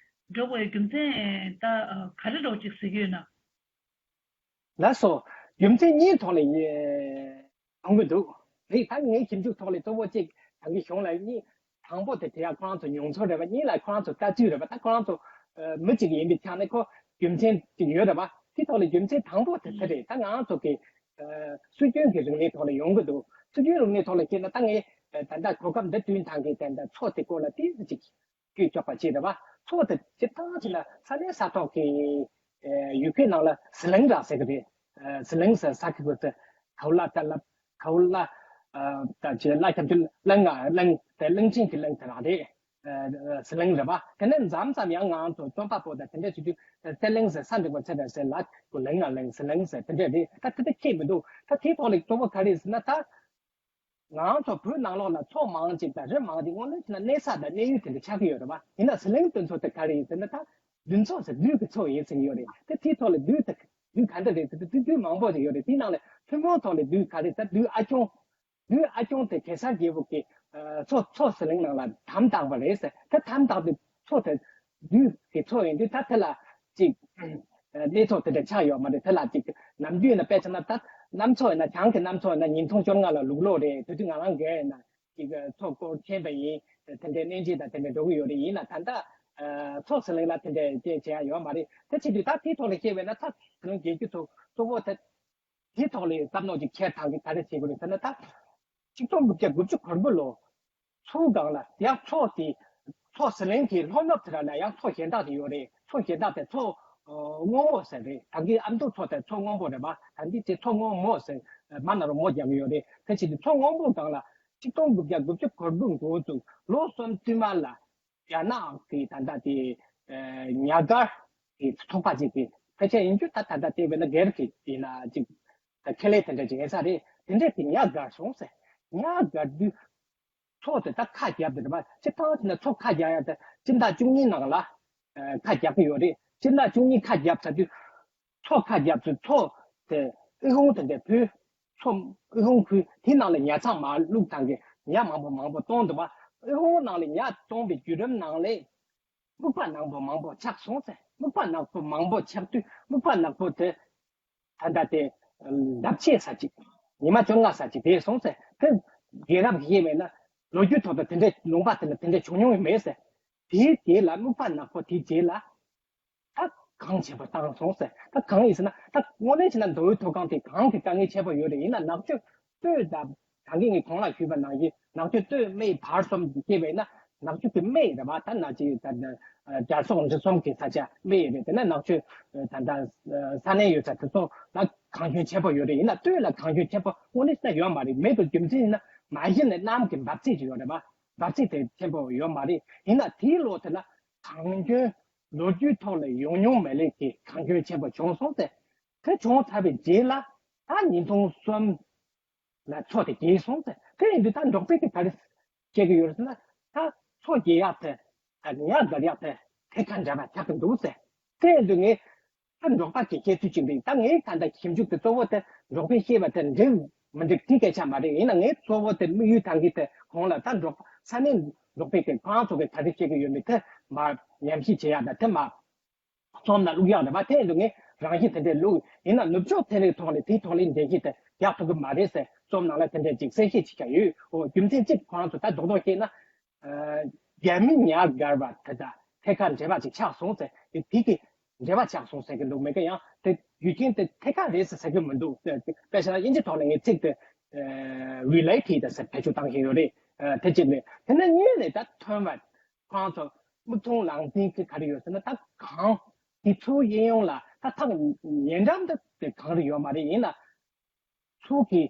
འགྲོ་དགོས་རྒྱུ་མཚན་ཨེ་ད་ཨ་ག་རེ་འདྲ་བོ་ཅིག་གཟིགས་ཀྱི་ཡོད་ན། ལགས་སོ། རྒྱུ་མཚན་གཉིས་ཐོག་ལ་ཡེ་མཐོང་གི་འདུག་རེད། ད་ངའི་ཞིབ་འཇུག་ཐོག་ལ་གཙོ་བོ་གཅིག་ད་གིན་གཞུང་ལ་གཉིས། དང་པོ་དེ་དེ་ཡང་ཁོ་རང་ཚོ་མྱོང་ཚོར་རེད་པ། གཉིས་ལ་ཁོ་རང་ཚོ་ལྟ་ཚུལ་རེད་པ། ད་ཁོ་རང་ཚོ་ཨ་མི་གཅིག་ཡིན་པའི་ཆ་ནས་ཁོ་རྒྱུ་མཚན་གཅིག་ཡོད་རེད་པ། དེ་ཐོག་ལ་རྒྱུ་མཚན་དང་པོ་དེ་དེ་རེད། ད་ང་ཚོ་གི་ཨ་སྲོལ་རྒྱུན་གྱི་རིག་གནས་ཐོག་ལ་ཡོང་གི་འདུག་སྲོལ་རྒྱུན་རིག་གནས་ཐོག་ལ་བཤད་ན་ད་ངས་ཨ་ད་ལྟ་གོ་སྐབས་འདི་བསྟུན་ཐང་གི་ད་ལྟ་མཚོ་དེ་སྐོར་ལ་ཏོག་ཙམ་ཅིག་བསྐྱོད་ཆོག་པ་ཅིག་རེད་པ། མཚོ་དེ་སྤྱིར་བཏང་བྱས་ན་ས་གནས་ས་ཐོག་གི་ཨ་ཡུལ་སྐད་ནང་ལ་ཟི་ལིང་ར་ཟེར་གི་རེད། ཨ་ཟི་ལིང་ཟེར་ས་ཁུལ་དེ་ཁའུ་ལ་ཏ་ལབ། ཁའུ་ལ་ ད་ཅི་ལ་ཁྱབ་ཆུ་གླང་ང་གླང་དེ་གླང་ཆེན་གྱི་གླང་དེ་རང་རེད། ཟི་ལིང་རེད་པ། དེ་ནས་མཚམས་མཚམས་ཡང་ང་ཚོ་རྩོམ་པ་པོ་དང་དེ་འདྲ་བྱེད་དུས་ཟི་ལིང་ཟེར་ས་འགྲིག་པ་ཚེ་དང་ཟེར་ལ་གུ་ལིང་ང་གླང་ཟི་ལིང་ཟེར་དེ་འདྲ་རེད། ད་དེ་འདྲ་ཁྱད་མི་འདུག་ད་དེའི་ཐོག་ལ་གཙོ་བོ་ག་རེ་ཟེར་ན། ད་ང་ཚོ་བོད་ནང་ལོགས་ལ་མཚོ་མང་ཅིག་དང་རི་མང་ཅིག་དངོས་གནས་བྱས་ན་གནས་ས་དང་གནས་ཡུལ་དེ་འདྲ་ཆགས་ཀྱི་ཡོད་རེད་པ། ཡིན་ན་ཟི་ལིང་དེ་ཚོ་དེ་ག་རེ་ཡིན་ཟེར་ན། ད་བདུད་མཚོ་ཟེར་བདུད་ཀྱི་མཚོ་ཡིན་ཟེར་གྱི་ཡོད་རེད། དེ་དེའི་ཐོག་ལ་བདུད་དེ་བདུད་ག་འདྲ་རེད་ཟེར་དུས་བདུད་མང་པོ་ཞིག་ཡོད་རེད། དེའི་ནང་ལ་ཐུན་མོང་ཐོག་ལ་བདུད་ག་རེ་ཟེར། བདུད་ཨ་ཆུང་། བདུད་ཨ་ཆུང་དེ་གེ་སར་རྒྱལ་པོ་གི་མཚོ་མཚོ་ཟི་ལིང་ནང་ལ་དམ་བཏགས་པ་རེད་ཟེར། ད་དམ་བཏགས་དེ་མཚོ་དེ་བདུད་ཀྱི་མཚོ་ཡིན་དུས་ད་དེ་ལ་ཅིག་གནས་ཐོག་དེ་འདྲ་ཆགས་ཡོད་མ་རེད། དེ་ལ་ཅིག་ནམ་རྒྱུན་ན་དཔེ་ཆ་ན་ད་གནམ་མཚོ་ཡིན་ན་བྱང་གི་གནམ་མཚོ་ཡིན་ན་ཉིས་སྟོང་བཅོ་ལྔ་ལ་ལུག་ལོག་རེད། དེ་དུས་ང་རང་གི་ཡིན་ན་ཅིག་མཚོ་སྐོར་ཆེན་པ་ཡིན། དེ་འདྲའི་གནས་མཇལ་དང་དེ་འདྲ་འགྲོ་གི་ཡོད་རེད། ཡིན་ན་ད་ལྟ་མཚོ་ཟི་ལིང་ལ་དེ་འདྲ་ཅིག་བྱེད་ཡ་ཡོད་མ་རེད། དེ་བྱེད་དུས་ད་དེའི་ཐོག་ལ་བཤད་པས་ན་ད་ཟི་ལིང་རྒྱལ་རྒྱུད་ཚོ་གཙོ་བོ་དེ། དེའི་ཐོག་ལ་བསམ་མནོ་ཅིག་འཁྱེར་ཐང་གི་ག་རེ་བྱེད་དགོས་རེད་ཟེར་ན། ད་ཆིག་སྟོང་དགུ་བརྒྱ་དགུ་བཅུ་གོ་དགུ་ལོ་ཚུར་སྒང་ལ་ཡང་མཚོ་དེ་མཚོ་ཟི་ལིང་གི་ལྷོ་ནུབ་དེ་ར་ལ་ཡང་མཚོ་གཞན་དག་དེ་ཡོད་རེད། མཚོ་གཞན་དག་དེ་མཚོ་སྔོན་མོ་ཟེར་རེད། ད་གི་ཨ་མདོ་མཚོ་དེ་མཚོ་སྔོན་པོ་རེད་པ། ད་འདི་དེ་མཚོ་སྔོན་མོ་ཟེར་མ་ན་རོ་མོ་རྒྱག་གི་ཡོད་རེད། དེ་བྱེད་དུས་མཚོ་སྔོན་པོ་སྒང་ལ་ཆིག་སྟོང་དགུ་བརྒྱ་དགུ་བཅུ་གོ་དགུ་འགོ་བཙུགས་ལོ་གསུམ་བསྟུད་མར་ལ་རྒྱ་ནག་གི་ད་ལྟ་དེ་ཉ་སྒར་གྱི་ཚོགས་པ་ཅིག་གི་ཕལ་ཆེར་ཡིན་རྒྱུ། ད་ད་ལྟ་དེ་བས་ན་སྒེར་གྱི་ཡིན་ན་ཅིག་ད་ཁེ་ལས་དེ་འདྲ་ཅིག་ཡིན་ས་རེད། དེ་འདྲས་དེ་ཉ་སྒར་སོང་ཟེར། ཉ་སྒར་དུས་མཚོ་དེ་ད་ཁ་བརྒྱབ་དེ་རེད་པ། སྤྱིར་བཏང་དེ་ན་མཚོ་ཁ་བརྒྱབ་ཡ་དེ་སྤྱི་ཟླ་བཅུ་གཉིས་ནང་ལ་ཁ་བརྒྱབ་ཀྱི་ཡོད་རེད། སྤྱི་ཟླ་བཅུ་གཉིས་ཁ་བརྒྱབ་ཚར་དུས་མཚོ་ཁ་བརྒྱབ་ཚུལ་མཚོ་དེ་ཨི་ཁུང་དེ་འདྲ་ཕུལ། མཚོ་ཨི་ཁུང་ཕུལ་དེ་ནང་ལ་ཉ་ཚང་མ་བླུགས་ཐང་གི་ཉ་མང་པོ་མང་པོ་གཏོང་འདུག་པ། ཨི་ཁུང་ནང་ལ་ཉ་གཏོང་པའི་བརྒྱུད་རིམ་ནང་ལས་སྨུག་པ་ནག་པོ་མང་པོ་ཆགས་སོང་ཟེར། སྨུག་པ་ནག་པོ་མང་པོ་ཆགས་དུས་སྨུག་པ་ནག་པོ་དེ་ད་ལྟ་དེ་ལྡབ་ཕྱེད་ཙམ་ཅིག་ཉི་མ་བཅོ་ལྔ་ཙམ་ཅིག་བསྡད་སོང་ཟེར། དེ་རྒྱལ་རབས་ཀྱིས་བཤད་པས་ན་ལོ་རྒྱུས་ཐོག་ཏུ་དེ་འདྲའི་ལུང་པ་དེ་ལ་དེ་འདྲའི་བྱུང་མྱོང་མེད་ཟེར། དེའི་རྗེས་ལ་སྨུག་པ་ནག་པོ་དེའི་རྗེས་ལ་ད་གངས་ཆེན་པོ་བཏང་སོང་ཟེར། ད་གངས་ཡིན་ཟེར་ན་ད་དངོས་གནས་བྱས་ན་མདོ་དབུས་མཐོ་སྒང་དེ་གངས་ཀྱི་དཀའ་ངལ་ཆེན་པོ་ཡོད་རེད། ཡིན་ན་ནག་ཆུ་སྟོད་དང་ད་གིན་ངས་གོང་ལ་ཞུས་པ་ནང་བཞིན་ནག་ཆུ་སྟོད་སྨད་བར་གསུམ་དུ་སྐྱེས་པས་ན་ནག་ཆུ་གི་སྨད་རེད་པ། ད་ནག་ཆུ་ད་ད་རྒྱ་སོག་འབྲི་གསུམ་གྱི་ས་ཆ་སྨད་རེད། དེ་ན་ནག་ཆུ་ད་ད་ས་གནས་ཡོད་ས་དེ་ཚོ་ལ་གངས་ཁྱོན་ཆེན་པོ་ཡོད་རེད། ཡིན་ན་སྟོད་ལ་གངས་ཁྱོན་ཆེན་པོ་དངོས་གནས་བྱས་ན་ཡོད་མ་རེད། མེད་པའི་རྒྱུ་མཚན་ཡིན་ན་མ་གཞི་ནས་གནམ་གྱི་འབབ་ཚིགས་ཅིག་ཡོད་རེད་པ། འབབ་ཚིགས་དེ་ཆེན་པོ་ཡོད་མ་རེད། ཡིན་ན་དེའི་ལོ་དེ་ལ་གངས་ཁྱོན་ལོ་རྒྱུས་ཐོག་ལ་ཡོང་མྱོང་མེད་ལེ་གི་གངས་ཁྱོན་ཆེན་པོ་བྱུང་སོང་སྟེ། དེ་བྱུང་ཚར་བའི་རྗེས་ལ་ད་ཉིས་སྟོང་གསུམ་ལ་མཚོ་དེ་རྒྱས་སོང་སྟེ། དེ་ཡིན་དུས་ད་འབྲོག་པའི་གི་ག་རེ་བཤད་ཀྱི་ཡོད་ཟེར་ན། ད་མཚོ་རྒྱས་ཡག་དེ་ད་ཉ་སྒར་ཡག་དེ་ཐད་ཀར་འབྲེལ་བ་ཆགས་ཀྱི་འདུག་ཟེར། དེ་ཡིན་དུས་ངས་ད་འབྲོག་པ་གི་སྐད་ཆ་ཅིག་རེད། ད་ངའི་ད་ལྟ་ཞིབ་འཇུག་དེ་གཙོ་བོ་དེ་འབྲོག་པས་བཤད་པ་དེ་འགྲིག་མི་འགྲིག་དེ་སྐད་ཆ་མ་རེད། ཡིན་ན་ངའི་གཙོ་བོ་དེ་དམིགས་ཡུལ་ད་གི་དེ་གོང་ལ་ད་འབྲོག་ས་གནས་འབྲོག་པའི་གི་ཁོ་རང་ཚོ་གི་ག་རེ་བཤད་ཀྱི་ཡོད་མེད་དེ་མར་ཉམས་ཞིབ་བྱེད་ཡག་དང་དེ་མར་རྩོམ་ལ་བླུག་ཡག་རེད་པ། དེ་ཡིན་དུས་ངས་རང་བཞིན་དེ་འདྲས་བླུག་ཡིན་ན་ནུབ་ཕྱོགས་ཚན་རིག་ཐོག་ནས་དེའི་ཐོག་ལ་འགྲེལ་བཤད་དེ་རྒྱག་ཐུབ་ཀྱི་མ་རེད་ཟེར་རྩོམ་ནང་ལ་དེ་འདྲས་ཅིག་གསལ་བཤད་ཅིག་བྱ་ཡོད། འོ་རྒྱུ་མཚན་གཅིག་ཁོ་རང་ཚོ་ད་རྡོག་རྡོག་བཤད་ན། རྒྱ་མི་ཉ་སྒར་བ་དེ་དང་ཐད་ཀར་འབྲེལ་བ་ཅིག་ཆགས་སོང་ཟེར། དེ་དེ་གི་འབྲེལ་བ་ཆགས་སོང་ཟེར་གི་འདུག་མེད་ཀི་ཡང་དེ་རྒྱུ་རྐྱེན་དེ་ཐད་ཀར་རེད་ཟེར་ཟེར་གི་མི་འདུག་དཔེ་བཞག་ན་དབྱིན་ཇི་ཐོག་ནས་ངས་ཚིག་དེ་related ཟེར་བེད་སྤྱོད་བཏང་བཞིན་ཡོད་རེད། དེ་གཅིག་རེད། དེ་ནས་གཉིས་ནས་ད་ཐོན་པ་ཁོ་རང་ཚོ་མིག་མཐོང་ལག་ཟིན་གི་ག་རེ་ཡོད་ཟེར་ན། ད་གངས་དེ་ཚོ་གཡས་གཡོན་ལ་ད་ཐག་ཉེ་འགྲམ་དུ་དེ་གངས་རི་ཡོད་མ་རེད། ཡིན་ན། ཚུར་གྱི་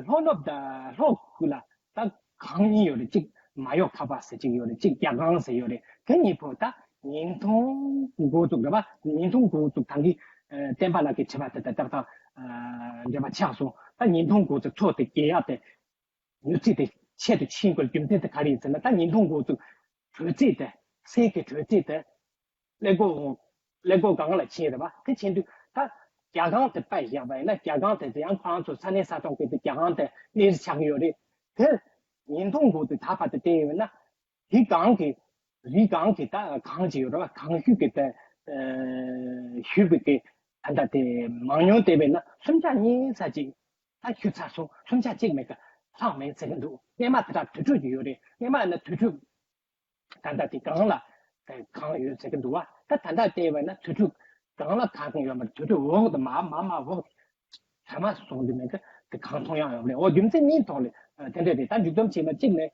ལྷོ་ནུབ་དང་ལྷོ་ཁུལ་ལ་ད་གངས་གཉིས་ཡོད་རེད། གཅིག་མ་ཡོ་ཁ་པ་ཟེར་གཅིག་ཡོད་རེད། གཅིག་རྒྱ་གངས་ཟེར་ཡོད་རེད། དེ་གཉིས་པོ་ད་ཉིས་སྟོང་འགོ་བཙུགས་རེད་པ། ཉིས་སྟོང་འགོ་བཙུགས་ད་གི་བསྟན་པ་ལགས་ཀྱིས་བྲིས་པ་དེ་དང་ཏག་ཏག་འབྲེལ་བ་ཆགས་སོང་། ད་ཉིས་སྟོང་འགོ་བཙུགས་མཚོ་དེ་རྒྱས་ཡག་དེ་མྱུར་ཚད་དེ་ཆེད་དུ་ཕྱིན་དགོས་རྒྱུ་མཚན་དེ་ག་རེ་ཡིན་ཟེར་ན། ད་ཉིས་སྟོང་འགོ་བཙུགས་དྲོད་ཚད་དེ་གསེར་གྱི་དྲོད་ཚད་དེ། ཀླད་ཀོར་འོང་། ཀླད་ཀོར་སྒང་ལ་ཕྱིན་རེད་པ། དེ་ཕྱིན་དུས་ད་རྒྱ་གངས་དེ་དཔེ་བཞག་པ་ཡིན་ན་རྒྱ་གངས་དེ་ཡང་ཁོ་རང་ཚོ་ས་གནས་ས་ཐོག་གི་དེ་རྒྱ་གངས་དེ་གནས་རི་ཆགས་ཀྱི་ཡོད་རེད། དེ་ཉིས་སྟོང་འགོ་དེ་ད་བར་དུ་བལྟས་ཡོད་ན་དེ་གངས་ཀྱི་རི་གངས་ཀྱི་ད་གངས་ཅིག་ཡོད་རེད་པ། གངས་ཤུད་ཀྱི་དེ་ཤུད་པའི་གི་ད་ད་དེ་མང་ཉུང་བལྟས་པ་ཡིན་ན་སུམ་ཆ་གཉིས་ཙམ་ཅིག་ད་ཤུད་ཚར་སོང་། སུམ་ཆ་གཅིག་མེད་ཀ་ལྷག་མེད་ཟེར་གི་འདུག་སྔས་མ་དེ་དག་དུས་འཁྲུག་ཅིག་ཡོད་རེད། སྔས་མ་ཡིན་ན་དུས་འཁྲུག་ད་ལྟ་དེ་གང་ལ་གང་ཡོད་ཟེར་གི་འདུག་བ། ད་ད་ལྟ་བལྟས་པ་ན་དུས་འཁྲུག་གང་ལ་གང་ཡོད་མ་རེད། དུས་འཁྲུག་འོག་ཏུ་མ་མ་མ་འོག་ཐ་མ་སོང་དུས་མེད་ཀི་དེ་གང་མཐོང་ཡང་ཡོད་མ་རེད། འོ་རྒྱུ་མཚན་གཉིས་ཐོག་ལས་དེ་འདྲ་རེད། ད་མཇུག་སྡོམ་བྱས་ན་གཅིག་ནས་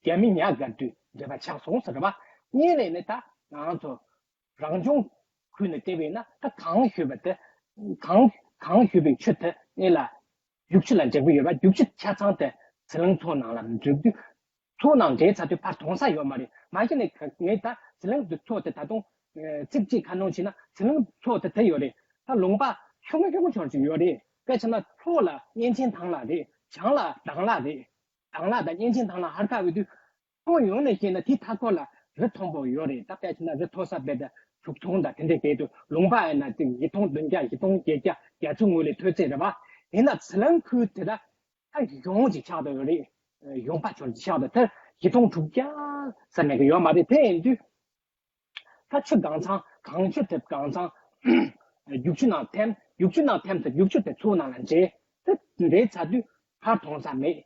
རྒྱ་མི་ཉ་སྒར་དུས་འབྲེལ་བ་ཆགས་སོང་ཟེར་བ། གཉིས་ནས་ནི་ད་ང་ཚོ་རང་བྱུང་ཁུལ་ནས་བལྟས་པས་ན་ད་གངས་ཞུས་པ་དེ་གངས་གངས་ཞུས་པའི་ཆུ་དེ་ནི་ལ། རྒྱུག་ཆུ་ལ་འབྲེལ་གྱི་ཡོད་པ། རྒྱུག་ཆུ་ཆ་ཚང་དེ་ཟི་ལིང་མཚོ་ནང་ལ་འགྲིབ་དུས། མཚོ་ནང་འདྲེས་ཚར་དུས་ཕར་གཏོང་ས་ཡོད་མ་རེད། མ་གཞི་ནས་ངས་ད་ཟི་ལིང་དུ་མཚོ་དེ་ད་དུང་ཚིགས་གཅིག་ཁ་སྣོན་བྱས་ན་ཟི་ལིང་མཚོ་དེ་དེ་ཡོད་རེད། ད་ལུང་པ་ཆུང་ངུ་ཆུང་ངུ་ཆུང་ཆུང་ཡོད་རེད། དཔེ་བྱས་ན་ལྷོ་ལ་གཉན་ཆེན་ཐང་ལ་རེད། བྱང་ལ་ལྡང་ལ་རེད། ལྡང་ལ་དང་གཉན་ཆེན་ཐང་ལ་ཧར་ཁ་བའི་དུས། ཁོང་ཡོང་ནས་བཤད་ན་དེ་མཐའ་སྐོར་ལ་རི་མཐོན་པོ་ཡོད་རེད། ད་དཔེ་བྱས་ན་རི་མཐོ་ས་བས་ད་དྲུག་སྟོང་དང་དེ་འདྲས་བྱས་དུས། ལུང་པ་ཡིན་ན་ཅིག་བཞི་སྟོང་བདུན་བརྒྱ། བཞི་སྟོང་བརྒྱད་བརྒྱ། བརྒྱད་ཅུ་ངོས་ལ་ཐོན་ཚད་རེད་པ། ཡིན་ན་ཟི་ལིང་ཁུལ་དེ་ད་ད་གཞོང་ཅིག་ཆགས་བསྡད་ཡོད་རེད། གཞོང་པ་ཆུང་ཅིག་ཆགས་བསྡད། དེ་བཞི་སྟོང་དྲུག་བརྒྱ་ཟེར་མེད་གི་ཡོད་མ་རེད། དེ་ཡིན་དུས། ད་ཆུ་གང་ཚང་གང་ཆུ་དེ་གང་ཚང་རྒྱུག་ཆུ་ནང་ཐིམ། རྒྱུག་ཆུ་ནང་ཐིམ་ཚེ་རྒྱུག་ཆུ་དེ་མཚོ་ནང་ལ་འདྲེས། དེ་འདྲེས་ཚར་དུས་ཕར་གཏོང་ས་མེད།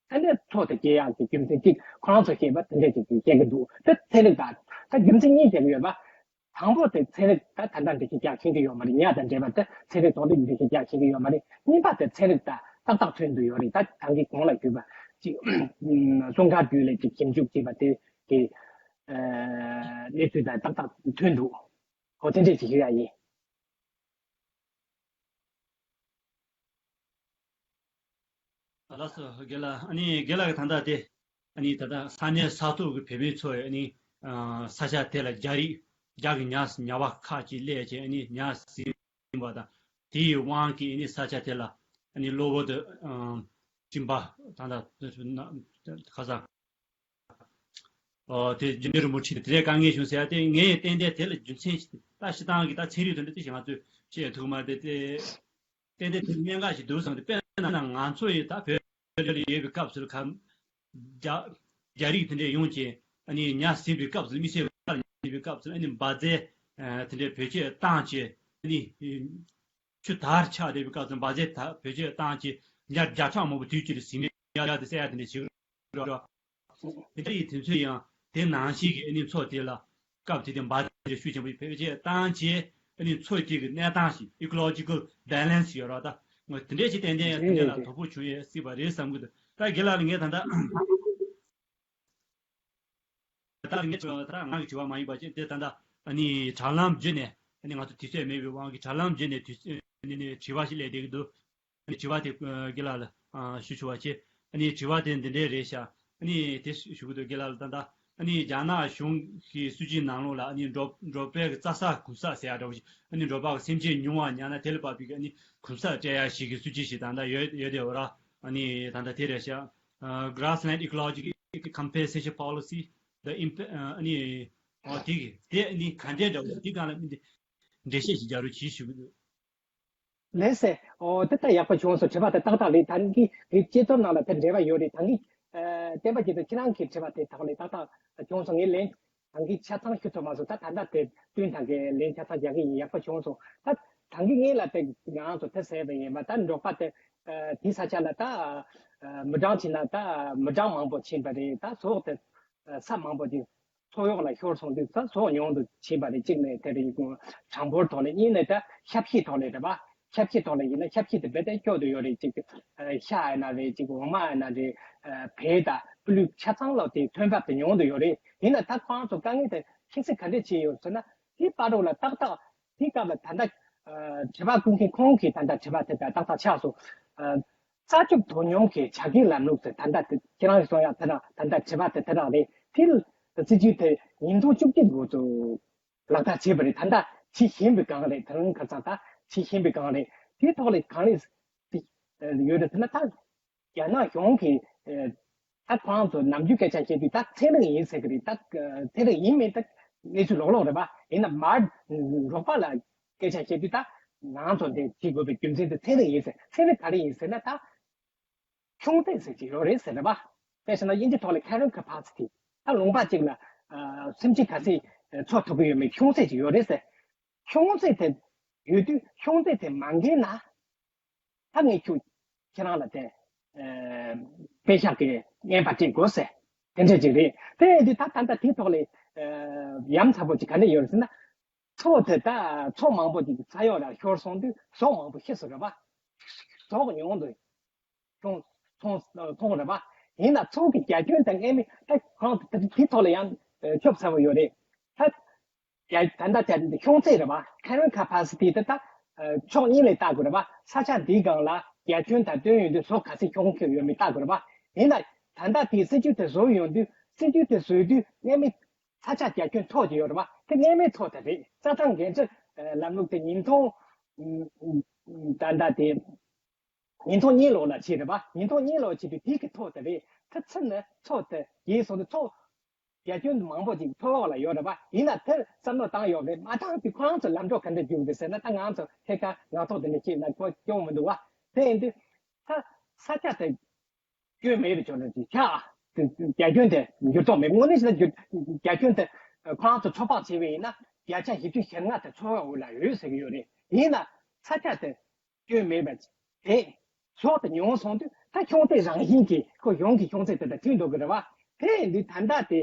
དེ་འདྲའི་མཚོ་དེ་སྐྱེལ་ཡག་གི་རྒྱུ་མཚན་གཅིག་ཁོ་རང་ཚོ་ཤེས་པ་དེ་འདྲས་ཅིག་གིས་སྐྱེལ་གི་འདུག་དེ་ཚན་རིག་དང་ད་རྒྱུ་མཚན་གཉིས་བྱེད་ཀྱི་ཡོད་པ། དང་པོ་དེ་ཚན་རིག་ད་ད་ལྟ་འགྲེལ་བཤད་རྒྱག་ཤེས་ཀྱི་ཡོད་མ་རེད། ཉ་དང་འདྲེས་པ་དེ་ཚན་རིག་རྡོག་རྡོག་འགྲེལ་བཤད་རྒྱག་ཤེས་ཀྱི་ཡོད་མ་རེད། གཉིས་པ་དེ་ཚན་རིག་དང་ཏག་ཏག་མཐུན་དུ་ཡོད་རེད། ད་ད་གིན་གོང་ལ་ཞུས་པ་ཅིག་སྲུང་སྐར་བརྒྱུད་ལས་ཅིག་ཞིབ་འཇུག་བྱས་པ་དེ་གི་གནས་ཚུལ་དང་ཏག་ཏག་མཐུན་འདུག་འོ་དེ་འདྲས་ཅིག་ཞུ་ཡ་ཡིན། ལགས་སོ་རྒན་ལགས། ཨ་ནི་རྒན་ལགས་ཀྱིས་ད་ལྟ་དེ་ཨ་ནི་ད་ལྟ་ས་གནས་ས་ཐོག་གི་བོད་མི་ཚོས་ཨ་ནི་ས་ཆ་དེ་ལ་རྒྱ་རིགས་རྒྱ་གི་ཉ་ཉ་པ་ཁག་ཅིག་སླེབས་བྱས་ཨ་ནི་ཉ་ཟིན་པ་དང་། དེའི་དབང་གིས་ཨ་ནི་ས་ཆ་དེ་ལ་ཨ་ནི་གློ་བུར་དུ་སྤྲིན་པ་ད་ལྟ་ཁ་སང་། ཨོ་དེ་འཇིགས་མེད་རིན་པོ་ཆེ་དེ་འདྲའི་དཀའ་ངལ་བྱུང་ཟེར་ཡ་དེ་ངས་ཏན་ཏན་དེ་ལ་རྒྱུ་མཚན་ཞིག་ད་སྤྱིར་བཏང་གི་ད་ཚན་རིག་དེ་འདྲ་དེ་ཞིག་ང་ཚོས་བཤད་ཐུབ་མ་རེད་དེ། ཏན་ཏན་དེ་གནད་འགག་ཞིག་འདུག་བསམ་སྟེ། དཔེར་ན་ང་ཚོ་ཡི་ད་བོད་ལ་ཡོད་པའི་སྐབས་སུ་ཁམས་རྒྱ་རྒྱ་རིགས་དེ་འདྲས་ཡོང་བྱས་ཨ་ནི་ཉ་ཟིན་པའི་སྐབས་སུ་དམིགས་བསལ་ཉ་ཟིན་པའི་སྐབས་སུ་ཨ་ནི་འབར་རྫས་དེ་འདྲས་བེད་སྤྱོད་བཏང་བྱས་ཨ་ནི། ཆུ་དར་ཆགས་བསྡད་པའི་སྐབས་སུ་འབར་རྫས་དར་བེད་སྤྱོད་བཏང་བྱས་ཉ་བརྒྱ་ཕྲག་མང་པོ་དུས་གཅིག་ཏུ་ཟིན་ནས་ཉ་དེ་བསད་ཡ་དེ་འདྲ་བྱེད་ཀྱི་རེད། དེ་འདྲ་ཡི་དུས་ཚོད་ཡང་དེ་ནང་བཞིན་གྱི་ཨ་ནི་མཚོ་དེ་ལ་སྐབས་དེ་དུས་འབར་རྫས་ཤུགས་ཆེན་པོ་བེད་སྤྱོད་བཏང་བྱས་ཨ་ནི་མཚོ་དེ་གི་གནས་སྟངས་ཤིག་ecological balance་ཡོད་རེད་པ། ད་དེ་འདྲ་ཞིག་ཏན་ཏན་དེ་འདྲ་ལ་དོ་ཕོག་བྱུང་ཡོད་སྲིད་པ་རེད་བསམ་གྱི་འདུག་ད་རྒན་ལགས་ལ་ངས་ད་ལྟ། ད་ངས་ད་ང་གི་དྲི་བ་མ་ཡིན་པ་ཅིག་དེ་ད་ལྟ་ཨ་ནི་དྲ་ལམ་བརྒྱུད་ནས་ཨ་ནི་ང་ཚོ་དུས་ཚོད་མེད་པའི་དབང་གིས་དྲ་ལམ་བརྒྱུད་ནས་དུས་ཨ་ནི་ནས་དྲི་བ་ཞིག་སླེབས་བསྡད་ཀྱི་འདུག་ཨ་ནི་དྲི་བ་དེ་ཨ་རྒན་ལགས་ལ་ཨ་ཞུ་ཆོག་པ་བྱས། ཨ་ནི་དྲི་བ་དེ་འདི་འདྲས་རེད་ཤག་ཨ་ནི་དེ་ཞུ་གི་འདུག་རྒན་ལགས་ལ། ད་ལྟ་ཨ་ནི་རྒྱ་ནག་གཞུང་གི་སྲིད་ཇུས་ནང་ལོགས་ལ་ཨ་ནི་འབྲོག་འབྲོག་པའི་གི་རྩྭ་ས་གུང་ས་ཟེར་ཡ་འདྲ་བོ་ཞིག་ཨ་ནི་འབྲོག་པ་གི་སེམས་ཅན་ཉུང་བ་ཉར་ན་དེ་ལ་དཔག་པའི་གི་ཨ་ནི་གུང་ས་སྤྲད་ཡ་ཞིག་གི་སྲིད་ཇུས་ཤིག་ད་ལྟ་ཡོད་ཡོད་དེ་འོ་ར། ཨ་ནི་ད་ལྟ་དེ་རེད་ཤག་ཨ། Grassland Ecological Compensation Policy the imp- ཨ་ནི་ཨོ་དེ་གི་དེ་ཨ་ནི་ག་འདྲས་འདྲ་བོ་དེ་སྒང་ལ་ཨ་ནི་འགྲེལ་བཤད་ཞིག་རྒྱག་རོགས་གྱིས་ཞུ་གི་འདུག་ལགས་སེ། ཨོ་དེ་ལྟ་ཡག་པོ་བྱུང་སོང་། དྲི་བ་དེ་ཏག་ཏག་རེད། ད་གིན་ངའི་དཔྱད་རྩོམ་ནང་ལ་དེ་འབྲེལ་བ་ཡོད་རེད། ད་གིན་ཨ་བསྟན་པ་རྒྱལ་མཚན་ཁྱེད་རང་གི་དྲི་བ་དེ་ཐོག་ནས་ཏག་ཏག་བྱུང་སོང་། ངས་ལན་ད་གིན་ཆ་ཚང་ཞུ་ཐུབ་མ་སོང་། ད་ད་ལྟ་དེ་བསྟུན་ད་གིན་ལན་ཆ་ཚང་རྒྱག་གི་ཡིན། ཡག་པོ་བྱུང་སོང་། ད་ད་གིན་ངས་ལ་དེ་ང་རང་ཚོ་དེ་ཟེར་བ་ཡིན་པ། ད་འབྲོག་པ་དེ་ཨ་དེའི་ས་ཆ་ལ་ད་ཨ་མི་གྲངས་བྱས་ན་ད་མི་གྲངས་མང་པོ་ཕྱིན་པ་རེད། ད་ཟོག་དེ་ཨ་ས་མང་པོ་ཅིག་མཚོ་གཡོག་ལ་ཤོར་སོང་དུས་ད་ཟོག་ཉུང་དུ་ཕྱིན་པ་རེད། གཅིག་ནས་དེ་རེད། གྲངས་འབོར་ཐོག་ནས། གཉིས་ནས་ད་ཞབས་ཕྱི་ཐོག་ནས་རེད་པ། ཞབས་ཕྱི་ཐོག་ནས་ཡིན་ན་ཞབས་ཕྱི་དེ་རྦད་དེ་སྐྱོ་དུ་ཡོད་རེད། ཅིག་ཨ་ཤ་ཡིན་ན་རེད། ཅིག་འོ་མ་ཡིན་ན་རེད། ཨ་བལ་དང་ཕུ་ལུད་ཆ་ཚང་ལ་དེ་ཐོན་འབབ་དེ་ཉུང་དུ་ཡོད་རེད། ཡིན་ན་ད་ཁོང་ཚོ་དཀའ་ངལ་དེ་ཁྱད་བསད་ག་འདྲས་བྱས་ཡོད་ཟེར་ན། དེ་བར་དུ་ལ་ཏག་ཏག་དེའི་སྐབས་ལ་ད་ལྟ་ཨ་དྲི་བ་བཀོད་མཁན་ཁོང་གིས་ད་ལྟ་དྲི་བ་དེ་ལྟར་ཏག་ཏག་ཆགས་སོང་། ཨ་རྩྭ་ཕྱུགས་དོ་སྙོམས་ཀྱི་བྱ་དགའི་ལམ་ལུགས་དེ་ད་ལྟ་དེ་ཁྱེད་རང་གིས་གསུང་ཡག་དེ་རང་ད་ལྟ་དྲི་བ་དེ་དེ་རང་རེད། དེ་སྲིད་ཇུས་དེ་ཉིས་སྟོང་བཅུ་གཅིག་འགོ་བཙུགས་ལག་བསྟར་བྱས་པ་རེད། ད་ལྟ་བྱེད་བཞིན་པའི་སྒང་རེད། དེ་རིང་ཁ་སང་ད་བྱེད་བཞིན་པའི་སྒང་རེད། དེའི་ཐོག་ལ་གང་རེད་ཡོད་རེད་ཟེར་ན། ད་རྒྱ་ནག་གཞུང་གིས་ཨ་ད་ཁོང་ཚོ་ནམ་རྒྱུན་སྐད་ཆ་བཤད་དུས་ད་ཚན་རིག་ཡིན་ཟེར་གི་རེད། ད་ཚན་རིག་ཡིན་མིན་ད་གནས་ཚུལ་ལོག་ལོག་རེད་པ། ཡིན་ན་མར་འབྲོག་པ་ལ་སྐད་ཆ་བཤད་དུས་ད་ང་ཚོ་འདི་བྱེད་དགོས་པའི་རྒྱུ་མཚན་དེ་ཚན་རིག་ཡིན་ཟེར། ཚན་རིག་ག་རེ་ཡིན་ཟེར་ན་ད་ཁྱུང་རྩེད་ཟེར་གྱི་ཡོད་རེད་ཟེར་རེད་པ། དཔེ་བཞག་ན་དབྱིན་ཇི་ཐོག་ལ་carrying capacity། ད་ལུང་པ་གཅིག་ལ་ཨ་སེམས་ཅན་ག་ཚད་འཚོ་ཐུབ་ཀྱི་ཡོད་མེད་ཁྱུང་རྩེད་ཅིག་ཡོད་རེད་ཟེར། ཁྱུང་རྩེད་དེ་ཡོད་དུས་ཁྱུང་རྩེད་དེ་མ་འགེལ་ན། ད་ངས་ཁྱོད་ཁྱེད་རང་ལ་དེ་ཨ་དཔེ་ཤག་གི་རྔན་པ་སྤྲད་དགོས་ཟེར། དེ་འདྲ་ཅིག་རེད། དེ་ཡིན་དུས་ད་ད་ལྟ་དེའི་ཐོག་ལ་ཨ་ཡ་མཚར་པོ་ཅིག་ག་འདྲ་ཡོད་རེད་ཟེར་ན། མཚོ་དེ་ད་མཚོ་མང་པོ་ཅིག་ས་གཡོག་ལ་ཤོར་སོང་དུས་ཟོག་མང་པོ་ཤི་སོང་རེད་པ། ཟོག་ཉུང་དུ་སོང་སོང་སོང་རེད་པ། ཡིན་ན་མཚོ་གི་རྒྱ་ཁྱོན་དང་ལྔ་མི་ད་གང་དེ་དེའི་ཐོག་ལ་ཡང་ཨ་ཁྱབ་ཚ་པོ་ཡོད་རེད། ད་རྒྱ་ད་ལྟ་དེ་ཁྱུང་རྩེད་རེད་པ། carrying capacity་དེ་ད་ཨ་ཕྱོགས་གཉིས་ལ་བལྟ་དགོས་རེད་པ། ས་ཆ་འདིའི་སྒང་ལ་ རྒྱ་ཁྱོན་དང་བསྟུན་ཡོང་དུས་བཟོ་ག་ཚད་ཁྱོན་ཁེབས་ཡོད་མེད་བལྟ་དགོས་རེད་པ། ཡིན་ན་ད་ལྟ་དེའི་སྲིད་ཇུས་དེ་བཟོ་ཡོང་དུས་སྲིད་ཇུས་དེ་བཟོས་དུས་སྔ་མའི་ས་ཆ་རྒྱ་ཁྱོན་ཐོག་ཅིག་ཡོད་རེད་པ། དེ་སྔ་མའི་ཐོག་དེ་རེད། རྩྭ་ཐང་འགན་འཁྲི་ལམ་ལུགས་དེ་ཉིས་སྟོང་ད་ལྟ་དེ་ཉིས་སྟོང་གཉིས་ལོ་ལ་བྱས་རེད་པ། ཉིས་སྟོང་གཉིས་ལོ་བྱས་དུས་དེ་གི་ཐོག་དེ་རེད། ད་ཕྱིན་ནས་ཐོག་དེ་རྒྱས་སོང་དུས་ཐོག་རྒྱ་ཁྱོན་མང་པོ་ཅིག་མཐོ་སློག་ལ་ཡོད་རེད་པ། ཡིན་ན་དེར་བསམ་བློ་བཏང་ཡོད་རེད། མ་བཏང་དུས་ཁོ་རང་ཚོ་ལམ་གྲོགས་ག་འདྲ་རྒྱུག་འདུག་ཟེར་ན། ད་ང་ཚོ་ཐད་ཀར་ངག་ཐོག་དེ་འདྲ་བཤད་ན་གོ་སྐྱོན་མི་འདུག་བ། དེ་ཡིན་དུས་ད་ས་ཆ་དེ་སྐྱོན་མེད་པའི་ཕྱོགས་ནས་ཅིག་ཆགས། རྒྱ་ཁྱོན་དེ་འགྱུར་ལྡོག་མེད། དངོས་གནས་བྱས་ན་འགྱུར་རྒྱ་ཁྱོན་དེ་ཁོ་རང་ཚོ་ཚོད་དཔག་བྱས་པ་ཡིན་ན་བརྒྱ་ཆ་བཞི་བཅུ་ཞེ་ལྔ་དེ་ཚོད་དཔག་འོག་ལ་ཡོད་ཟེར་གྱི་ཡོད་རེད། ཡིན་ན་ས་ཆ་དེ་སྐྱོན་མེད་པ་དེ་ཟོག་དེ་ཉུང་སོང་དུས་ད་ཁྱོན་དེ་རང་བཞིན་གྱིས་ཁོ་ཡོངས་ཀྱི་ཁྱོན་ཚད་དེ་དང་མཐུན་འགྲོ་གི་རེད་བ། དེ་ཡིན་དུས་ད་ལྟ་དེ་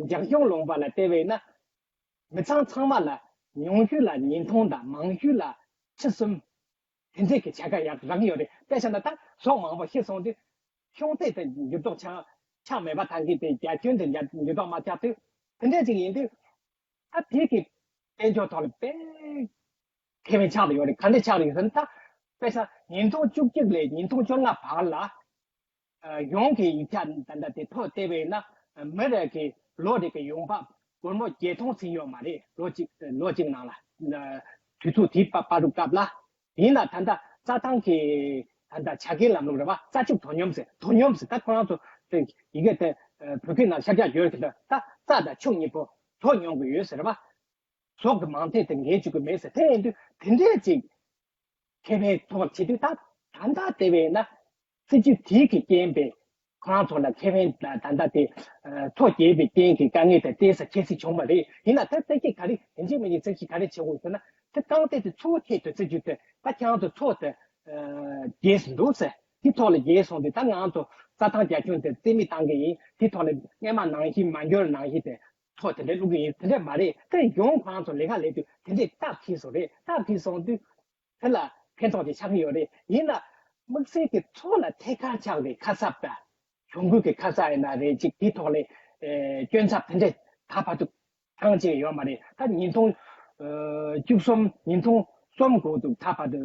འཇང་གཞུང་ལུང་པ་ལ་བལྟས་པས་ན་མི་ཚང་ཚང་མ་ལ་ཉུང་ཤོས་ལ་ཉིས་སྟོང་དང་མང་ཤོས་ལ་ཁྲི་གསུམ་དེ་འདྲས་ཀྱི་བྱ་དགའ་ཡག་རག་ཡོད་རེད། དཔེ་བཞག་ན་ད་ཟོག་མང་པོ་ཤི་སོང་དུས་ཁྱོན་ཚད་དེ་འགྱུར་ལྡོག་ཆགས་ཆགས་མེད་པ་ཐང་གི་དེ་རྒྱ་ཁྱོན་དེ་འགྱུར་ལྡོག་མ་ཆགས་དུས་དེ་འདྲས་ཅིག་ཡིན་དུས། ད་དེ་གི་དཔལ་འབྱོར་ཐོག་ལ་དཔེ་ཁེ་ཕན་ཆགས་ཡོད་རེད། ག་འདྲ་ཆགས་ཡོད་ཟེར་ན། ད་དཔེ་ཆ་ཉིས་སྟོང་བཅུ་གཅིག་ལས་ཉིས་སྟོང་བཅོ་ལྔ་བར་ལ་ཨ་ཡོངས་ཀྱི་ཡིག་ཆ་ད་ལྟ་དེ་ཐོ་བལྟས་པས་ན་མི་རེ་གི་ལོ་རེ་གི་ཡོང་འབབ་སྒོར་མོ་བརྒྱད་སྟོང་ཟིན་ཡོད་མ་རེད། ལོ་གཅིག་ལོ་གཅིག་ནང་ལ་དུས་ཚོད་དེའི་བར་དུ་སྐབས་ལ། ཡིན་ན་ད་ལྟ་རྩྭ་ཐང་གི་ད་ལྟ་བྱ་དགའི་ལམ་ལུགས་རེད་བ། རྩྭ་ཕྱུགས་དོ་སྙོམས་ཟེར། དོ་སྙོམས་ཟེར། ད་ཁོ་རང་ཚོ་དེ་ཡི་གེ་དེ་བོད་སྐད་ནང་ཤར་རྒྱག་ཡོད་ཀྱི་འདུག་ད་རྩྭ་དང་ཕྱུགས་གཉིས་པོ་དོ་སྙོམས་ཀྱི་ཡོད་ཟེར་བ། ཟོག་གི་མང་ཐོས་དེ་འགན་བཅུག་གི་མེད་ཟེར། དེ་ཡིན་དུས་དེ་འདྲས་ཅིག་ཁེ་ཕན་ཐོགས་བྱེད་དུས་ད་ད་ལྟ་དེ་བས་ན་སྲིད་ཇུས་དེ་གི་རྐྱེན་པས་ཁོ་རང་ཚོ་ལ་ཁེ་ཕན་ད་ད་ལྟ་དེ་ཐོ་བརྒྱབ་པའི་རྐྱེན་གྱིས་དཀའ་ངལ་དེ་ཏོག་ཙམ་ཁྱད་གསོད་བྱུང་བ་རེད། ཡིན་ན་ད་བཙན་ཤེད་ག་རེ་ཡིན་གཅིག་མིན་གཅིག་བཙན་ཤེད་ག་རེ་བྱེད་དགོས་ཟེར་ན། དེ་རྐང་སྟེགས་དེ་ཚུར་ཁྱེར་དུས་སྲིད་ཇུས་དེ་ད་ཁྱེད་རང་ཚོ་ཐོ་དེ་རྒྱས་སུ་འདུག་ཟེར། དེ་ཐོག་ལ་རྒྱས་སོང་དུས་ད་ང་ཚོ་རྩྭ་ཐང་རྒྱ་ཁྱོན་དེ་རྩིས་མེད་བཏང་གི་ཡིན། དེ་ཐོག་ལ་སྔས་མ་ནང་བཞིན་མ་འགྱུར་ནང་བཞིན་དེ་ཐོག་དེ་འདྲ་བླུག་གི་ཡིན། དེ་འདྲ་མ་རེད། དེ་གཞུང་ཁོ་རང་ཚོ་ལས་ཀ་ལས་དུས་དེ་འདྲས་སྟབས་ཁེལ་སོང་རེད། སྟབས་ཁེལ་སོང་དུས་དེ་ལ་ཕན་ཐོགས་ཅིག་ཆགས་ཀྱི་ཡོད་རེད། ཡིན་ན་དམིགས་བསལ་གྱི་མཚོ་ལ་ཐད་ཀར་ཆགས་པའི་ཁ་གསབ་དང་གཞུང་སྒོ་གི་ཁ་གསབ་ཡིན་ན་རེད། ཅིག་དེ་ཐོག་ལ་ཨེ་སྐྱོན་ཚབས་དེ་འདྲས་ད་བར་དུ་ཐང་ཅིག་ཡོད་མ་རེད། ད་ཉིས་སྟོང་ཨ་བཅུ་གསུམ་ཉིས་སྟོང་གསུམ་འགོ་འཛུགས་ད་བར་དུ་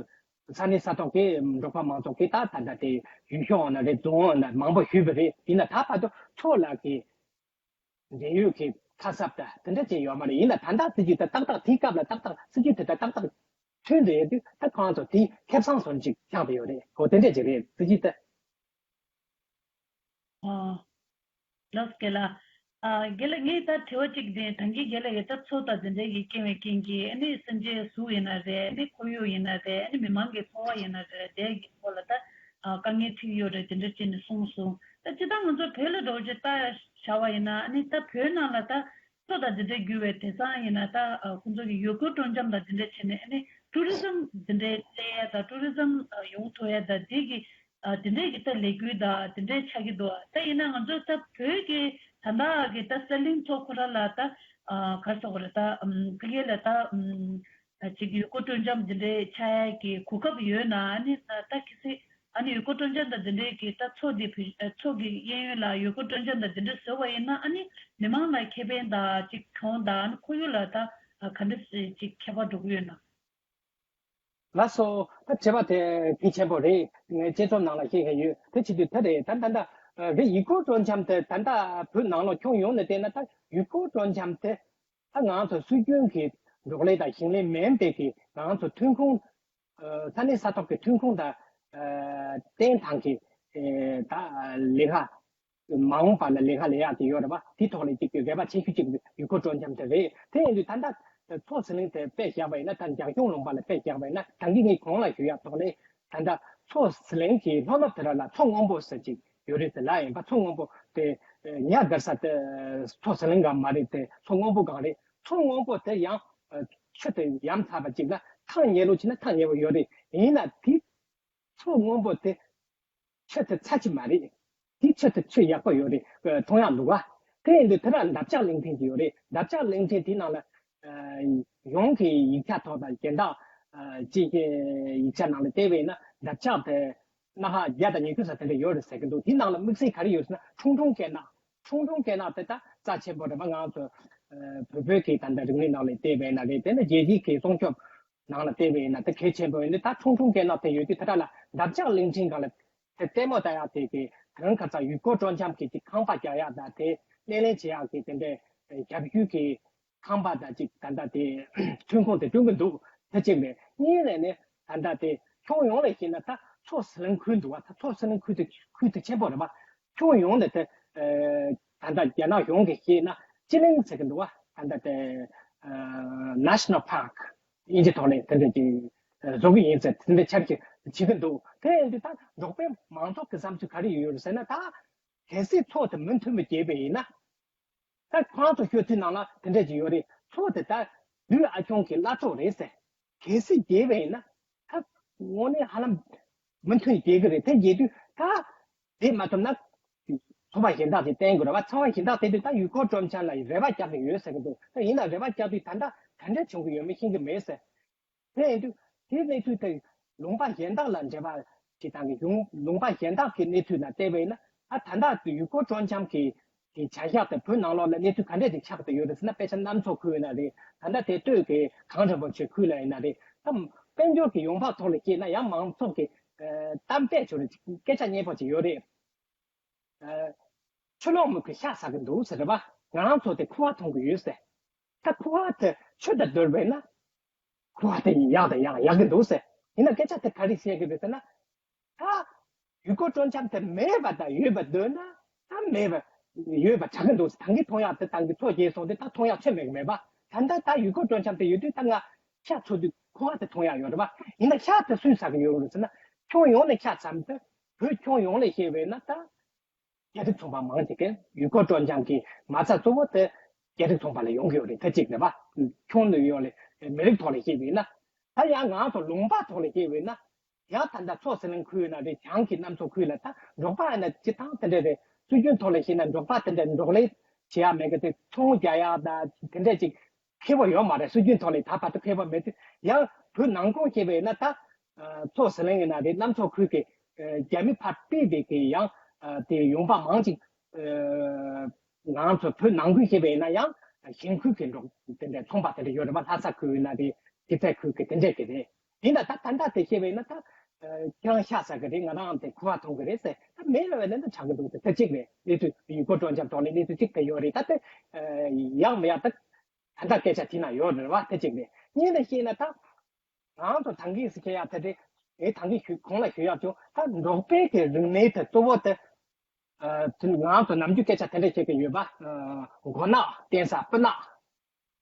ས་གནས་ས་ཐོག་གི་འབྲོག་པ་མང་ཚོགས་ཀྱིས་ད་ད་ལྟ་དེ་ཡུལ་ཤོག་ཡིན་ན་རེད། རྫོང་ཡིན་ན་མང་པོ་ཞུས་པ་རེད། ཡིན་ན་ད་བར་དུ་མཚོ་ལ་གི་འབྲེལ་ཡོད་ཀྱི་ཁ་གསབ་དང་དེ་འདྲ་ཅིག་ཡོད་མ་རེད། ཡིན་ན་ད་ལྟ་སྲིད་ཇུས་དེ་ཏག་ཏག་དེའི་སྐབས་ལ་ཏག་ཏག་སྲིད་ཇུས་དེ་དང་ཏག་ཏག་མཐུན་འབྲེལ་ཡོད་དུས་ད་ཁོང་ཚོ་དེ་ཁེ་བཟང་སོན་ཅིག་ཆགས་བསྡད་ཡོད་རེད། འོ་དེ་འདྲ་ཅིག་རེད། སྲིད་ཇུས་དེ། ཨ། ལགས་རྒན་ལགས། ཨ། རྒན་ལགས་ངས་ད་དྲི་བ་གཅིག་དེ་ད་གིན་རྒན་ལགས་ཀྱིས་ད་མཚོ་དང་དེ་འདྲའི་གི་རྐྱེན་པས་རྐྱེན་གྱིས་ཨ་ནི་སེམས་ཅན་གཟུགས་ཡིན་ན་རེད། ཨ་ནི་ཁོར་ཡུག་ཡིན་ན་རེད། ཨ་ནི་མི་མང་གི་འཚོ་བ་ཡིན་ན་རེད། དེ་གི་ཐོག་ལ་ད་ཨ་དཀའ་ངལ་འཕྲད་ཡོད་རེད། དེ་འདྲ་བྱས་ནས་གསུངས་སོང་། ད་སྤྱིར་བཏང་ང་ཚོ་བོད་ལ་འགྲོ་རྒྱུ་ལྟ་བྱ་བ་ཡིན་ན་ཨ་ནི་ད་བོད་ནང་ལ་ད་མཚོ་དང་དེ་འདྲ་རྒྱུ་བའི་དེང་སང་ཡིན་ན་ད་ཨ་ཁོང་ཚོ་གི་ཡུལ་སྐོར་སྤྲོ་འཆམ་དང་དེ་འདྲ་བྱས་ནས་ཨ་ནི་ཊུ་རི་ཛམ་དེ་འདྲའི་སླེབས་ཡ་དང་ཊུ་རི་ཛམ་ཨ་ཡོང་ཐུབ་ཡ་དང་དེ་གི་ཨ་དེ་འདྲའི་གི་ད་ལས་འགུལ་དང་དེ་འདྲའི་ཆགས་ཀྱི་འདུག་ད་ཡིན་ན་ང་ཚོ་ད་བོད་ཀྱི་ད་ལྟ་གི་ད་གསེར་གླིང་མཚོ་ཁོ་ར་ལ་ད་ཨ་ག་རེ་ཟེར་དགོས་རེད། ད་ཨམ་ཕ་གི་ལ་ད་ཨམ་ཅིག་ཡུལ་སྐོར་སྤྲོ་འཆམ་དེ་འདྲའི་ཆགས་ཡ་གི་གོ་སྐབས་ཡོད་ན་ཨ་ནི་ད་གལ་སྲིད་ཨ་ནི་ཡུལ་སྐོར་སྤྲོ་འཆམ་དང་དེ་འདྲའི་གི་ད་མཚོ་འདི་བོད་མཚོ་གི་གཡས་གཡོན་ལ་ཡུལ་སྐོར་སྤྲོ་འཆམ་དང་དེ་འདྲ་བཟོས་པ་ཡིན་ན་ཨ་ནི་མི་མང་ལ་ཁེ་ཕན་དང་ཅིག་གྱོང་དང་ཨ་ནི་ཁོར་ཡུག་ལ་ད་ག་འདྲ་ཅིག་ཁྱད་པར་འགྲོ་གི་ཡོད་ན། ལགས་སོ། ད་དྲི་བ་དེ་གལ་ཆེན་པོ་རེད། ངས་དཔྱད་རྩོམ་ནང་ལ་བཤད་མཁན་ཡོད། དེ་བྱེད་དུས་དེ་རེད། ད་ད་ལྟ་རེད། ཡུལ་སྐོར་སྤྲོ་འཆམ་དེ་ད་ལྟ་བོད་ནང་ལོགས་ཁྱོན་ཡོངས་ནས་བལྟས་ན་ད་ཡུལ་སྐོར་སྤྲོ་འཆམ་དེ་ད་ང་ཚོ་སྲོལ་རྒྱུན་གྱི་འབྲོག་ལས་དང་ཞིང་ལས་མིན་པའི་གི་ང་ཚོ་ཐོན་ཁུངས་ས་གནས་ས་ཐོག་གི་ཐོན་ཁུངས་དང་བརྟེན་ཐང་གི་ད་ལས་ཀ་མ་འོངས་པ་ལ་ལས་ཀ་ལས་ཡག་དེ་ཡོད་རེད་པ། དེ་ཐོག་ལ་གཅིག་གི་འགལ་བ་ཆེ་ཤོས་གཅིག་ཡུལ་སྐོར་སྤྲོ་འཆམ་དེ་རེད། དེ་ཡིན་དུས་ད་ལྟ་མཚོ་ཟི་ལིང་དེ་དཔེ་བཞག་པ་ཡིན་ན། ད་འཇང་སྐྱོང་ལུང་པ་ལ་དཔེ་བཞག་པ་ཡིན་ན། ད་གིན་ངས་གོང་ལ་ཞུ་ཡག་ཐོག་ནས་ད་ལྟ་མཚོ་ཟི་ལིང་གི་ལྷོ་ནུབ་དེ་ར་ལ་མཚོ་སྔོན་པོ་ཟེར་གཅིག་ཡོད་རེད་ཟེར་ལབ་ཡིན་པ། མཚོ་སྔོན་པོ་དེ་ཉ་སྒར་ས་དེ་མཚོ་ཟི་ལིང་སྒང་མ་རེད། དེ་མཚོ་སྔོན་པོ་སྒང་རེད། མཚོ་སྔོན་པོ་དེ་ཡང་ཆུ་དེ་ཡམས་ཚ་བ་གཅིག་ན་ཐག་ཉེ་རུ་ཕྱིན་ན་ཐག་ཉེ་བོ་ཡོད་རེད། ཡིན་ན་དེ་མཚོ་སྔོན་པོ་དེ་ཆུ་དེ་ཚ་གི་མ་རེད། དེ་ཆུ་དེ་ཆུ་ཡག་པོ་ཡོད་རེད། མཐོང་ཡག་འདུག་ག་དེ་ཡིན་དུས་དེ་ལ་འདབ་ཆགས་གླིང་ཕྲན་ཅིག་ཡོད་རེད། འདབ་ཆགས་གླིང་ཕྲན་དེའི་ནང་ལ་ཡོངས་ཀྱི་ཡིག་ཆ་ཐོག་དང་གཞན་དག་ཅིག་གི་ཡིག་ཆ་ནང་ལ་བལྟས་པས་ན། འདབ་ཆགས་དེ་སྣ་ཁ་བརྒྱ་དང་ཉི་ཤུ་ཙམ་དེ་འདྲ་ཡོད་རེད་ཟེར་གྱི་འདུག་དེའི་ནང་ལ་དམིགས་བསལ་ག་རེ་ཡོད་ཟེར་ན། ཁྲུང་ཁྲུང་སྐེ་ནག་ཁྲུང་ཁྲུང་སྐེ་ནག་དེ་ད་རྩ་ཆེན་པོ་རེད་པ། ང་ཚོ་བོད་བོད་ཀྱི་ད་ལྟ་རིག་གནས་ནང་ལ་བལྟས་པས་ན་རེད། དེ་ནི་རྒྱལ་སྤྱིའི་གི་སྲུང་སྐྱོབ་ ནང་ལ་བལྟས་པ་ཡིན་ན་དེ་གལ་ཆེན་པོ་ཡིན་དུས། ད་ཁྲུང་ཁྲུང་སྐེ་ནག་དེ་ཡོད་དུས་དེ་དག་ལ་འདབ་ཆགས་གླིང་ཕྲན་སྒང་ལ་དེ་ལྟད་མོ་ལྟ་ཡག་དེ་གི་དེ་རིང་ཁ་སང་ཡུལ་སྐོར་སྤྲོ་འཆམ་གྱི་གི་ཁང་པ་རྒྱག་ཡག་དང་དེ་སྣེ་ལེན་བྱེད་ཡག་གི་དེ་འདྲའི་རྒྱབ་ཡུལ་གྱི་ཁང་པ་དང་གཅིག་ད་ལྟ་དེ་ཐོན་ཁུངས་དེ་བསྐྲུན་གྱི་འདུག་དེ་གཅིག་རེད། གཉིས་ནས་ནི་ད་ལྟ་དེ་ཁྱོན་ཡོངས་ལ་བཤད་ན་ད་མཚོ་ཟི་ལིང་ཁུལ་འདུག་བ། ད་མཚོ་ཟི་ལིང་ཁུལ་དེ་ཁུལ་དེ་ཆེན་པོ་རེད་བ། ཁྱོན་ཡོངས་ནས་དེ་ད་ལྟ་རྒྱ་ནག་གཞུང་གིས་བཤད་ན་སྤྱི་གླིང་ཟེར་གྱི་འདུག་བ། ད་ལྟ་དེ་National Park དབྱིན་ཇི་ཐོག་ནས་དེ་འདྲ་ཅིག་བཟོ་གི་ཡིན་ཟེར། དེ་འདྲ་ཆབས་ཅིག་བྱེད་ཀྱི་འདུག་དེ་ཡིན་དུས་ད་འབྲོག་པའི་མང་ཚོགས་ཀྱི་བསམ་ཚུལ་ག་རེ་ཡོད་ཡོད་ཟེར་ན། ད་གལ་སྲིད་མཚོ་དེ་མུ་མཐུད་མི་རྒྱས་པ་ཡིན་ན། ད་ཁོ་རང་ཚོ་ཤོད་ཚུལ་ནང་ལ་དེ་འདྲ་ཅིག་ཡོད་རེད། མཚོ་དེ་ད་ལུས་ཨ་ཆུང་གི་བླ་མཚོ་རེད་ཟེར། གལ་སྲིད་རྒྱས་པ་ཡིན་ན་ད་དངོས་གནས་ཧ་ལམ་མུ་མཐུད་རྒྱས་ཀྱི་རེད། དེ་རྒྱས་དུས་ད་དེ་མ་ཐུབ་ན་ཚོ་པ་གཞན་དག་ཅིག་བསྟེན་དགོས་རེད་བ། ཚོ་པ་གཞན་དག་བསྟེན་དུས་ད་ཡུལ་སྐོར་སྤྲོ་འཆམ་ལ་རེ་བ་རྒྱག་གི་ཡོད་ཟེར་གྱི་འདུག་ད་ཡིན་ན་རེ་བ་རྒྱག་དུས་ད་ལྟ་ག་འདྲ་བྱུང་གི་ཡོད་མེད་ཤེས་ཀྱི་མེད་ཟེར། དེ་ཡིན་དུས་དེའི་གནས་ཚུལ་དེ་ལུང་པ་གཞན་དག་ལ་འབྲེལ་བ་ཞིག་དང་གི་གཞུང་ལུང་པ་གཞན་དག་གི་གནས་ཚུལ་ལ་བལྟས་པ་ཡིན་ན། ཨ་ད་ལྟ་ཡུལ་སྐོར་སྤྲོ་འཆམ་གྱི་གི་བྱ་གཞག་དེ་བོད་ནང་ལོགས་ལ་གནས་ཚུལ་ག་འདྲས་ཅིག་ཆགས་བསྡད་ཡོད་རེད་ཟེར་ན། དཔེ་ཆ་གནམ་མཚོ་ཁུལ་ཡིན་ན་རེད། ད་ལྟ་དེ་སྟོད་ཀྱི་གངས་རིན་པོ་ཆེ་ཁུལ་ལ་ཡིན་ན་རེད། ད་དཔལ་འབྱོར་གྱི་ཡོང་འབབ་ཐོག་ལ་བཤད་ན་ཡང་མང་ཚོགས་ཀྱི་གཏམ་དཔེ་ཆོ་རེད། སྐད་ཆ་སྙན་པོ་ཅིག་ཡོད་རེད། ཆུ་ལོག་མུ་གེ་ཤ་ཟ་གི་འདུག་ཟེར་རེད་པ། ང་རང་ཚོ་དེ་ཁུ་བ་འཐུང་གི་ཡོད་ཟེར། ད་ཁུ་བ་དེ་ཆུ་དང་བསྡུར་བས་ན་ཁུ་བ་དེ་ཡག་དང་ཡག་ཡག་གི་འདུག་ཟེར། ཡིན་ན་སྐད་ཆ་དེ་ག་རེ་བཤད་གི་རེད་ཟེར་ན། ད་ཡུལ་སྐོར་སྤྲོ་འཆམ་དེ་མེད་པ་དང་ཡོད་པ་བསྡུར་ན་ད་མེད་པ་ཡོད་པ་དྲག་གི་འདུག་ཟེར། ད་གིན་འཐུང་ཡག་དེ་ད་གིན་མཚོ་རྒྱས་སོང་དུས་ད་འཐུང་ཡག་ཆེ་མེད་གི་མེད་པ། ད་ལྟ་ད་ཡུལ་སྐོར་སྤྲོ་འཆམ་དེ་ཡོད་དུས་ད་ང་ཤ་འཚོ་དུས་ཁུ་བ་དེ་འཐུང་ཡག་ཡོད་རེད་པ། ཡིན་ན་ཤ་དེ་སུས་ཟ་གི་ཡོད་རེད་ཟེར་ན། ཁྱོན་ཡོངས་ནས་ཤ་ཟ་མི་ཐུབ། བོད་ཁྱོན་ཡོངས་ལ་བཤད་པས་ན་ད་རྒྱ་རིགས་ཚོང་པ་མང་ཆེ་གིས་ཡུལ་སྐོར་སྤྲོ་འཆམ་གྱི་མ་རྩ་གཙོ་བོ་དེ་རྒྱ་རིགས་ཚོང་པ་ལ་ཡོང་གི་ཡོད་རེད། ད་གཅིག་རེད་པ། ཁྱོན་ནས་ཡོད་ལ་མི་རིགས་ཐོག་ལ་བཤད་པས་ན། ད་ཡང་ང་ཚོ་ལུང་པ་ཐོག་ལ་བཤད་པས་ན། ཡང་ད་ལྟ་མཚོ་ཟི་ལིང་ཁུལ་ན་རེད། བྱང་གི་གནམ་མཚོ་ཁུལ་ལ་ད་འབྲོག་པ་ཡིན་ན་སྤྱིར་བཏང་དེ་འདྲ་རེད། སྲོལ་རྒྱུན་ཐོག་ལ་བཤད་ན་འབྲོག་པ་དེ་འདྲ་འབྲོག་ལས་བྱེད་ཡག་མེད་གི། དེ་ཚོང་རྒྱག་ཡག་ད་དེ་འདྲ་ཅིག་མཁས་པོ་ཡོད་མ་རེད། སྲོལ་རྒྱུན་ཐོག་ལ་ད་བར་དུ་མཁས་པོ་མེད་དུས། ཡང་བོད་ནང་ཁུལ་བཤད་པས་ན་ད་མཚོ་ཟི་ལིང་ཡིན་ན་རེད། གནམ་མཚོ་ཁུལ་གྱི་རྒྱ་མི་ཕར་སྤེལ་བའི་གི་ཡང་དེ་ཡོང་འབབ་མང་ཅིག་ང་ཚོ་བོད་ནང་ཁུལ་བཤད་པས་ན་ཡང་གཞན་ཁུལ་གྱི་འབྲོག་དེ་འདྲའི་ཚོང་པ་དེ་འདྲ་ཡོད་རེད་པ། ལྷ་ས་ཁུལ་ཡིན་ན་རེད། སྐྱིད་ཚལ་ཁུལ་གྱི་དེ་འདྲས་ཀྱི་རེད། ཡིན་ན་ད་ད་ལྟ་དེ་བཤད་པས་ན་ད་ཁྱེད་རང་ཤ་ཟ་གི་རེད། ང་རང་དེ་ཁུ་བ་འཐུང་གི་རེད་ཟེར། ད་མེད་ལ་བས་ལན་ད་ཆགས་ཀྱི་འདུག་ཟེར། དེ་གཅིག་རེད། གནས་ཚུལ་ཡུལ་སྐོར་སྤྲོ་འཆམ་ཐོག་ལ་གནས་ཚུལ་གཅིག་དེ་ཡོད་རེད། ད་དེ་ཡག་མི་ཡག་ད་ད་ལྟ་སྐད་ཆ་དེ་ན་ཡོད་རེད་བ། དེ་གཅིག་རེད། གཉིས་ནས་བཤད་ན་ད་ང་ཚོ་ད་གིན་ཟེར་མཁན་ཡག་དེ་རེད། ཨེ་ད་གིན་ཞུ་གོང་ལ་ཞུ་ཡག་བྱུང་། ད་འབྲོག་པའི་གི་རིག་གནས་དེ་གཙོ་བོ་དེ་ཨ་དེ་ང་ཚོ་ནམ་རྒྱུན་སྐད་ཆ་དེ་འདྲ་བཤད་ཀྱི་ཡོད་པ། ཨ་མགོ་ནག་བསྟེན་ས་སྤུ་ནག་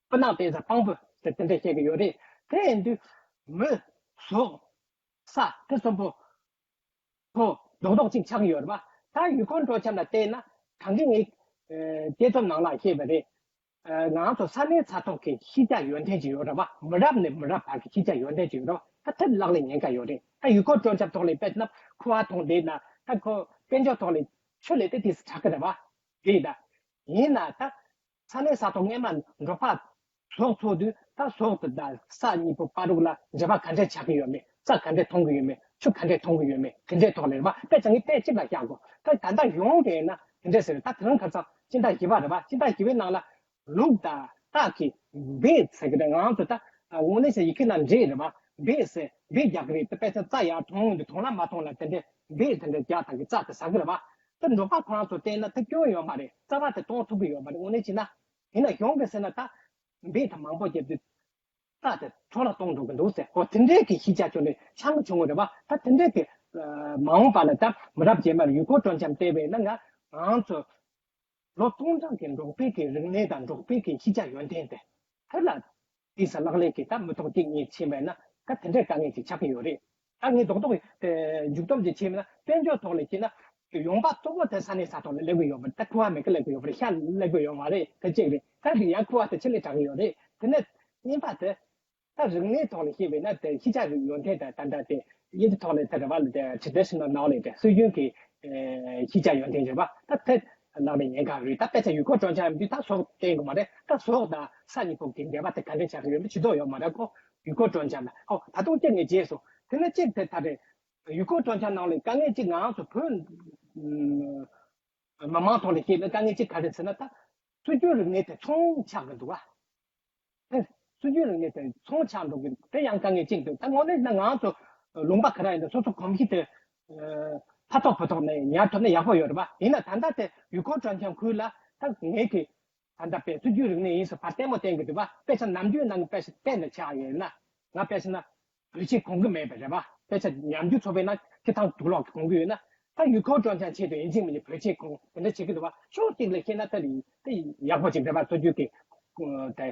སྤུ་ནག་བསྟེན་ས་སྤང་སྤུ་ཟེར་དེ་འདྲ་བཤད་ཀྱི་ཡོད་རེད། དེ་ཡིན་དུས་མི་ཟོག་ས་དེ་གསུམ་པོ་ཁོ་རྡོག་རྡོག་གཅིག་ཆགས་ཀྱི་ཡོད་རེད་པ། ད་ཡུལ་སྐོར་སྤྲོ་འཆམ་ལ་བལྟས་ན་ད་གིན་ངས་ཨ་དཔྱད་རྩོམ་ནང་ལ་བཤད་པ་རེད། ཨ་ང་ཚོ་ས་གནས་ས་ཐོག་གི་ཤེས་བྱ་ཡོན་ཏན་ཅིག་ཡོད་རེད་པ། མི་རབས་ནས་མི་རབས་བར་གྱི་ཤེས་བྱ་ཡོན་ཏན་ཅིག་ཡོད་རེད་པ། ད་དེ་བརླག་ལ་ཉེན་ཁ་ཡོད་རེད། ད་ཡུལ་སྐོར་སྤྲོ་འཆམ་ཐོག་ལ་དཔེར་ན་ཁུ་བ་འཐུང་བསྡད་ན་ད་ཁོ་དཔལ་འབྱོར་ཐོག་ལ་ཆུ་ལས་དེ་དེ་དྲག་གི་རེད་པ། རེད་ད། ཡིན་ན་ད་ས་གནས་ས་ཐོག་སྔས་མ་འབྲོག་པ་ཟོག་འཚོ་དུས་ད་ཟོག་དེ་དང་ས་གཉིས་པོ་བར་དུ་ལ་འབྲེལ་བ་ག་འདྲས་ཆགས་ཀྱི་ཡོད་མེད། རྩྭ་ག་འདྲས་མཐོང་གི་ཡོད་མེད། ཆུ་ག་འདྲས་མཐོང་གི་ཡོད་མེད། དེ་འདྲས་ཐོག་ལ་རེད་པ། དཔེ་ཆ་ངས་དཔེ་གཅིག་ལ་བཞག་གོ། ད་ད་ལྟ་ཡོང་དེ་ན་དེ་འདྲས་ཟེར། ད་དེ་རིང་ཁ་སང་སྤྱི་ཟླ་བཞི་པ་རེད་པ། སྤྱི་ཟླ་བཞི་པའི་ནང་ལ་ལུག་དང་སྟག་གི་འབེ་ཟེར་གི་རེད། ང་ཚོ་ད་དངོས་གནས་ཡི་གེ་ནང་འབྲས་རེད་པ། འབེ་ཟེར་འབེ་རྒྱག་གི་རེད། ད་དཔེ་ཆ་རྩྭ་ཡར་མཐོང་དུས་མཐོང་ལ་མ་མཐོང་ལ་དེ་འདྲས་འབེ་དེ་འདྲས་རྒྱག་དང་གི་རྩྭ་དེ་ཟ་གི་རེད་པ། ད་འབྲོག་པ་ཁོ་རང་ཚོ་བལྟས་ན་ད་སྐྱོན་ཡོད་མ་རེད། རྩྭ་བ་དེ་གཏོང་ཐུབ་གི་ཡོད་མ་རེད། དངོས་གནས་བྱས་ན། ཡིན་ན་གཞུང་གིས་ཟེར་ན་ད་འབེ་དེ་མང་པོ་བརྒྱབ་དུས་རྩྭ་དེ་འཕྲོ་བརླག་གཏོང་འགྲོ་གི་འདུག་ཟེར། འོ་དེ་འདྲས་ཀྱི་ཤེས་བྱ་ཅོ་ལེ་ཆང་བྱུང་བ་རེད་པ། ད་དེ་འདྲས་ཀྱི་མ་འོངས་པ་ལ་ད་མི་རབས་རྗེས་མར་ཡུལ་སྐོར་སྤྲོ་འཆམ་བལྟས་པས་ན་ང་ང་ཚོ་ལོ་སྟོང་ཕྲག་གི་འབྲོག་པའི་གི་རིག་གནས་དང་འབྲོག་པའི་གི་ཤེས་བྱ་ཡོན་ཏན་དེ་ཐད་ལ་དེ་ས་ལག་ལེན་གྱི་ད་མི་ཐོག་གཅིག་གཉིས་ཕྱིན་པས་ན་ད་དེ་འདྲའི་དཀའ་ངལ་ཅིག་ཆགས་ཀྱི་ཡོད་རེད། ད་ངས་རྡོག་རྡོག་གི་མཇུག་སྡོམ་ཅིག་བྱས་པ་ན། དཔལ་འབྱོར་ཐོག་ལ་བཤད་ན་ཡོང་འབབ་གཙོ་བོ་དེ་ས་གནས་ས་ཐོག་ལ་སླེབས་ཀྱི་ཡོད་པ་རེད། ད་ཁུ་བ་མེད་ཀི་སླེབས་ཀྱི་ཡོད་པ་རེད། ཤ་སླེབས་ཀྱི་ཡོད་མ་རེད། དེ་གཅིག་རེད། ད་དེ་ཡང་ཁུ་བ་དེ་ཆེད་ལས་དྲག་གི་ཡོད་རེད། དེ་ནས་གཉིས་པ་དེ་ད་རིག་གནས་ཐོག་ལ་བཤད་པས་ན་དེ་ཤེས་བྱ་རིག་ཡོན་ཏན་དང་ད་ལྟ་དེ་དབྱིན་ཇི་ཐོག་ལ་དེ་རེད་བ་ལ་དེ་traditional knowledge དེ་སྲོལ་རྒྱུན་གྱི་ཤེས་བྱ་ཡོན་ཏན་རེད་བ། ད་དེ་ལག་ལེན་ཉེན་ཁ་རེད། ད་དཔེ་ཆ་ཡུལ་སྐོར་སྤྲོ་འཆམ་འདི་ད་ཟོག་བསྟེན་དགོས་མ་རེད། ད་ཟོག་དང་ས་གཉིས་པོ་གི་འབྲེལ་བ་དེ་ག་འདྲ་ཆགས་ཀྱི་ཡོད་མེད་ཇུས་གཏོགས་ཡོད་མ་རེད་ཁོ། ཡུལ་སྐོར་སྤྲོ་འཆམ་ལ་ཨོ་ད་དུང་གཅིག་ངས་བརྗེད་སོང་། དེ་ནས་གཅིག་དེ་ད་རེད། ཡུལ་སྐོར་སྤྲོ་འཆམ་ནང་ལ་དཀའ་ངལ་གཅིག་ང་ཚོ་བོད་མི་མང་ཐོག་ལ་བཤད་ན་དཀའ་ངལ་གཅིག་ག་རེ་ཟེར་ན། ད་སྲོལ་རྒྱུན་རིག་གནས་དེ་ཚོང་ཆགས་ཀྱི་འདུག་བ། དེ་ སྲོལ་རྒྱུན་རིག་གནས་དེ་ཚོང་ཆགས་འགྲོ་གི་འདུག་དེ་ཡང་དཀའ་ངལ་གཅིག་འདུག་ད་དངོས་གནས་ན་ང་ཚོ་ལུང་པ་ག་རེ་ཡིན་ན་སོ་སོ་གོམས་གཤིས་དེ་ཕ་ཐོག་བུ་ཐོག་ནས་ཉར་ཐུབ་ན་ཡག་པོ་ཡོད་རེད་པ། ཡིན་ན་ད་ལྟ་དེ་ཡུལ་སྐོར་སྤྲོ་འཆམ་ཁུལ་ལ་ད་ངེད་ཀྱི་ད་ལྟ་དཔེ་སྲོལ་རྒྱུན་རིག་གནས་ཡིན་ཟེར་ཕར་ལྟད་མོ་བསྟན་གྱི་འདུག་པ། དཔེ་ཆ་ནམ་རྒྱུན་ནང་གི་དཔེ་ཆ་བལྟས་ནས་ཆགས་ཡོད་ན་ང་དཔེ་ཆ་ན་བོད་ཆས་གོན་གྱི་མེད་པ་རེད་པ། དཔེ་ཆ་ཉམས་རྒྱུ་ཚོ་བས་ན་ཁྱི་ཚང་དུག་ལོག་གི་གོན་གྱི་ཡོད་ན་ད་ཡུལ་སྐོར་སྤྲོ་འཆམ་ཆེད་དུ་ཡིན་གཅིག་མིན་གཅིག་བོད་ཆས་གོན་དེ་འདྲ་བྱེད་ཀྱི་འདུག་པ། ཕྱོགས་གཅིག་ལ་བཤད་ན་ད་རེད་དེ་ཡག་པོ་ཅིག་རེད་པ། སྲོལ་རྒྱུན་གྱི་དེ་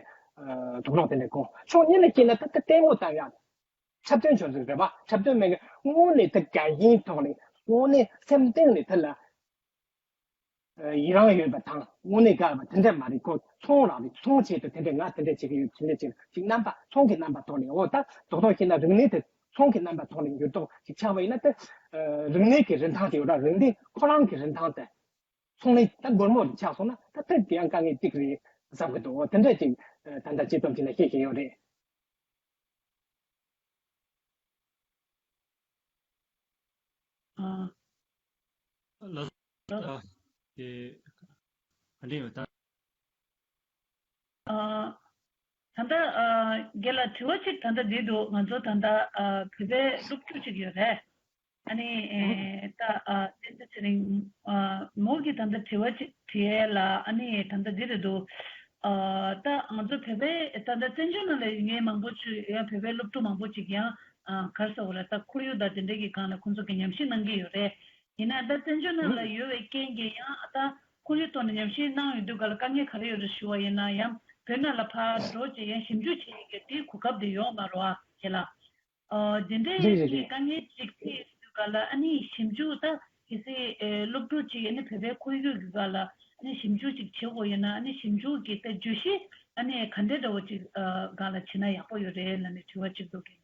དུག་ལོག་དེ་འདྲ་གོན། ཕྱོགས་གཉིས་ལ་བཤད་ན་ད་ད་ལྟད་མོ་ལྟ་ཡག་འཁྲབ་སྟོན་བྱུང་ཚུལ་རེད་པ། འཁྲབ་སྟོན་མེད་ཀྱི་དངོས་གནས་དེ་དགའ་ཞེན་ཐོག་ནས་དངོས་གནས་སེམས་གཏིང་ནས་དེ་ལ་ཡི་རང་ཡོད་པ་དང་དངོས་གནས་དགའ་བ་དེ་འདྲ་མ་རེད། ཁོ་ཚོང་རང་རེད། ཚོང་ཆེད་དུ་དེ་འདྲ་ང་དེ་འདྲ་བྱེད་ཀྱི་ཡོད་དེ་འདྲ་བྱེད་ཅིག་རྣམ་པ་ཚོང་གི་རྣམ་པ་ཐོག་ནས། འོ་ད་རྡོག་རྡོག་བཤད་ན་རིག་གནས་དེ་ཚོང་གི་རྣམ་པ་ཐོག་ནས་འགྱུར་ལྡོག་ཅིག་ཆགས་པ་ཡིན་ན་དེ་རིག་གནས་ཀྱི་རིན་ཐང་དེ་ཡོད་ར། རིག་གནས་ཁོ་རང་གི་རིན་ཐང་དེ་ཚོང་ལས་ད་སྒོར་མོ་རེ་ཆགས་སོང་ན་ད་དེ་དེ་ཡང་དཀའ་ངལ་གཅིག་རེད་བསམ་གི་འདུག་འོ་དེ་འདྲ་ཅིག་ད་ལྟ་སྤྱི་བསྡོམས་བྱས་ན་བཤད་བཞིན་ཡོད་རེད། ཨ། ལགས། ཨ། དེ་ག་འདྲ་ཡོད་ད། ཨ། ད་ལྟ་ཨ་རྒན་ལགས་དྲི་བ་གཅིག་ད་ལྟ་འདི་འདུག་ང་ཚོ་ད་ལྟ་ཨ་བོད་པའི་སློབ་ཕྲུག་ཅིག་ཡོད་རེད། ཨ་ནི་ཨེ་ད་ཨ་བསྟན་འཛིན་ཚེ་རིང་ཨ་མོ་གིས་ད་ལྟ་དྲི་བ་གཅིག་དྲིས་ཡས་ལ། ཨ་ནི་ད་ལྟ་འདི་རེད་འདུག་ཨ་ད་ང་ཚོ་བོད་པའི་ད་ལྟ་བཙན་བྱོལ་ནང་ལ་ཡོད་མཁན་མང་པོ་ཅིག་ཡང་བོད་པའི་སློབ་ཕྲུག་མང་པོ་ཅིག་ཡང་ཨ་ག་རེ་ཟེར་དགོས་རེད། ད་ཁོར་ཡུག་དང་དེ་འདྲའི་གི་སྒང་ལ་ཁོང་ཚོ་གི་ཉམས་ཞིབ་གནང་གི་ཡོད་རེད། ཡིན་ན་ད་བཙན་བྱོལ་ནང་ལ་ཡོད་པའི་རྐྱེན་གྱིས་ཡང་ཨ་ད་ཁོར་ཡུག་ཐོག་ནས་ཉམས་ཞིབ་གནང་ཡོང་དུས་ག་ལ་དཀའ་ངལ་ག་རེ་ཡོད་རེད་ཞུ་བ་ཡིན་ན། ཡང་བོད་ནང་ལ་ཕར་འགྲོ་བྱས་ཡང་ཞིབ་འཇུག་བྱེད་ཡས་ཀྱི་དེའི་གོ་སྐབས་དེ་ཡོད་མ་རེད་བ་རྒན་ལགས། ཨ་དེ་འདྲའི་རེད་རེད་གི་རེད། དཀའ་ངལ་ཅིག་འཕྲད་ཡོང་དུས་ག་ལ་ཨ་ནི་ཞིབ་འཇུག་ད་གལ་སྲིད་ཨེ་སློབ་ཕྲུག་ཅིག་ཨ་ནི་བོད་པའི་ཁོར་ཡུག་གི་སྒང་ལ་ཨ་ནི་ཞིབ་འཇུག་ཅིག་བྱེད་དགོས་ཡོད་ན་ཨ་ནི་ཞིབ་འཇུག་གི་ད་བརྗོད་གཞི་ཨ་ནི་ག་འདྲ་འདྲ་བོ་ཅིག་ཨ་སྒང་ལ་བྱེད་ན་ཡག་པོ་ཡོད་རེད་ལབ་ནས་དྲི་བ་ཅིག་འདུག་གི།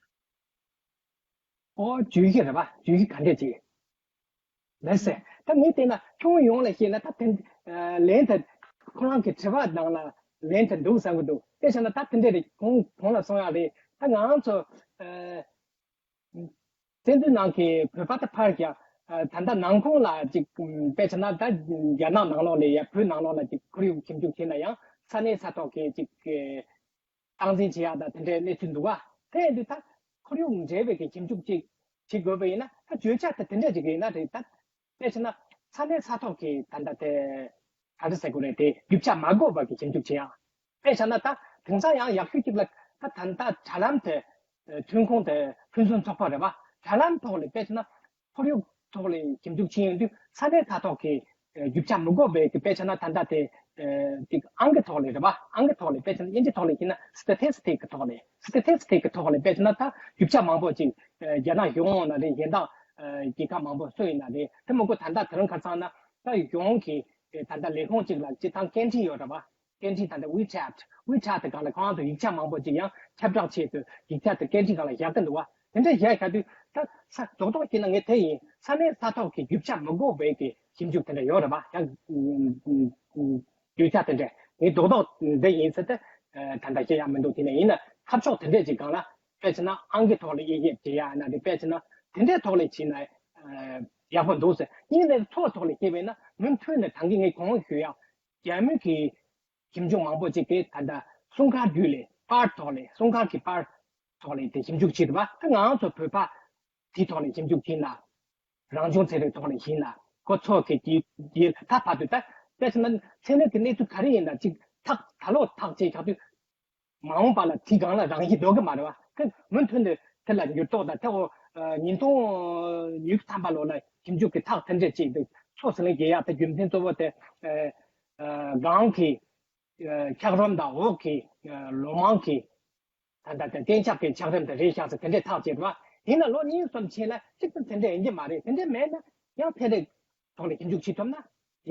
ཨོ་བརྗོད་གཞི་རེད་པ། བརྗོད་གཞི་ག་འདྲས་ཅིག་ལགས་སེ། ད་ངས་བལྟས་ན་ཁྱོན་ཡོངས་ལ་བཤད་ན་ད་དེ་ལན་དེ་ཁོ་རང་གི་དྲི་བ་ནང་ལ་ལན་དེ་འདུག་བསམ་གི་འདུག་དེ་བྱས་ན་ད་དེ་འདྲས་རེད། གོང་གོང་ལ་གསུངས་ཡག་རེད། ད་ང་རང་ཚོ་བཙན་འཛུལ་ནང་གི་བོད་པ་ད་ཕར་རྒྱ་ད་ལྟ་ནང་ཁོངས་ལ་ཅིག་དཔེ་བྱས་ན་ད་རྒྱ་ནག་ནང་ལོགས་ལ་ཡ་བོད་ནང་ལོགས་ལ་ཅིག་ཁོར་ཡུག་ཞིབ་འཇུག་བྱས་ན་ཡང་ས་གནས་ས་ཐོག་གི་ཅིག་སྟངས་འཛིན་བྱེད་ཡག་དང་དེ་འདྲའི་གནས་ཚུལ་འདུག་ག་དེ་ཡིན་དུས་ད་ཁོར་ཡུག་འབྲེལ་བའི་གི་ཞིབ་འཇུག་ཅིག་བྱེད་དགོས་པ་ཡིན་ན་ད་བརྗོད་བྱ་དེ་དེ་འདྲ་ཅིག་ཡིན་ན་རེད། ད་དཔེ་བྱས་ན་ས་གནས་ས་ཐོག་གི་ད་ལྟ་དེ་ག་རེ་ཟེར་དགོས་རེད། དེ་རྒྱུ་ཆ་མ་དགོས་པ་གི་ཞིབ་འཇུག་བྱེད་ཡག་དཔེ་བྱས་ན་ད་དེང་སང་ཡང་ཡག་ཤོས་ཅིག་ལ་ད་ད་ལྟ་དྲ་ལམ་དེ་ཐོན་ཁུངས་དེ་ཕུན་སུམ་ཚོགས་པ་རེད་པ། དྲ་ལམ་ཐོག་ལ་དཔེ་བྱས་ན་ཁོར་ཡུག་ཐོག་ལ་ཞིབ་འཇུག་བྱེད་ཡོང་དུས་ས་གནས་ས་ཐོག་གི་རྒྱུ་ཆ་མི་དགོས་པའི་གི་དཔེ་བྱས་ན་ད་ལྟ་དེ་ཅིག་ཨང་ཀི་ཐོག་ལ་རེད་པ། ཨང་ཀི་ཐོག་ལ་དཔེ་བྱས་ན་དབྱིན་ཇི་ཐོག་ལ་བཤད་ན་statistics་གི་ཐོག་ལ་statistics་གི་ཐོག་ལ་དཔེ་བྱས་ན་ད་རྒྱུ་ཆ་མང་པོ་ཅིག་རྒྱ་ནག་གཞུང་ཡིན་ན་རེད། གཞན་དག་རྒྱལ་ཁབ་མང་པོ་སུ་ཡིན་ན་རེད། དེ་མི་དགོས་ད་ལྟ་དེ་རིང་ཁ་སང་ན་ད་གཞུང་གི་ད་ལྟ་ལས་ཁུངས་ཅིག་ལ་སྤྱི་བཏང་སྐད་འཕྲིན་ཡོད་རེད་པ། སྐད་འཕྲིན་ད་ལྟ་WeChat WeChat་དེ་སྒང་ལ་ཁོང་ཚོ་ཡིག་ཆ་མང་པོ་ཅིག་ཡང་ཁྱབ་བསྒྲགས་ཆེད་དུ་ཡིག་ཆ་དེ་སྐད་འཕྲིན་སྒང་ལ་བཞག་གི་འདུག་བ། དེ་འདྲ་བཞག་བཞག་དུས་ད་ས་རྡོག་རྡོག་བཤད་ན་ངས་དེ་ཡིན་ས་གནས་ས་ཐོག་གི་རྒྱུ་ཆ་མི་དགོས་པའི་གི་ཞིབ་འཇུག་དེ་འདྲ་ཡོད་རེད་པ། ཡང་རྒྱུ་ཆ་དེ་འདྲ་ངས་རྡོག་རྡོག་འདི་ཡིན་ཟེར་ཏེ་ད་ལྟ་བཤད་ཡག་མི་འདུག་དེ་ནས་ཡིན་ན་ཁ་ཕྱོགས་དེ་འདྲས་ཅིག་སྒང་ལ་དཔེ་བྱས་ན་ཨང་ཀི་ཐོག་ལ་དབྱེ་ཞིབ་བྱེད་ཡག་ན་དེ་དཔེ་བྱས་ན་དེ་འདྲའི་ཐོག་ལ་བྱས་ན་ཡག་པོ་འདུག་ཟེར། ཡིན་ནའི་ཚོགས་ཐོག་ལ་བཤད་པས་ན་མུ་མཐུད་ནས་ད་གིན་ངས་གོང་ཞུས་ཡག་རྒྱ་མི་གི་ཞིབ་འཇུག་མང་པོ་ཅིག་གིས་ད་ལྟ་སྲུང་སྐར་བརྒྱུད་ལས་པར་ཐོག་ལས་སྲུང་སྐར་གྱི་པར་ཐོག་ལས་དེ་ཞིབ་འཇུག་བྱེད་ཐུབ་པ། ད་ང་རང་ཚོ་བོད་པ་དེ་ཐོག་ལས་ཞིབ་འཇུག་བྱེད་ན་རང་བྱུང་ཚན་རིག་ཐོག་ལས་ཤེས་ན་ཁོ་ཚོ་གི་གི་གི་ད་བར་དུ་ད་དཔེ་བྱས་ན་ཚན་རིག་གི་གནས་ཚུལ་ག་རེ་ཡིན་ན་ཅིག་ཐག་ད་ལོག་ཐག་བཅད་ཆགས་དུས་མ་འོངས་པ་ལ་དེ་སྒང་ལ་རང་བཞིན་འགྲོ་གི་མ་རེད་བ། དེ་མུ་མཐུད་ནས་དེ་ལ་འགྱུར་ལྡོག་དང་དེ་འོ་ཉིས་སྟོང་ཉི་ཤུ་ཐམ་པ་ལོ་ལ་ཞིབ་འཇུག་གི་ཐག་དེ་འདྲས་ཅིག་འདུག་ཕྱོགས་ཟིན་ལ་རྒྱལ་ཡག་དེ་རྒྱུ་མཚན་གཙོ་བོ་དེ་སྒང་གི་འཁྱགས་རོམ་དང་འོག་གི་ལོ་མང་གི་ད་ལྟ་དེ་གཏན་འཇགས་ཀྱི་འཁྱགས་རོམ་དེ་རེད་ཤག་ཟེར་དེ་འདྲས་ཐག་བཅད་རེད་བ། ཡིན་ན་ལོ་གཉིས་གསུམ་ཕྱིན་ན་གཅིག་ཏུ་དེ་འདྲས་ཡིན་གྱི་མ་རེད། དེ་འདྲས་མེད་ན་ཡང་ཚན་རིག་ཐོག་ལ་ཞིབ་འཇུག་བྱེད་ཐུབ་ན་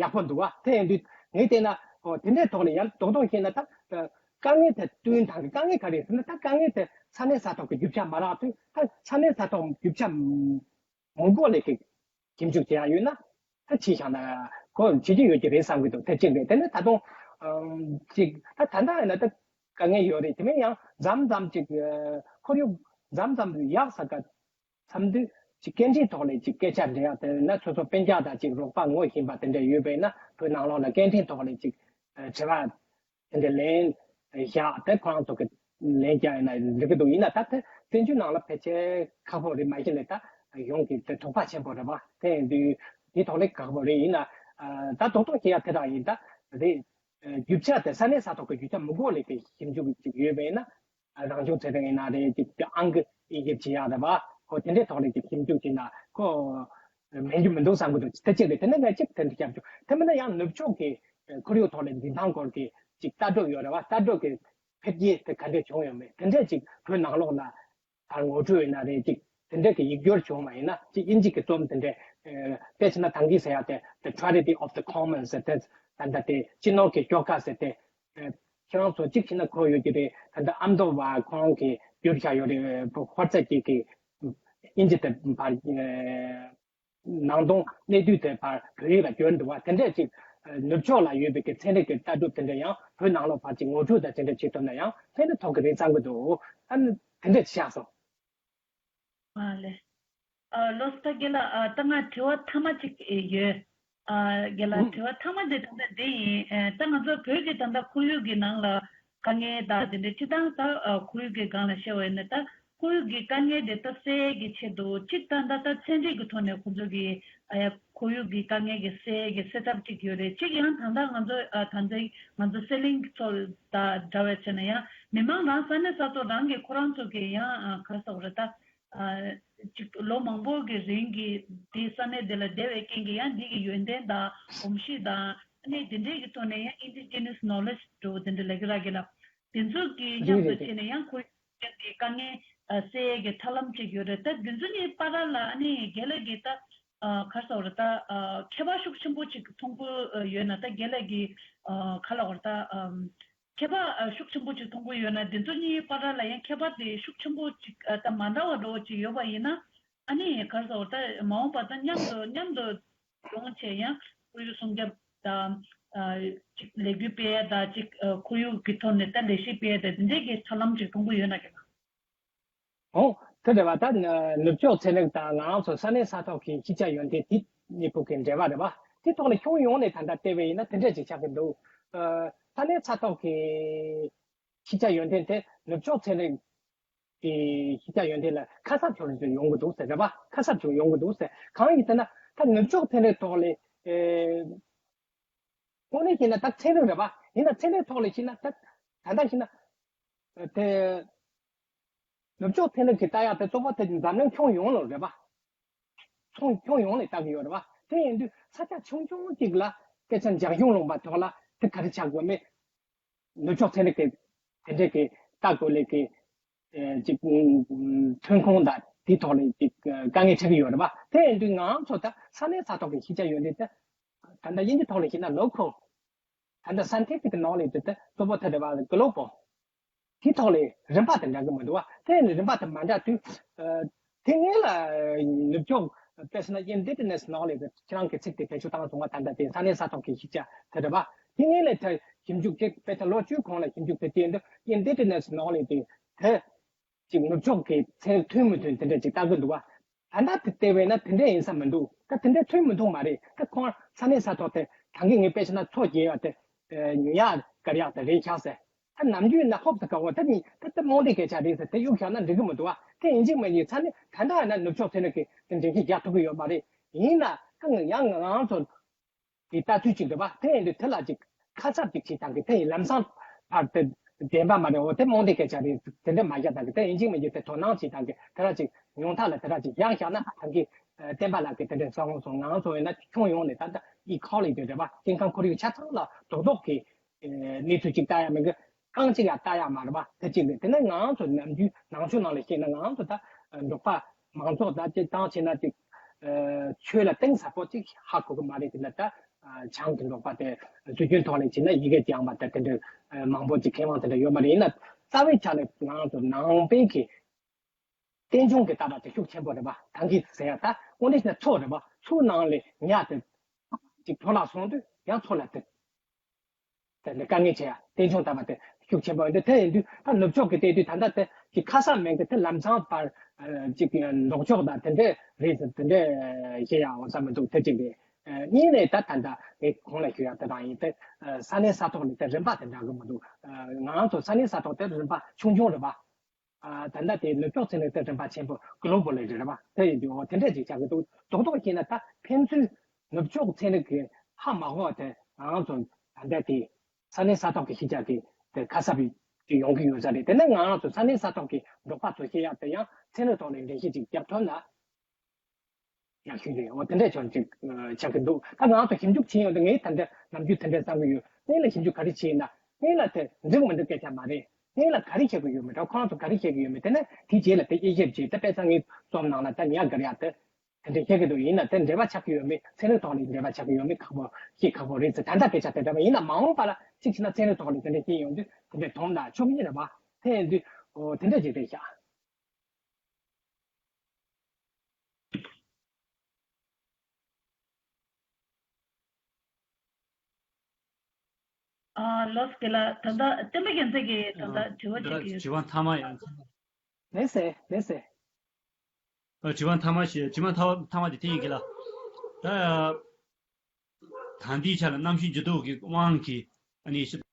ཡག་པོ་འདུག་བ། དེ་ཡིན་དུས་ངས་བལྟས་ན་ཨོ་དེ་འདྲའི་ཐོག་ལ་ཡང་རྡོག་རྡོག་བཤད་ན་ད་དཀའ་ངལ་དེ་བསྟུན་ཐང་གི་དཀའ་ངལ་ག་རེ་ཟེར་ན་ད་དཀའ་ངལ་དེ་ས་གནས་ས་ཐོག་གི་རྒྱུ་ཆ་མ་རག་དུས་ད་ས་གནས་ས་ཐོག་རྒྱུ་ཆ་མི་དགོས་ལས་ཀྱི་ཞིབ་འཇུག་བྱེད་ཡ་ཡོད་ན་ད་ཕྱི་བཞག་ན་ཁོ་བྱེད་ཀྱི་ཡོད་ཀྱི་རེད་བསམ་གྱི་འདུག་དེ་གཅིག་རེད། དེ་ནས་ད་དུང་ཅིག་ད་ད་ལྟ་ཡིན་ན་ད་དཀའ་ངལ་ཡོད་རེད། དེ་མིན་ཡང་མཚམས་མཚམས་ཅིག་ཁོར་ཡུག་མཚམས་མཚམས་ཡག་ས་ག་མཚམས་དུས་ཅིག་སྐད་འཕྲིན་ཐོག་ལས་ཅིག་སྐད་ཆ་འདྲི་ཡག་དེ་ན་སོ་སོ་སྤུན་ཀྱག་དང་ཅིག་རོགས་པ་ངོ་ཤེས་པ་དེ་འདྲ་ཡོད་པས་ན་བོད་ནང་ལོགས་ལ་སྐད་འཕྲིན་ཐོག་ལས་ཅིག་དྲི་བ་དེ་འདྲ་ལན་བཞག་དེ་ཁོ་རང་ཚོ་གི་ ལན་རྒྱག་ཡིན་ན་འགྲིག་གི་འདུག་ཡིན་ན་ད་དེ་བཙན་བྱོལ་ནང་ལ་ཕལ་ཆེར་ཁག་པོ་རེད། མ་གཞི་ནས་ད་ཡོངས་ཀྱི་དེ་དོགས་པ་ཆེན་པོ་རེད་པ། དེ་ཡིན་དུས་དེ་ཐོག་ལས་ཁག་པོ་རེད། ཡིན་ན་ཨ་ད་རྡོག་རྡོག་བཤད་ཡ་དེ་རང་ཡིན། ད་རེད། རྒྱུ་ཆ་དེ་ས་གནས་ས་ཐོག་གི་རྒྱུ་ཆ་མི་དགོས་ལས་ཀྱི་ཞིབ་འཇུག་ཅིག་ཡོད་པ་ཡིན་ན། རང་བྱུང་ཚན་རིག་ཡིན་ན་རེད། ཅིག་ཨང་ཀི་དབྱེ་ཞིབ་བྱེད་ཡག་རེད་པ། ཧོ་དེ་འདྲའི་ཐོག་ནས་ཅིག་ཞིབ་འཇུག་བྱས་ན་ཁོ་མེད་རྒྱུ་མི་འདུག་བསམ་གྱི་འདུག་དེ་གཅིག་རེད། དེ་ནས་ངས་གཅིག་དེ་འདྲ་བཤད་རྒྱུ། དེ་མིན་ན་ཡང་ནུབ་ཕྱོགས་ཀྱི་ཁོར་ཡུག་ཐོག་ནས་འཛིན་སྟངས་སྐོར་གྱི་ཅིག་ལྟ་གྲུབ་ཡོད་རེད་པ། ལྟ་གྲུབ་ཀྱི་འཕེལ་རྒྱས་དེ་ག་འདྲས་བྱུང་ཡོད་མེད། དེ་འདྲས་ཅིག་བོད་ནང་ལོགས་ལ་ད་ངོ་སྤྲོད་ཡིན་ན་རེད། ཅིག་དེ་འདྲས་ཀྱི་ཡིག་སྒྱུར་བྱུང་བ་ཡིན་ན། ཅིག་དབྱིན་ཇི་གི་རྩོམ་དེ་འདྲས་དཔེ་བྱས་ན་ད་གིན་ཟེར་ཡག་དེ། The Tragedy of the Commons ཟེར་དེ། ད་ལྟ་དེ་སྤྱི་ནོར་གྱི་སྐྱོ་ཁ་ཟེར་དེ། ཁྱེད་རང་ཚོ་གཅིག་བྱས་ན་གོ་ཡོད་ཀྱི་རེད། ད་ལྟ་ཨ་མདོ་བ་ཁོང་གིས་བསྒྱུར་བཞག་ཡོད་རེད། ཧོར་རྩ་སྐྱིད་ཀྱིས་དབྱིན་ཇི་དེ་ཕར་ནང་དོན་གནད་བསྡུས་དེ་ཕར་བོད་ཡིག་ལ་བསྒྱུར་འདུག་པ། དེ་འདྲས་ཅིག་ནུབ་ཕྱོགས་ལ་ཡོད་པའི་གི་ཚན་རིག་གི་ལྟ་གྲུབ་དེ་འདྲ་ཡང་བོད་ནང་ལོགས་ཕར་ཅིག་ངོ་སྤྲོད་དང་དེ་འདྲ་བྱེད་ཐུབ་ན་ཡང་ཕན་ཐོགས་ཀྱི་རེད་བསམ་གྱི་འདུག་ཨ་ནི་དེ་འདྲས་ཅིག་བཞག་སོང་། ཨ་ལེ། ཨ་ལོ་སི་ཐ་རྒན་ལགས། ཨ་ད་ང་དྲི་བ་མཐའ་མ་གཅིག་ཡོད། ཨ་རྒན་ལགས། ཨུ། དྲི་བ་མཐའ་མ་དེ་ད་ལྟ་འདི་ཡིན། ཨ་ད་ང་ཚོ་བོད་ཀྱི་ད་ལྟ་ཁོར་ཡུག་གི་ནང་ལ་དཀའ་ངལ་དང་དེ་འདྲའི་སྤྱིར་བཏང་ད་ཨ་ཁོར་ཡུག་གི་སྒང་ལ་བཤད་པ་ཡིན་ན། ད་ཁོར་ཡུག་གི་དཀའ་ངལ་དེ་ད་སེལ་ཡས་ཀྱི་ཆེད་དུ་གཅིག་ད་ད་ད་ཚན་རིག་གི་ཐོག་ནས་ཁོ་ཚོ་གི་ཨ་ཡ་ཁོར་ཡུག་གི་དཀའ་ངལ་གྱི་སེལ་ཡས་ཀྱི་སེལ་ཐབས་གཅིག་ཡོད་རེད། གཅིག་ཡང་ད་ལྟ་ང་ཚོ་ཨ་ད་ལྟ་ང་ཚོ་སེ་ལིང་ཚོ་དང་འདྲ་བའི་ཆ་ནས་ཡང་མི་མང་རང་ས་གནས་ས་ཐོག་རང་གི་ཁོ་རང་ཚོ་གི་ཡང་ཨ་ག་རེ་ཟེར་དགོས་རེད། ད་ཨ་ཅིག་ལོ་མང་པོ་གི་རིང་གི་དེ་ས་གནས་དེ་ལ་བསྡད་པའི་རྐྱེན་གྱིས་ཡང་འདི་གི་ཡོན་ཏན་དང་གོམས་གཤིས་དང་ཨ་ནི་དེ་འདྲའི་གི་ཐོག་ནས་ཡང་ཨིན་ཌི་ཇི་ནས་ནོ་ལེཇ་འདྲ་བོ་དེ་འདྲ་ལབ་ཀྱི་རེད་རྒན་ལགས། དེ་ཚོ་གི་རེད་མཉམ་དུ་རེད་རེད། བྱས་ནས་ཡང་ཁོར་ཡུག་གི་དཀའ་ངལ་སེལ་ཡས་ཀྱི་ཐབས་ལམ་ཅིག་ཡོད་རེད། ད་དེ་ཚོ་གཉིས་བར་ལ་ཨ་ནི་རྒན་ལགས་ཀྱིས་ད་ཨ་ག་རེ་ཟེར་དགོས་རེད། ད་ཨ་ཁྱད་པར་ཤུགས་ཆེན་པོ་ཅིག་མཐོང་གི་ཡོད་ན། ད་རྒན་ལགས་ཀྱིས་ཨ་ག་རེ་ལབ་དགོས་རེད། ད་ཨམ་ཁྱད་པར་ཨ་ཤུགས་ཆེན་པོ་ཅིག་མཐོང་གི་ཡོད་ན། དེ་ཚོ་གཉིས་བར་ལ་ཡང་ཁྱད་པར་དེ་ཤུགས་ཆེན་པོ་ཅིག་ཨ་ད་མ་འདྲ་བ་འདྲ་བོ་ཅིག་ཡོད་པ་ཡིན་ན། ཨ་ནི་ག་རེ་ཟེར་དགོས་རེད། ད་མ་འོངས་པ་ད་མཉམ་དུ་མཉམ་དུ་ཡོང་བྱས་ཡང་ཁོར་ཡུག་སྲུང་སྐྱོབ་དང་ཨ་ཅིག་ལས་འགུལ་སྤེལ་ཡ་དང་། ཅིག་ཨ་ཁོར་ཡུག་གི་ཐོག་ནས་ད་ལས་གཞི་སྤེལ་ཡ་དང་། དེ་འདྲའི་གི་ཐབས་ལམ་ཅིག་མཐོང་གི་ཡོད་ན་རྒན་ལགས། ཨོ། དེ་རེད་པ། ད་ནུབ་ཕྱོགས་ཚན་རིག་དང་ང་རང་ཚོ་ས་གནས་ས་ཐོག་གི་ཤེས་བྱ་ཡོན་ཏན་དེ་གཉིས་པོ་གི་འབྲེལ་བ་རེད་པ། དེ་ཐོག་ནས་ཁྱོན་ཡོངས་ནས་ད་ལྟ་བལྟས་པ་ཡིན་ན་དེ་འདྲ་ཅིག་ཆགས་ཀྱི་འདུག་ཨ་ས་གནས་ས་ཐོག་གི་ཤེས་བྱ་ཡོན་ཏན་དེ་ནུབ་ཕྱོགས་ཚན་རིག་གི་ཤེས་བྱ་ཡོན་ཏན་ལས་ཁ་གསབ་བྱུང་ཡོང་གི་འདུག་ཟེར་རེད་པ། ཁ་གསབ་བྱུང་ཡོང་གི་འདུག་ཟེར། གང་ཡིན་ཟེར་ན་ད་ནུབ་ཕྱོགས་ཚན་རིག་ཐོག་ལ་ཨེ། དངོས་གནས་བཤད་ན་ད་ཚན་རིག་རེད་པ། ཡིན་ན་ཚན་རིག་ཐོག་ལ་བཤད་ན་ད་ད་ལྟ་བཤད་ན་དེ་ནུབ་ཕྱོགས་ཚན་རིག་གི་ལྟ་ཡག་དེ་གཙོ་བོ་དེ་འཛམ་གླིང་ཁྱོན་ཡོངས་ལ་རེད་པ། ཁྱོན་ཁྱོན་ཡོངས་ལ་ལྟ་གི་ཡོད་རེད་པ། དེ་ཡིན་དུས་ས་ཆ་ཆུང་ཆུང་གཅིག་ལ་སྐད་ཆ་འཇམ་གཞུང་ལུང་པ་ཐོག་ལ་དེ་ག་རེ་ཆགས་དགོས་མེད། ནུབ་ཕྱོགས་ཚན་རིག་གི་དེ་འདྲས་ཀྱི་ལྟ་དགོས་ལས་ཀྱི་ཨེ་ཅིག་ཐོན་ཁུངས་དང་དེའི་ཐོག་ལ་ཅིག་དཀའ་ངལ་འཕྲད་ཀྱི་ཡོད་རེད་པ། དེ་ཡིན་དུས་ང་རང་ཚོ་ད་ས་གནས་ས་ཐོག་གི་ཤེས་བྱ་ཡོན་ཏན་དེ་ད་ལྟ་དབྱིན་ཇི་ཐོག་ལ་བཤད་ན་ལོ་ཁོ་ད་ལྟ་scientific knowledge དེ་གཙོ་བོ་དེ་རེད་པ། global དེའི་ཐོག་ལ་རིམ་པ་དེ་འདྲ་གི་མི་འདུག་པ། དེ་ནི་རིམ་པ་དེ་མ་འདྲ་དུས་ཨ་དེ་སྔོན་ལ་ནུབ་ཕྱོགས་དཔེར་ན་indigenous knowledge ཁྱེད་རང་གི་ཚིག་དེ་བེད་སྤྱོད་བཏང་སོང་བ། ད་ལྟ་དེ་ས་གནས་ས་ཐོག་གི་ཤེས་བྱ་དེ་རེད་པ། དེ་སྔོན་ལ་ད་ཞིབ་འཇུག་ཅིག་དཔེར་ན་ལོ་བཅུའི་གོང་ལ་ཞིབ་འཇུག་དེ་བྱས་དུས་indigenous knowledge དེ་དེ་ཅིག་ནུབ་ཕྱོགས་ཀྱི་ཚན་རིག་མཐུན་མི་མཐུན་དེ་འདྲ་ཅིག་ལྟ་གི་འདུག་པ། ད་ལྟ་དེ་བལྟས་པས་ན་དེ་འདྲ་ཡིན་ས་མི་འདུག་ད་དེ་འདྲ་མཐུན་མི་མཐུན་མ་རེད། ད་ཁོང་ས་གནས་ས་ཐོག་དེ་ད་གིན་ངས་དཔེར་བྱས་ན་མཚོ་རྒྱས་ཡག་དེ་ཉུང་ཡག་དཀར་ཡག་དེ་རེད་ཤག་ཟེར། ད་ནམ་རྒྱུན་ན་ཧོབ་ཏེ་དཀར་པོ་ད་ནི་ད་ལྟ་རྨོངས་དད་སྐད་ཆ་རེད་ཟེར་དེ་གཡུག་བཞག་ན་འགྲིག་གི་མི་འདུག་པ། དེ་ཡིན་གཅིག་མིན་གཅིག་ས་གནས་ད་ལྟ་ན་ནུབ་ཕྱོགས་ཚན་རིག་གི་དེ་འགྲེལ་བཤད་རྒྱག་ཐུབ་ཀྱི་ཡོད་མ་རེད། ཡིན་ན་ད་ང་ཡང་ང་རང་ཚོ་གི་ལྟ་ཚུལ་ཅིག་འདུག་པ། དེ་ཡིན་དུས་དེ་ལ་ཅིག་ཁ་གསབ་ཅིག་བྱེད་སྟངས་ཀྱི་དེ་ཡི་ལམ་སང་བར་དེ་བདེན་པ་མ་རེད། འོ་དེ་རྨོངས་དད་སྐད་ཆ་རེད། དེ་འདྲ་མ་བཞག་སྟངས་ཀྱི་དེ་ཡིན་གཅིག་མིན་གཅིག་དེ་དོ་སྣང་བྱེད་སྟངས་ཀྱི་དེ་ར་ཅིག་ཉུང་མཐའ་ལ་དེ་ར་ཅིག་ཡང་བཞག་ན་ད་གིན་བསྟན་པ་ལགས་ཀྱིས་དེ་འདྲ་གསུངས་སོང་། ང་ཚོ་ཡིན་ན་ཁྱོན་ཡོངས་ནས་ད་ལྟ་ecology རེད་པ། སྐྱེ་ཁམས་ཁོར་ཡུག་ཆ་ཚང་ལ་རྡོག་རྡོག་གི་གནས་ཚུལ་གཅིག་ལྟ་ཡ་མེད་གི། རྐང་གཅིག་ཡང་ལྟ་ཡ་མ་རེད་པ། དེ་གཅིག་རེད། དེ་ནས་ང་ཚོ་ནམ་རྒྱུན་ནང་ཆོས་ནང་ལ་བཤད་ན་ང་ཚོ་ད་འབྲོག་པ་མང་ཚོགས་ད་སྤྱིར་བཏང་བྱས་ན་ཅིག་ཆོས་ལ་གཏིང་ཟབ་པོ་ཅིག་ཧ་གོ་གི་མ་རེད། དེ་ལ་ད་བྱང་གི་འབྲོག་པ་དེ་སྲོལ་རྒྱུན་ཐོག་ནས་བྱས་ན་ཡི་གེ་སྦྱངས་པ་ད་དེ་འདྲ་མང་པོ་ཅིག་མཁས་དབང་དེ་འདྲ་ཡོད་མ་རེད། ཡིན་ན་རྩ་བའི་ཆ་ནས་ང་ཚོ་ནང་པའི་གི་རྟེན་འབྱུང་གི་ལྟ་བ་དེ་ཤུགས་ཆེན་པོ་རེད་པ། ད་གིན་ཟེར་ཡ་ད་དངོས་གནས་ན་མཚོ་རེད་པ། མཚོ་ནང་ལས་ཉ་དེ་ཅིག་བྲོ་ལ་སོང་དུས་ཡང་མཚོ་ལ་དེ་དེ་འདྲ་དཀའ་ངལ་ཆེ་ཡ་རྟེན་འབྱུང་ལྟ་བ་དེ་ཤུགས་ཆེན་པོ་ཡིན་དུས། དེ་ཡིན་དུས་ད་ནུབ་ཕྱོགས་ཀྱི་བལྟས་དུས་ད་ལྟ་དེ་ཅིག་ཁ་གསབ་མེད་གི། དེ་ལམ་སང་བར་ཅིག་ལྡོག་ཕྱོགས་དང་དེ་འདྲ་རེད་ཟེར་དེ་འདྲ་བཤད་ཡ་འོང་ས་མི་འདུག་དེ་གཅིག་རེད། གཉིས་ནས་ད་ད་ལྟ་ངས་གོང་ལ་ཞུ་ཡག་དེ་དང་ཡིན་ཏེ། ས་གནས་ས་ཐོག་ནས་དེ་རིམ་པ་དེ་འདྲ་གི་མི་འདུག་ང་རང་ཚོ་ས་གནས་ས་ཐོག་དེ་རིམ་པ་ཆུང་ཆུང་རེད་པ། ད་ལྟ་དེ་ནུབ་ཕྱོགས་ཚན་རིག་དེ་རིམ་པ་ཆེན་པོ་གི་ལོ་བོ་ལས་རེད་པ། དེ་ཡིན་དུས་འོ་དེ་འདྲ་ཅིག་ཆགས་ཀྱི་འདུག་རྡོག་རྡོག་བྱས་ན་ད་ཕན་ཚུན་ནུབ་ཕྱོགས་ཚན་རིག་གི་ཧ་མ་གོ་བ་དེ་ང་རང་ཚོ་ད་ལྟ་དེ་ས་གནས་ས་ཐོག་གི་ཤེས་བྱ་གི་དེ་ཁ་གསབ་ཡོང་གི་ཡོད་ས་རེད། དེ་ནས་ང་རང་ཚོ་ས་གནས་ས་ཐོག་གི་འབྲོག་པ་ཚོ་ཤེས་ཡག་དེ་ཡང་ཚན་རིག་ཐོག་ནས་འགྲེལ་བཤད་ཅིག་རྒྱག་ཐུབ་ན། ཡག་ཤོས་རེད། འོ་དེ་འདྲས་ཀྱང་ཅིག་ཆགས་ཀྱི་འདུག་ད་ང་ཚོ་ཞིབ་འཇུག་བྱེད་ཡོང་དུས་ངས་ད་འདྲ་ནམ་རྒྱུན་དེ་འདྲས་བསམ་གྱི་ཡོད། སྔོན་ལ་ཞིབ་འཇུག་ག་རེ་བྱས་ཡིན་ན། སྔོན་ལ་དེ་འགྲིག་མི་འགྲིག་སྐད་ཆ་མ་རེད། སྔོན་ལ་ག་རེ་བྱེད་དགོས་ཡོད་མེད་དང་ཁོ་རང་ཚོ་ག་རེ་བྱེད་ཀྱི་ཡོད་མེད་དེ་ནས་དེའི་རྗེས་ལ་དེ་དབྱེ་ཞིབ་བྱས། ད་དཔེ་ཆ་ངའི་རྩོམ་ནང་ལ་ད་ཉག་ག་རེ་ཡག་དེ་དེ་འདྲས་བཤད་ཀྱི་འདུག་ཡིན་ན་དེ་འབྲེལ་བ་ཆགས་ཀྱི་ཡོད་མེད། ཚན་རིག་ཐོག་ནས་འབྲེལ་བ་ཆགས་ཀྱི་ཡོད་མེད་ཁག་པོ་ཤེས་ཁག་པོ་རེད་ཟེར། ད་ལྟ་སྐད་ཆ་དེ་འདྲ་བ་ཡིན་ན་མ་འོངས་པ་ལ་གཅིག་བྱས་ན་ཚན་རིག་ཐོག་ནས་དེ་འདྲས་བཤད་ཡོང་དུས་དེ་འདྲས་དོན་དག་ཆོག་གི་རེད་པ། དེ་ཡིན་དུས་འོ་དེ་འདྲས་ཅིག་རེད་ཤག་ཨ་ལགས་སོ། ལགས་ད་ལྟ་བསྟན་པ་རྒྱལ་མཚན་གྱིས་ད་ལྟ་དྲི་བ་ཅིག་གི་དྲི་བ་མཐའ་མ་ཡང་། ལགས་སེ་ལགས་སེ། ཨ་དྲི་བ་མཐའ་མ་ཞིག་དྲི་བ་མཐའ་མ་མཐའ་མ་དེ་དེ་ཡིན་གྱི་ལ། ད་ད་ལྟའི་ཆ་ལ་གནམ་གཤིས་འགྱུར་ལྡོག་གི་དབང་གིས་ཨ་ནི་ཤི།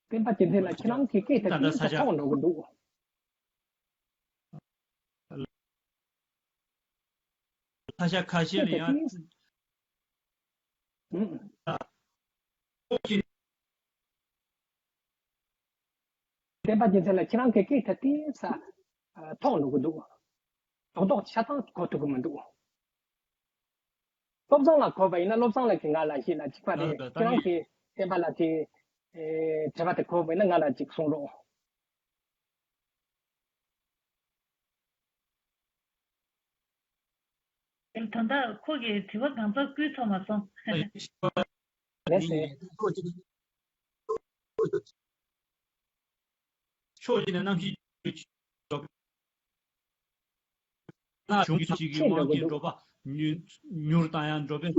སྟོན་པ་རྒྱལ་མཚན་ལགས་ཁྱེད་རང་གི་སྐད་དེ་ད་ལྟ་ཏིང་ས་ས་ཆ་ཐོག་འགྲོ་གི་འདུག་ས་ཆ་ཁ་ཤས་ལ་ཡང་། སྟོན་པ་རྒྱལ་མཚན་ལགས་ཁྱེད་རང་གི་སྐད་དེ་ཏིང་ས་ཐོག་འགྲོ་གི་འདུག་རྡོག་རྡོག་ཆ་ཚང་གོ་ཐུབ་ཀྱི་མི་འདུག་བློ་བཟང་ལགས་གོ་བ་ཡིན་ན་བློ་བཟང་ལགས་ཀྱིས་ང་ལ་ཞིག་ལ་གཅིག་པ་རེད། ད་ད་ཁྱེད་རང་གིས་བསྟན་པ་ལགས་ཀྱི་དྲི་བ་དེ་གོ་བ་ཡིན་ན་ང་ལ་གཅིག་གསུང་རོགས། ད་ལྟ་ཁོ་གིས་དྲི་བ་གང་ཚང་བསྐུལ་ཚར་མ་སོང་། ལགས་སེ། ཕྱོགས་གཅིག་ནས་གནམ་གཤིས་ན་གཞུང་གི་ཅིག་གི་དབང་གིས་འབྲོག་པ་མྱུར་བཏང་ཡང་འབྲོག་པའི་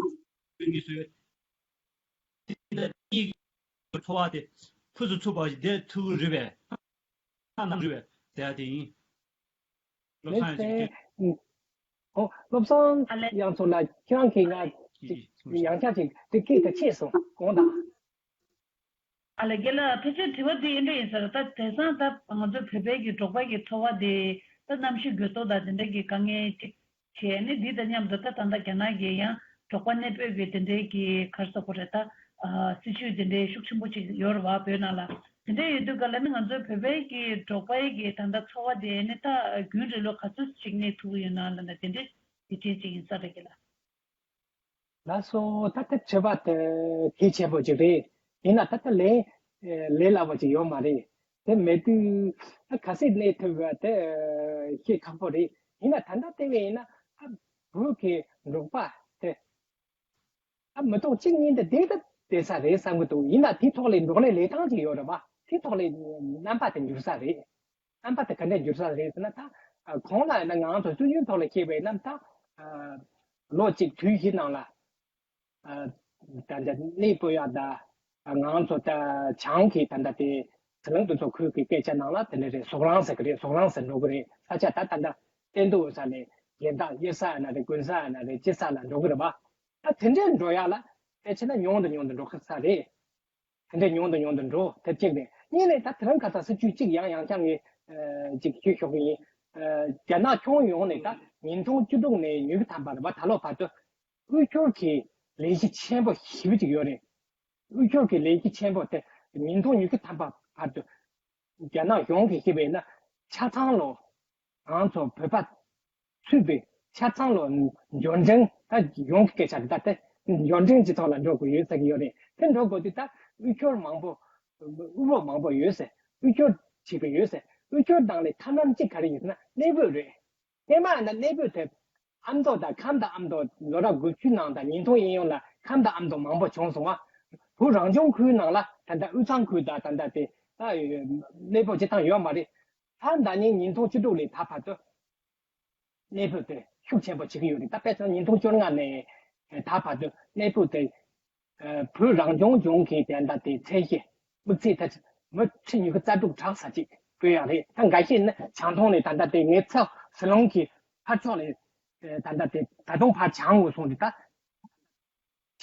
ཀུན་གྱིས་བཟོས། འཚོ་བ་དེ་ཕུན་སུམ་ཚོགས་པ་ཞིག་བསྡད་ཐུབ་ཀྱི་རེད་པས། ཐ་ན་རེད་པས་ཟེར་ཡ་དེ་ཡིན། བློ་བཟང་ཡང་ཅིག་ཨོ་བློ་བཟང་ཨ་ལེ། དབྱངས་མཚོ་ལགས་ཁྱེད་རང་གིས་ང་ཅིག་ཡང་བསྐྱར་ཅིག་དེ་སྐད་དེ་ཆེ་སོང་དགོངས་དག་ཨ་ལེ་རྒན་ལགས་ཕལ་ཆེར་དྲི་བ་འདི་ཨེ་འདྲ་ཡིན་ས་རེད། ད་དེང་སང་ད་ང་ཚོ་བོད་པའི་གི་འབྲོག་པ་གི་འཚོ་བ་དེ་ད་གནམ་གཤིས་འགྱུར་ལྡོག་དང་དེ་འདྲ་གི་དཀའ་ངལ་ཅིག་བྱས་ནས་འདི་དང་མཉམ་དུ་ད་ད་ལྟ་རྒྱ་ནག་གི་ཡང་འབྲོག་པ་གནས་སྤོས་ཀྱི་དེ་འདྲའི་གི་ག་རེ་ཟེར་དགོས་རེད། ད་ཨ་སྲིད་ཇུས་དེ་འདྲའི་ཤུགས་ཆེན་པོ་ཅིག་ཡོད་རེད་བ་བོད་ནང་ལ། དེ་འདྲ་ཡོད་དུས་ག་ལ་ནི་ང་ཚོའི་བོད་པའི་གི་འབྲོག་པའི་གི་ད་ལྟ་འཚོ་བ་དེ་ནི་ད་རྒྱུན་རིང་ལོ་ག་ཚོད་ཅིག་གནས་ཐུབ་ཀྱི་ཡོད་ན་ལབ་ན་དེ་འདྲའི་ཡིད་ཆེས་ཅིག་ཡིན་ས་རེད་གི་ལ། ལགས་སོ། ད་ལྟ་དྲི་བ་དེ་གལ་ཆེན་པོ་ཅིག་རེད། ཡིན་ན་ད་ལྟ་ལན་ལས་སླ་བོ་ཅིག་ཡོད་མ་རེད། དེ་མེད་དུས་ད་ག་ཚོད་གནས་ཐུབ་པ་དེ་ཤེས་ཁག་པོ་རེད། ཡིན་ན་ད་ལྟ་བལྟས་པ་ཡིན་ན་ཨ་བོད་ཀྱི་འབྲོག་པ་དེ་ཨ་མི་ཐོག་གཅིག་གཉིས་འདི་བསྡད་ད་བསྡད་ས་རེད་བསམ་གྱི་འདུག་ཡིན་ན་དེའི་ཐོག་ལ་འབྲོག་ལས་ལས་སྟངས་ཅིག་ཡོད་རེད་པ། དེའི་ཐོག་ལ་རྣམ་པ་དེ་འགྱུར་ས་རེད། རྣམ་པ་དེ་ག་འདྲ་འགྱུར་ས་རེད་ཟེར་ན་ད་གོང་ལ་ཡིན་ན་ང་ཚོ་སྲོལ་རྒྱུན་ཐོག་ལ་བཤད་པ་ཡིན་ན་ད་ལོ་གཅིག་དུས་བཞི་ནང་ལ་ད་ལྟ་གནས་སྤོ་ཡག་ད་ང་ཚོ་ད་བྱང་གི་ད་ལྟ་དེ་ཟི་ལིང་དེ་ཚོ་ཁུལ་གྱི་སྐད་ཆ་ནང་ལ་དེ་འདྲ་རེད། ཟོག་རང་ཟེར་གི་རེད། ཟོག་རང་ཟེར་འགྲོ་གི་རེད། ས་ཆ་ད་ད་ལྟ་བསྟན་རྡོ་ས་ནས་རྒན་བདག་གཡུལ་ས་ཡིན་ན་རེད། དགུན་ས་ཡིན་ན་རེད། དཔྱིད་ས་ལ་འགྲོ་གི་རེད་པ། ད་དེ་འདྲའི་འགྲོ་ཡག་ལ་ཕལ་ཆེར་ན་ཉུང་དུ་ཉུང་དུ་འགྲོ་གི་ས་རེད། དེ་འདྲའི་ཉུང་དུ་ཉུང་དུ་འགྲོ་དེ་གཅིག་རེད། གཉིས་ནས་ད་དེ་རིང་ཁ་སང་སྲིད་ཇུས་གཅིག་ཡང་ཡང་བསྐྱར་ངས་ཅིག་ཞུ་ཆོག་གི་ཡིན། རྒྱ་ནག་ཁྱོན་ཡོངས་ནས་ད་ཉིས་སྟོང་བཅུ་དྲུག་ནས་ཉི་ཤུ་ཐམ་པ་རེད་པ། ད་ལོ་བར་དུ་དབུལ་སྐྱོར་གྱི་ལས་གཞི་ཆེན་པོ་བཞི་པོ་ཅིག་ཡོད་རེད། དབུལ་སྐྱོར་གྱི་ལས་གཞི་ཆེན་པོ་དེ་ཉིས་སྟོང་ཉི་ཤུ་ཐམ་པ་བར་དུ་རྒྱ་ནག་གཞུང་གིས་བཤད་པ་ཡིན་ན་ཆ་ཚང་ལོ་ང་ཚོ་བོད་པ་ཚུད་པའི་ཆ་ཚང་ལོ་འབྱོར་འབྲིང་ད་གཞུང་གི་སྐད་ཆ་རེད། ད་དེ་འབྱོར་འབྲིང་སྤྱི་ཚོགས་ལ་འགྲོ་དགོས་ཡོད་ཟེར་གྱི་ཡོད་རེད། དེ་འགྲོ་དགོས་དུས་ད་དབུལ་སྐྱོར་མང་པོ་དབུལ་པོ་མང་པོ་ཡོད་ཟེར། དབུལ་སྐྱོར་བྱེད་ཀྱི་ཡོད་ཟེར། དབུལ་སྐྱོར་ནང་ལས་ཐ་མ་གཅིག་ག་རེ་ཡིན་ཟེར་ན་གནས་སྤོས་རེད། སྔོན་མ་ཡིན་ན་གནས་སྤོས་དེ་ཨ་མདོ་དང་ཁམས་དང་ཨ་མདོ་ལོ་རབས་དགུ་བཅུ་ནང་དང་ཉིས་སྟོང་ཡིན་ཡོང་ལ་ཁམས་དང་ཨ་མདོ་མང་པོ་བྱུང་སོང་བ། བོད་རང་སྐྱོང་ཁུལ་ནང་ལ་ད་ལྟ་དབུས་གཙང་ཁུལ་དང་ད་ལྟ་དེ་ད་གནས་སྤོས་བྱེད་སྟངས་ཡོད་མ་རེད། ད་ཟླ་ཉིན་ཉིས་སྟོང་བཅུ་དྲུག་ལས་ད་བར་དུ་གནས་སྤོས་དེ་ཤུགས་ཆེན་པོ་བྱེད་ཀྱི་ཡོད་རེད། ད་དཔེ་མཚོན་ཉིས་སྟོང་བཅོ་ལྔ་ནས་ད་བར་དུ་གནས་སྤོས་དེ་བོད་རང་སྐྱོང་ལྗོངས་ཀྱི་དེ་ད་ལྟ་དེ་ཚད་གཞི་དམིགས་ཚད་ད་མི་ཁྲི་ཉི་ཤུ་རྩ་དྲུག་གྲགས་ས་ཅིག་སྤོས་ཡག་རེད། ད་འགའ་ཤས་ནི་བྱང་ཐང་ནས་ད་ལྟ་དེ་ངའི་ཚེ་ཟི་ལིང་གི་ཕར་ཕྱོགས་ནས་ད་ལྟ་དེ་ད་དུང་ཕར་བྱང་ངོས་སོང་དུས་ད།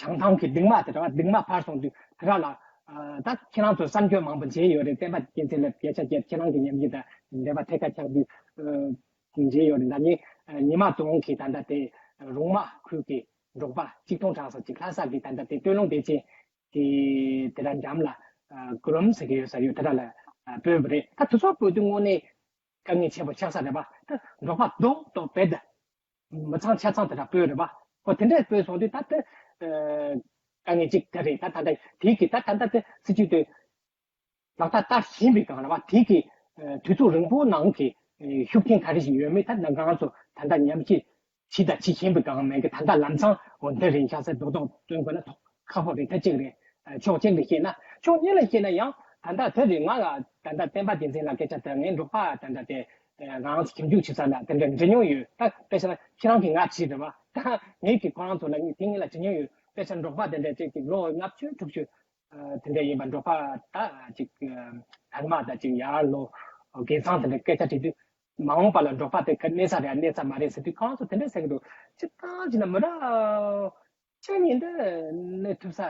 བྱང་ཐང་གི་གདུང་མ་དེ་ར་བ། གདུང་མ་ཕར་སོང་དུས་དེ་ར་ལ། ཨ། ད་ཁྱེད་རང་ཚོ་བསམ་སྐྱོན་མང་པོ་མཇལ་ཡོད་རེད། བསྟན་པ་རྒྱལ་མཚན་ལ་སྐད་ཆ་བརྒྱབ། ཁྱེད་རང་གི་ཉམས་ཞིབ་དང་འབྲེལ་བ་ཐད་ཀར་ཆགས་དུས། ཨ། མཇལ་ཡོད་རེད། ད་ནི་ཉི་མ་རྫོང་གི་ད་ལྟ་དེ་རོང་མ་ཁུལ་གྱི་འབྲོག་པ་གཅིག་སྟོང་གྲངས་ཙམ་ཅིག་ལྷ་ས་གི་ད་ལྟ་དེ་སྟོད་ལུང་བདེ་ཆེན་གྱི་དེ་ར་འགྲམ་ལ། ཨ། གུ་རུམ་ཟེར་གྱི་ཡོད་ས་ཡོད། དེ་ར་ལ། ཨ། སྤོས་པ་རེད། ད་དེ་ཚོ་སྤོས་དུས་དངོས་གནས་དཀའ་ངལ་ཆེན་པོ་ཆགས་ས་རེད་པ། ད་འབྲོག་པ་རྡོག་རྡོག་བེད། མི་ཚང་ཆ་ཚང་དེ་འདྲ་སྤོས་རེད་པ། ཁོ་དེ་འདྲས་སྤོས་སོང་དུས་ད་དེ། ཨ། དཀའ་ངལ་གཅིག་དེ་རེད། ད་ད་ལྟ་དེའི་གི་ད་ད་ལྟ་དེ་སྲིད་ཇུས་དེ་ལག་བསྟར་བསྟར་བཞིན་པའི་སྒང་ལ་བ། དེའི་གི། ཨ། དུས་ཚོད་རིང་པོའི་ནང་གི། ཨ། ཤུགས་རྐྱེན་ག་རེ་ཞིག་ཡོད་མེད་ད་ང་རང་ཚོ་ད་ལྟ་ཉམས་ཞིབ་བྱས་དང་བྱེད་བཞིན་པའི་སྒང་མེད་གི། ད་ལྟ་ལམ་སང་འོ་འདི་རེད་ཤག་ཟེར་རྡོག་རྡོག་སྟོན་དགོས་ན་ཐོག་ཁག་པོ་རེད། ད་གཅིག་རེད། ཨ། ཕྱོགས་གཅིག་ནས་བཤད་ན། ཕྱོགས་གཉིས་ལ་བཤད་ན་ཡང་ད་ལྟ་དེ་རེད། ང་ལ་ད་ལྟ་བསྟན་པ་རྒྱལ་མཚན་ལ་སྐད་ཆ་དེ། ངའི་འབྲོག་པ་ད་ལྟ་དེ་ང་རང་ཚོ་ཞིབ་འཇུག་བྱེད་ས་ལ་དེ་འདྲ་འདྲི་མྱོང་ཡོད། ད་དཔེ་བཞག་ན་ཁྱེད་རང་གིས་ང་བྱས་རེད་པ། ད་ངས་ཀྱིས་ཁོ་རང་ཚོ་ལ་དེ་ངེད་ལ་དྲི་མྱོང་ཡོད། དཔེ་བཞག་ན་འབྲོག་པ་དེ་འདྲ་ཅིག་གི་ལོ་ལྔ་བཅུ་དྲུག་ཅུ། ཨ། དེ་འདྲ་ཡིན་པ། འབྲོག་པ་ད་ཅིག་ཨ། དར་དམར་ད་ཅིག་ཡར་ལོ་རྒན་ཚང་དེ་འདྲ་སྐད་ཆ་དྲིས་དུས། མ་འོངས་པ་ལ་འབྲོག་པ་དེ་ག་གནས་ས་རེད་གནས་ས་མ་རེད་ཟེར་དུས། ཁོ་རང་ཚོ་དེ་འདྲ་ཟེར་གི་འདུག་སྤྱིར་བཏང་བྱས་ན་མི་རབས་ཆེན་ཉིན་དུ་གནས་ཐུབ་ས་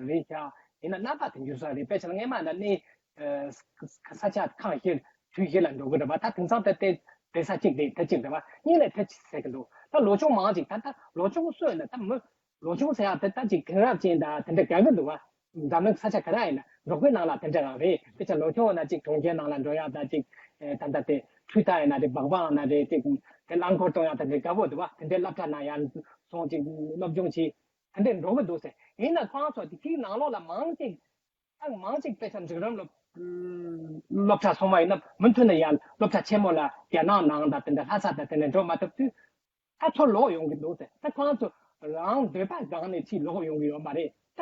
རེད་ཤག་ཡིན་ན་རྣམ་པ་དེ་འགྱུར་ས་རེད། དཔེ་བྱས་ན་སྔས་མ་ན་གནས། ཨ། ས་ཆ་ཁག་བཞི་དུས་བཞི་ལ་འགྲོ་གི་རེད་པ། ད་དེང་སང་དེ་དེ་དེ་ས་གཅིག་རེད། དེ་གཅིག་རེད་པ། གཉིས་ལས་དེ་གཅིག་ཟེར་གི་འདུག་ད་ལོ་ཆུང་མང་ཅིག་ད་ད་ལོ་ཆུང་སུ་ཡིན་ན་ད་མི་ལོ་ཆུང་ཟེར་ཡག་དེ་ད་ཅིག་དེང་རབས་ཅན་ད་དེ་འདྲ་དགའ་གི་འདུག་བ། འཛམ་གླིང་ས་ཆ་ག་རེ་ཡིན་ན་འབྲོག་པའི་ནང་ལ་དེ་འདྲ་རང་རེད། དཔེ་ཆ་ལོ་ཆུང་བ་ན་ཅིག་གྲོང་ཁྱེར་ནང་ལ་འགྲོ་ཡག་ད་ཅིག་ཨེ། ད་ལྟ་དེ་འཕྲུལ་རྟ་ཡིན་ན་རེད། སྦག་སྦག་ཡིན་ན་རེད། ཅིག་དེ་རླངས་འཁོར་གཏོང་ཡག་དེ་འདྲ་དགའ་པོ་འདུག་བ། དེ་འདྲའི་སློབ་གྲྭ་ནང་ཡང་སོང་ཅིག་སློབ་སྦྱོང་བྱེད། དེ་འདྲའི་འགྲོ་གི་འདུག་ཟེར། ཡིན་ན་ཁོང་ཚོ་དེ་གི་ནང་ལོགས་ལ་མང་ཅིག་ད་མང་ཅིག་དཔེ་ཆ་འབྲིང་རིམ་སློབ་སློབ་གྲྭ་སོང་བ་ཡིན་ན་མུ་མཐུད་ནས་ཡང་སློབ་གྲྭ་ཆེན་མོ་ལ་རྒྱ་ནག་ནང་དང་དེ་འདྲ་ལྷ་ས་དང་དེ་འདྲ་འགྲོ་མ་ཐུབ་དུས། ད་ཚུར་ལོག་ཡོང་གི་འདུག་ཟེར། ད་ཁོང་ཚོ་རང་འདོད་པ་སྒང་ནས་ཕྱིར་ལོག་ཡོང་གི་ཡོད་མ་རེད། ད་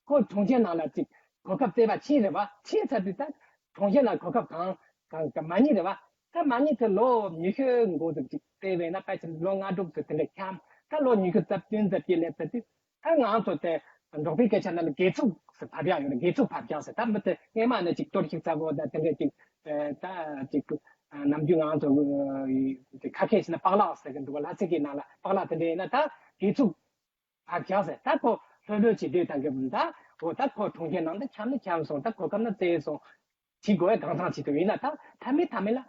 ཁོ་གྲོང་ཁྱེར་ནང་ལ་ཅིག་གོ་སྐབས་བཙལ་བ་ཕྱིན་རེད་བ། ཕྱིན་ཚར་དུས་ད་གྲོང་ཁྱེར་ནང་གོ་སྐབས་གང་གང་གང་མ་རྙེད་རེད་བ། ད་མ་རྙེད་དུས་ལོ་ཉི་ཤུ་འགོར་འདུག་ཅིག་བལྟས་པས་ན། ཕལ་ཆེར་ལོ་ལྔ་དྲུག་ཙམ་དེ་འདྲ་འཁྱམས། ད་ལོ་ཉི་ཤུ་རྩ་བདུན་རྩ་བརྒྱད་སླེབས་ཚར་དུས། ད་ང་ཚོ་དེ་འབྲོག་པའི་སྐད་ཆ་ནང་ལ་དགེ་ཕྲུག་ཟེར་བབ་ཡག་ཡོད་རེད། དགེ་ཕྲུག་བབ་ཡག་ཟེར། ད་མི་དེ་སྔས་མ་ནས་ཅིག་གཏོར་བཤིག་ཚ་པོ་དང་དེ་འདྲ་ཅིག་ཨེ། ད་ཅིག་ཨ། ནམ་རྒྱུན་ང་ཚོ་ཨ། དེ་ཁ་སྐད་བྱས་ན་པག་ལག་ཟེར་གི་འདུག་བ། ལྷ་སའི་སྐད་ནང་ལ་པག་ལག་དེ་འདྲ་ཡིན་ན་ད་དགེ་ཕྲུག་བབ་ཡག་ཟེར། ད་ཁོ་ལྷོད་ལྷོད་བྱེད་དུས་ད་གི་ད་འོ་ད་ཁོ་གྲོང་ཁྱེར་ནང་ད་འཁྱམ་ནི་འཁྱམ་སོང་། ད་གོ་སྐབས་ན་བཙལ་སོང་། བྱེད་དགོས་གང་ཐང་བྱེད་དུ་ཡིན་ན་ད་མཐའ་མའི་མཐའ་མའི་ལ།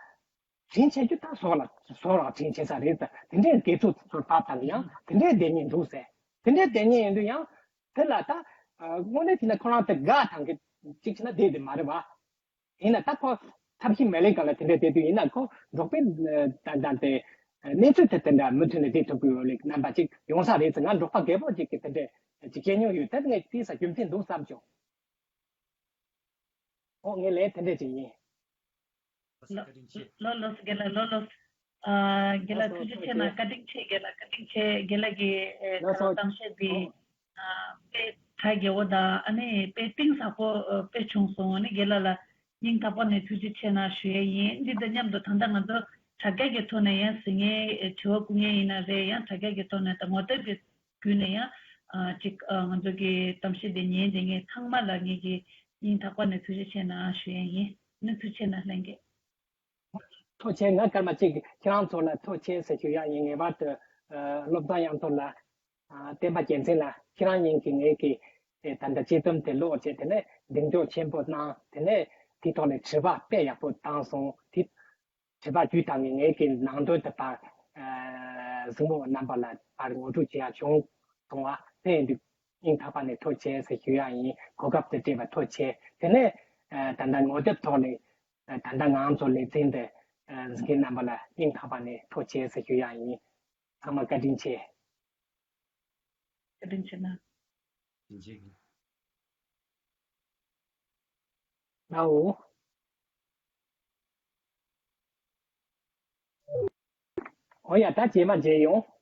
དྲིན་ཆེ་རྒྱུ་ད་ཟོག་ལ་ཟོག་ལ་དྲིན་ཆེ་ས་རེད་ད། དེ་འདྲའི་དགེ་ཕྲུག་ཚོར་བབ་དང་ཡང་དེ་འདྲའི་བསྡད་ཉེན་འདུག་ཟེར། དེ་འདྲའི་བསྡད་ཉེན་ཡིན་དུས་ཡང་དེ་ལ་ད་ཨ། དངོས་གནས་བྱས་ན་ཁོ་རང་དེ་དགའ་ཐང་གི་གཅིག་བྱས་ན་བསྡད་དེ་མ་རེད་བ། ཡིན་ན་ད་ཁོ་ཐབས་ཤེས་མེད་ལས་སྒང་ལ་དེ་འདྲའི་བསྡད་དུས་ཡིན་ན་ཁོ་འབྲོག་པའི་ད་ད་དེ་གནས་ཚུལ་དེ་དེ་འདྲ་མུ་མཐུད་ནས་བསྡད་ཐུབ་ཀྱི་ཡོད་ལེ་རྣམ་པ་ཅིག་ཡོང་ས་རེད་ཟེར། ང་འབྲོག་པ་རྒད་པོ་ཅིག་གིས་དེ་འདྲ་ཅིག་བཤད་མྱོང་ཡོད། དེ་ངས་དེའི་ས་རྒྱུ་མཚན་འདུག་བསམ་བྱུང་། ཨོ་ངས་ལན་དེ་འདྲ་ཅིག་ཡིན། ལོ་ལོ་ལོ་རྒན་ལགས། ལོ་ལོ། ཨ། རྒན་ལགས་ཐུགས་རྗེ་ཆེ་གནང་། བཀའ་དྲིན་ཆེ། རྒན་ལགས་བཀའ་དྲིན་ཆེ། རྒན་ལགས་ཀྱི་ཨེ། གཏམ་བཤད་འདི་ཨ། དཔེ་གྲ་རྒྱས་པོ་དང་ཨ་ནི་དཔེ་གཏིང་ཟབ་པོ་ཨ། དཔེ་བྱུང་སོང་། ཨ་ནི་རྒན་ལགས་ལ་སྙིང་ཐག་པ་ནས་ཐུགས་རྗེ་ཆེ་གནང་ཞུ་ཡས་ཡིན། འདི་དང་མཉམ་དུ་ད་ལྟ་ང་ཚོ་དྲ་རྒྱ་གི་ཐོག་ནས་ཡང་གཟིགས་མཁན་ཨེ། དྲི་བ་བསྐུར་མཁན་ཡིན་ན་རེད། ཡང་དྲ་རྒྱ་གི་ཐོག་ནས་ད་ངོ་དེབ་ཀྱི་བརྒྱུད་ནས་ཡང་ཨ། ཅིག་ཨ། ང་ཚོ་གི་གཏམ་བཤད་དེ་ཉན་བསྡད་མཁན་ཚང་མ་ལ་ངེད་ཀྱིས་སྙིང་ཐག་པ་ནས་ཐུགས་རྗེ་ཆེ་གནང་ཞུ་ཡས་ཡིན། ཨ་ནི་ཐུགས་རྗེ་ཆེ་གནང་ལྷན་རྒྱས། ཐུགས་རྗེ་ཆེ། ང་སྐར་མ་གཅིག་ཁྱེད་རང་ཚོ་ལ་ཐུགས་རྗེ་ཆེ་ཟེར་ཞུ་ཡག་ཡིན། ངེས་པར་དུ་ཨ། སློབ་དཔོན་དབྱངས་མཐོ་ལ། ཨ། བསྟན་པ་རྒྱལ་མཚན་ལ། ཁྱེད་རང་གཉིས་ཀྱིས་ངེད་ཀྱི་ཨེ། ད་ལྟ་དཔྱད་རྩོམ་དེ་ཀློག་བྱས། དེ་ནས་གདེང་འཇོག་ཆེན་པོ་གནང་། དེ་ནས་དེའི་ཐོག་ནས་དྲི་བ་དཔེ་ཡག་པོ་བཏང་སོང་། དེ་དྲི་བ་བརྒྱུད་བཏང་ནས་ངེད་ཀྱི་ནང་དོན་དེ་ཕར་ཨ། གཟིགས་མོ་བ་རྣམ་པ་ལ་ཕར་ངོ་སྤྲོད་བྱེད་ཡག་བྱུང་སོང་བ། དེ་ཡིན་དུས་སྙིང་ཐག་པ་ནས་ཐུགས་རྗེ་ཆེ་ཟེར་ཞུ་ཡག་ཡིན། གོ་སྐབས་དེ་སྤྲད་པ་ཐུགས་རྗེ་ཆེ། དེ་ནས་ཨ། ད་ལྟ་ངོ་དེབ་ཐོག་ནས་ཨ། ད་ལྟ་ང་ཚོ་ལེ་ཚན་དེ་ཨ། གཟིགས་མཁན་རྣམ་པ་ལ་སྙིང་ཐག་པ་ནས་ཐུགས་རྗེ་ཆེ་ཟེར་ཞུ་ཡག་ཡིན། ཚང་མ་བཀའ་དྲིན་ཆེ། བཀའ་དྲིན་ཆེ་གནང་། བཀའ་དྲིན་ཆེ། ཨའོ། འོ་ཡ། ད་རྗེས་མ་མཇལ་ཡོང་།